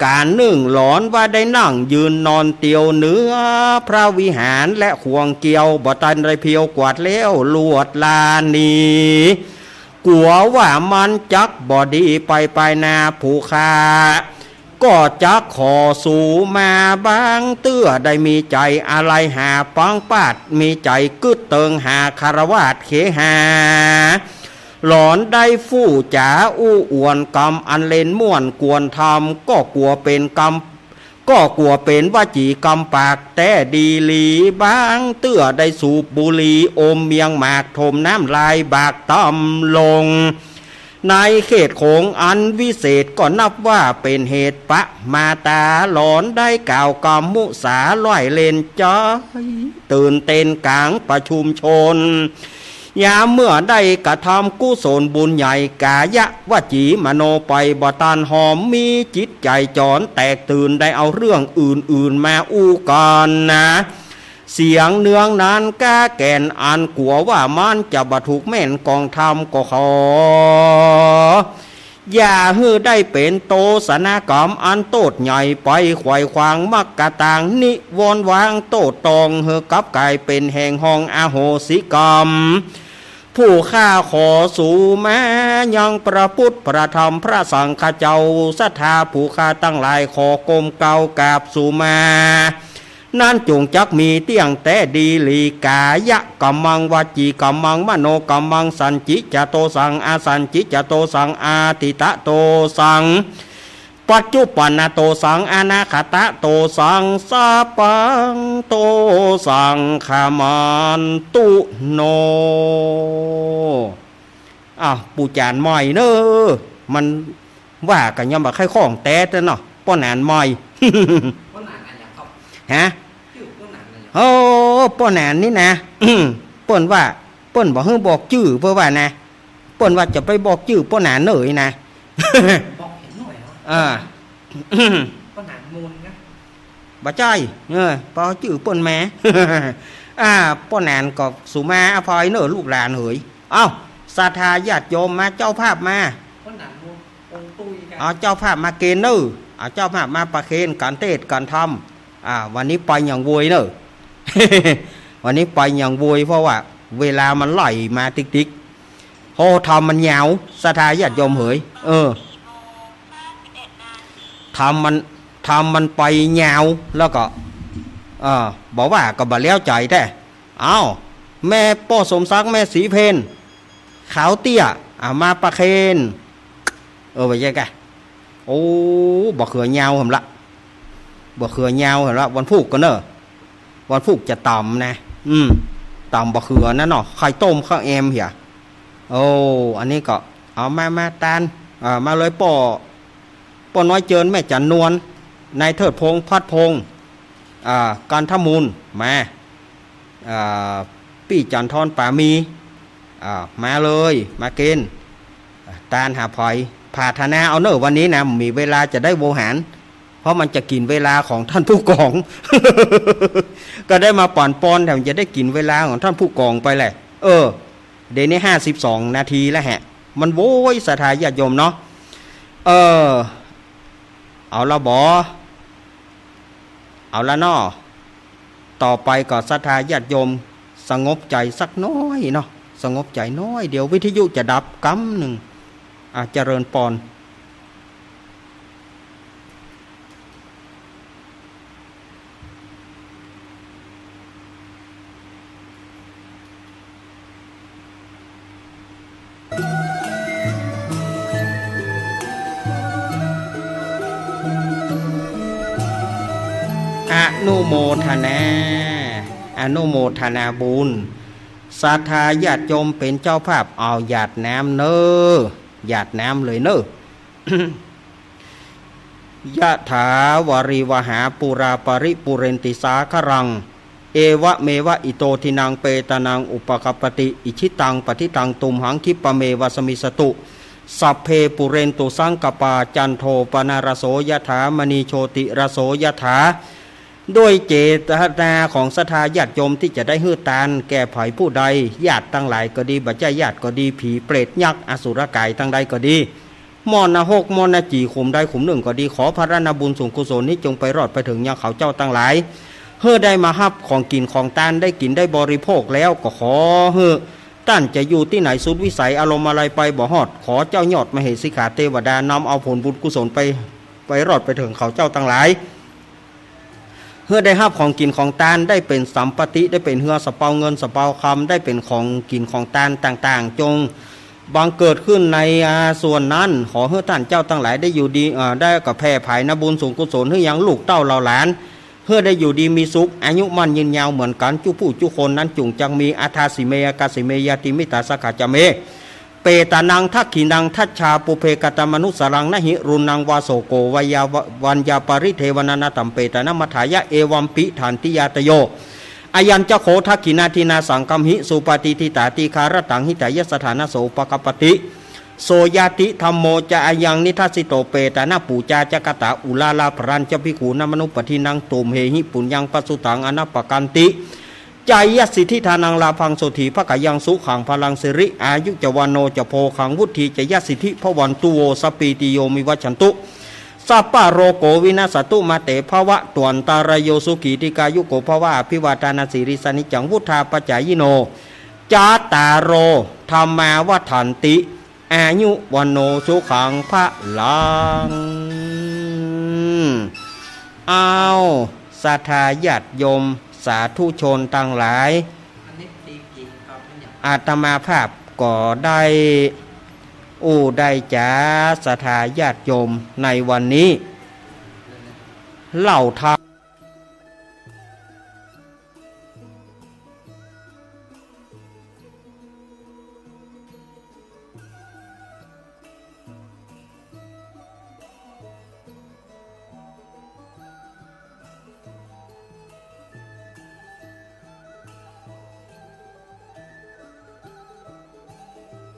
ก๋านนึ่งหลอนว่าได้นั่งยืนนอนเตียวเหนือพระวิหารและข่วงเกวียว บ่ตันได้เพลียวกวาดแล้วลวดลาหนี กั๋วว่ามันจักบ่ดีไปปายหน้า ผู้ข้าก็จักขอสูมา บางเตื้อได้มีใจ๋อาลัยหาปังปาด มีใจ๋กึ๊ดเติงหาคฤหัสถ์เขหา หลอนได้ฟู่จ๋าอู้อวดกำอันเล่นม่วนกวนธรรม ก็กั๋วเป๋นกำ ก็กั๋วเป๋นวจีกรรมปากแต๊ดีหลี บางเตื้อได้สูบบุหรี่อมเมียงหมาก ถมน้ำลายบากต่ำลง ในเขตของอันวิเศษก็นับว่าเป๋นเหตุประมาทา หลอนได้กล่าวกำมุสาล่อยเล่นใจ๋ ตื่นเต้นก๋างประชุมชน ยามเมื่อได้กระทำกุศลบุญใหญ่ ก๋ายะวจีมโนไปบ่ตันหอม มีจิตใจ๋จ๋อนแตกตื่น ได้เอาเรื่องอื่นๆ มาอู้กั๋นนะ เสียงเนืองนั้นก้าแก่น อันกั๋วว่ามันจะบ่ถูกแม่นกองธรรม ก็ขออย่าหื้อได้เป๋นโตษณกรรมอันโต้ษใหญ่ไป ไขว่ขวางมรรคตางนิวรณ์วางโต้ษตอง หื้อกับก๋ายเป๋นแห่งห้องอโหสิกรรม ผู้ข้าขอสูมายังพระพุทธพระธรรมพระสังฆเจ้า ศรัทธาผู้ข้าตังหลายขอก้มเกล้ากราบสูมา นั้นจงจักมีเตี้ยงแต๊ดีหลี ก๋ายะกัมมัง วจีกัมมัง มโนกัมมัง สัญญิจโตสัง อสัญญิจโตสัง อতীตโตสัง ปัจจุปันนโตสัง อนาคตโตสัง สัพพังโตสัง ขมันตุโน อ้าว ปู่จ๋ารย์ใหม่เน่อ มันว่ากั๋นยังบ่ใค่ข้องแต๊เนาะ ป้อหนานใหม่ ป้อหนานอะหยังครับ ฮะ จื้อป้อหนานอะหยัง โอ้ ป้อหนานนี่นะ เปิ้นว่า เปิ้นบ่หื้อบอกจื้อ เปิ้นว่านะ เปิ้นว่าจะไปบอกจื้อป้อหนานเน่อนะ บอกเห็นหน่อยเหรอ อ่า ป้อหนานมูลนะ บ่ใจ้ เออ ปอจื้อเปิ้นแหม อ่า ป้อหนานก็สุมาอภัยเน่อลูกหลานเหย เอ้า ศรัทธาญาติโยมมา เจ้าภาพมา ป้อหนานมูล องค์ตุ้ยกัน เอาเจ้าภาพมาเกณฑ์เน่อ เอาเจ้าภาพมาประเคนก๋านเตศน์ก๋านธรรม อ่า วันนี้ไปอย่างโวยเน่อ วันนี้ไปอย่างโวย เพราะว่าเวลามันไหลมาติ๊กๆ โอ้ ธรรมมันยาว ศรัทธาญาติโยมเหย เออ ธรรมมัน ธรรมมันไปยาว แล้วก็ เออ บ่ว่าก็บ่แล้วใจ๋แต๊ เอ้า แม่ป้อสมศักดิ์ แม่ศรีเพญ ขาวเตี้ย อ่า มาประเคน เออ ว่าแยะกะ โอ้ บ่าเขือยาวหำละ บ่าเขือยาวหำละ วันพูกก่อเน่อ วันพูกจะต๋ำนะ อืม ต๋ำบ่าเขือนั่นเนาะ ไข่ต้มข้าวแอมเหีย โอ้ อันนี้ก็ เอามา มาตาน อ่า มาเลยป้อ ป้อน้อยเจิญ แม่จั๋นนวล นายเทิดพงษ์ พัดพงษ์ อ่า กันทมูล มา อ่า ปี้จั๋นทร ป๋ามี อ่า มาเลย มากิ๋น อ่า ตานหาผอย ผาถนาเอาเน่อ วันนี้นะ มีเวลาจะได้โวหาร เพราะมันจะกิ๋นเวลาของต้านผู้กอง ก็ได้มาปั๋นปอน แถมจะได้กิ๋นเวลาของต้านผู้กองไปแหละ เออ เดี๋ยวนี้ห้าสิบสองนาทีแล้วแหะ มันโว้ย ศรัทธาญาติโยมเนาะ เออ เอาละบ่ เอาละเนาะ ต่อไปก็ศรัทธาญาติโยมสงบใจ๋สักน้อยเนาะ สงบใจ๋น้อยเดียว วิทยุจะดับกำนึ่ง อ่ะ เจริญปอน อนุโมทนา อนุโมทนาบุญ ศรัทธาญาติโยมเป๋นเจ้าภาพ เอาหยาดน้ำเน่อ หยาดน้ำเลยเน่อ ยะถาวาริวหาปูราปะริปูเรนติสาคะรัง เอวะเมวะอิโตทินังเปตานังอุปะกัปปติ อิจฉิตังปัตถิตังตุมหัง คิปปะเมวะสะมิชฌะตุ สัพเพปูเรนตุสังกัปปา จันโทปะนะระโสยะถา มะณีโชติระโสยะถา ด้วยเจตนาของศรัทธาญาติโยมตี้จะได้หื้อตานแก่ใผผู้ใด ญาติตังหลายก็ดี บ่ใจ้ญาติก็ดี ผีเปรตยักษ์อสุรกายตังใดก็ดี มอนะฮกมอนะจี๋ขุมใดขุมนึ่งก็ดี ขอผะนะบุญส่วนกุศลนี้จงไปรอดไปเถิงยังเขาเจ้าตังหลาย หื้อได้มาฮับของกิ๋นของตาน ได้กิ๋นได้บริโภคแล้ว ก็ขอหื้อต้านจะอยู่ตี้ไหนสุดวิสัย อารมณ์อะไรไปบ่ฮอด ขอเจ้ายอดมเหสีขาเตวดานำเอาผลบุญกุศลไป ไปรอดไปเถิงเขาเจ้าตังหลาย หื้อได้ฮับของกิ๋นของตาน ได้เป๋นสัมปติ ได้เป๋นเฮือสะเปาเงินสะเปาคำ ได้เป๋นของกิ๋นของตานต่างๆ จงบังเกิดขึ้นใน อ่า ส่วนนั้น ขอหื้อต้านเจ้าตังหลายได้อยู่ดี อ่า ได้ก็แผ่ผายนบุญส่วนกุศลหื้อยังลูกเต้าเหล่าหลาน หื้อได้อยู่ดีมีสุข อายุมั่นยืนยาวเหมือนกั๋น จุผู้จุคนนั้นจุ่งจักมี อัฏฐาสิเม อะกาสิเม ญาติมิตราสังฆาจะเม เปตานังทักขิณัง ทัจฉาปุพเพ กะตะมะนุสสารัง นะหิรุณังวา โสโก วายา วัญญาปะริเทวนา นะตัมเปตานะมัฏฐายะ เอวัมปิฏฐันติญาตโย อายัญจะโข ทักขิณาทินนาสังกัมหิ สุปะติฏฐิตา ติคารตัง หิตายะสะถานะ โส อุปะกัปปติ โสญาติธัมโมจะ อายังนิทัสสิโต เปตานะปูจาจะกะตา อุราราภะรัญจะภิกขู นะมะนุปปะทินนัง ตุมเหหิ ปุญญังปะสุตัง อะนะปะกันติ จายะสิทธิ ทานัง ลาภัง โสฏฐี ภะคะยัง สุขัง พะลัง สิริ อายุจะ วัณโณจะ โภคัง วุฑฒีจะ ยะสิทธิ ภะวันตุ โว สัพพีติโย วิวัชชันตุ สัพพะโรโก วินัสสันตุ มา เต ภะวะตุ อันตะราโย สุขี ทีฆายุโก ภะวะ อะภิวาทานะสีลิสสะ นิจจัง วุฑฒาปะจายิโน จัตตาโร ธัมมา วัฑฒันติ อายุ วัณโณ สุขัง พะลัง อ้าว ศรัทธาญาติโยม สาธุชนตังหลาย อาตมาภาพก็ได้อู้ได้จ๋า ศรัทธาญาติโยมในวันนี้ เล่าธรรม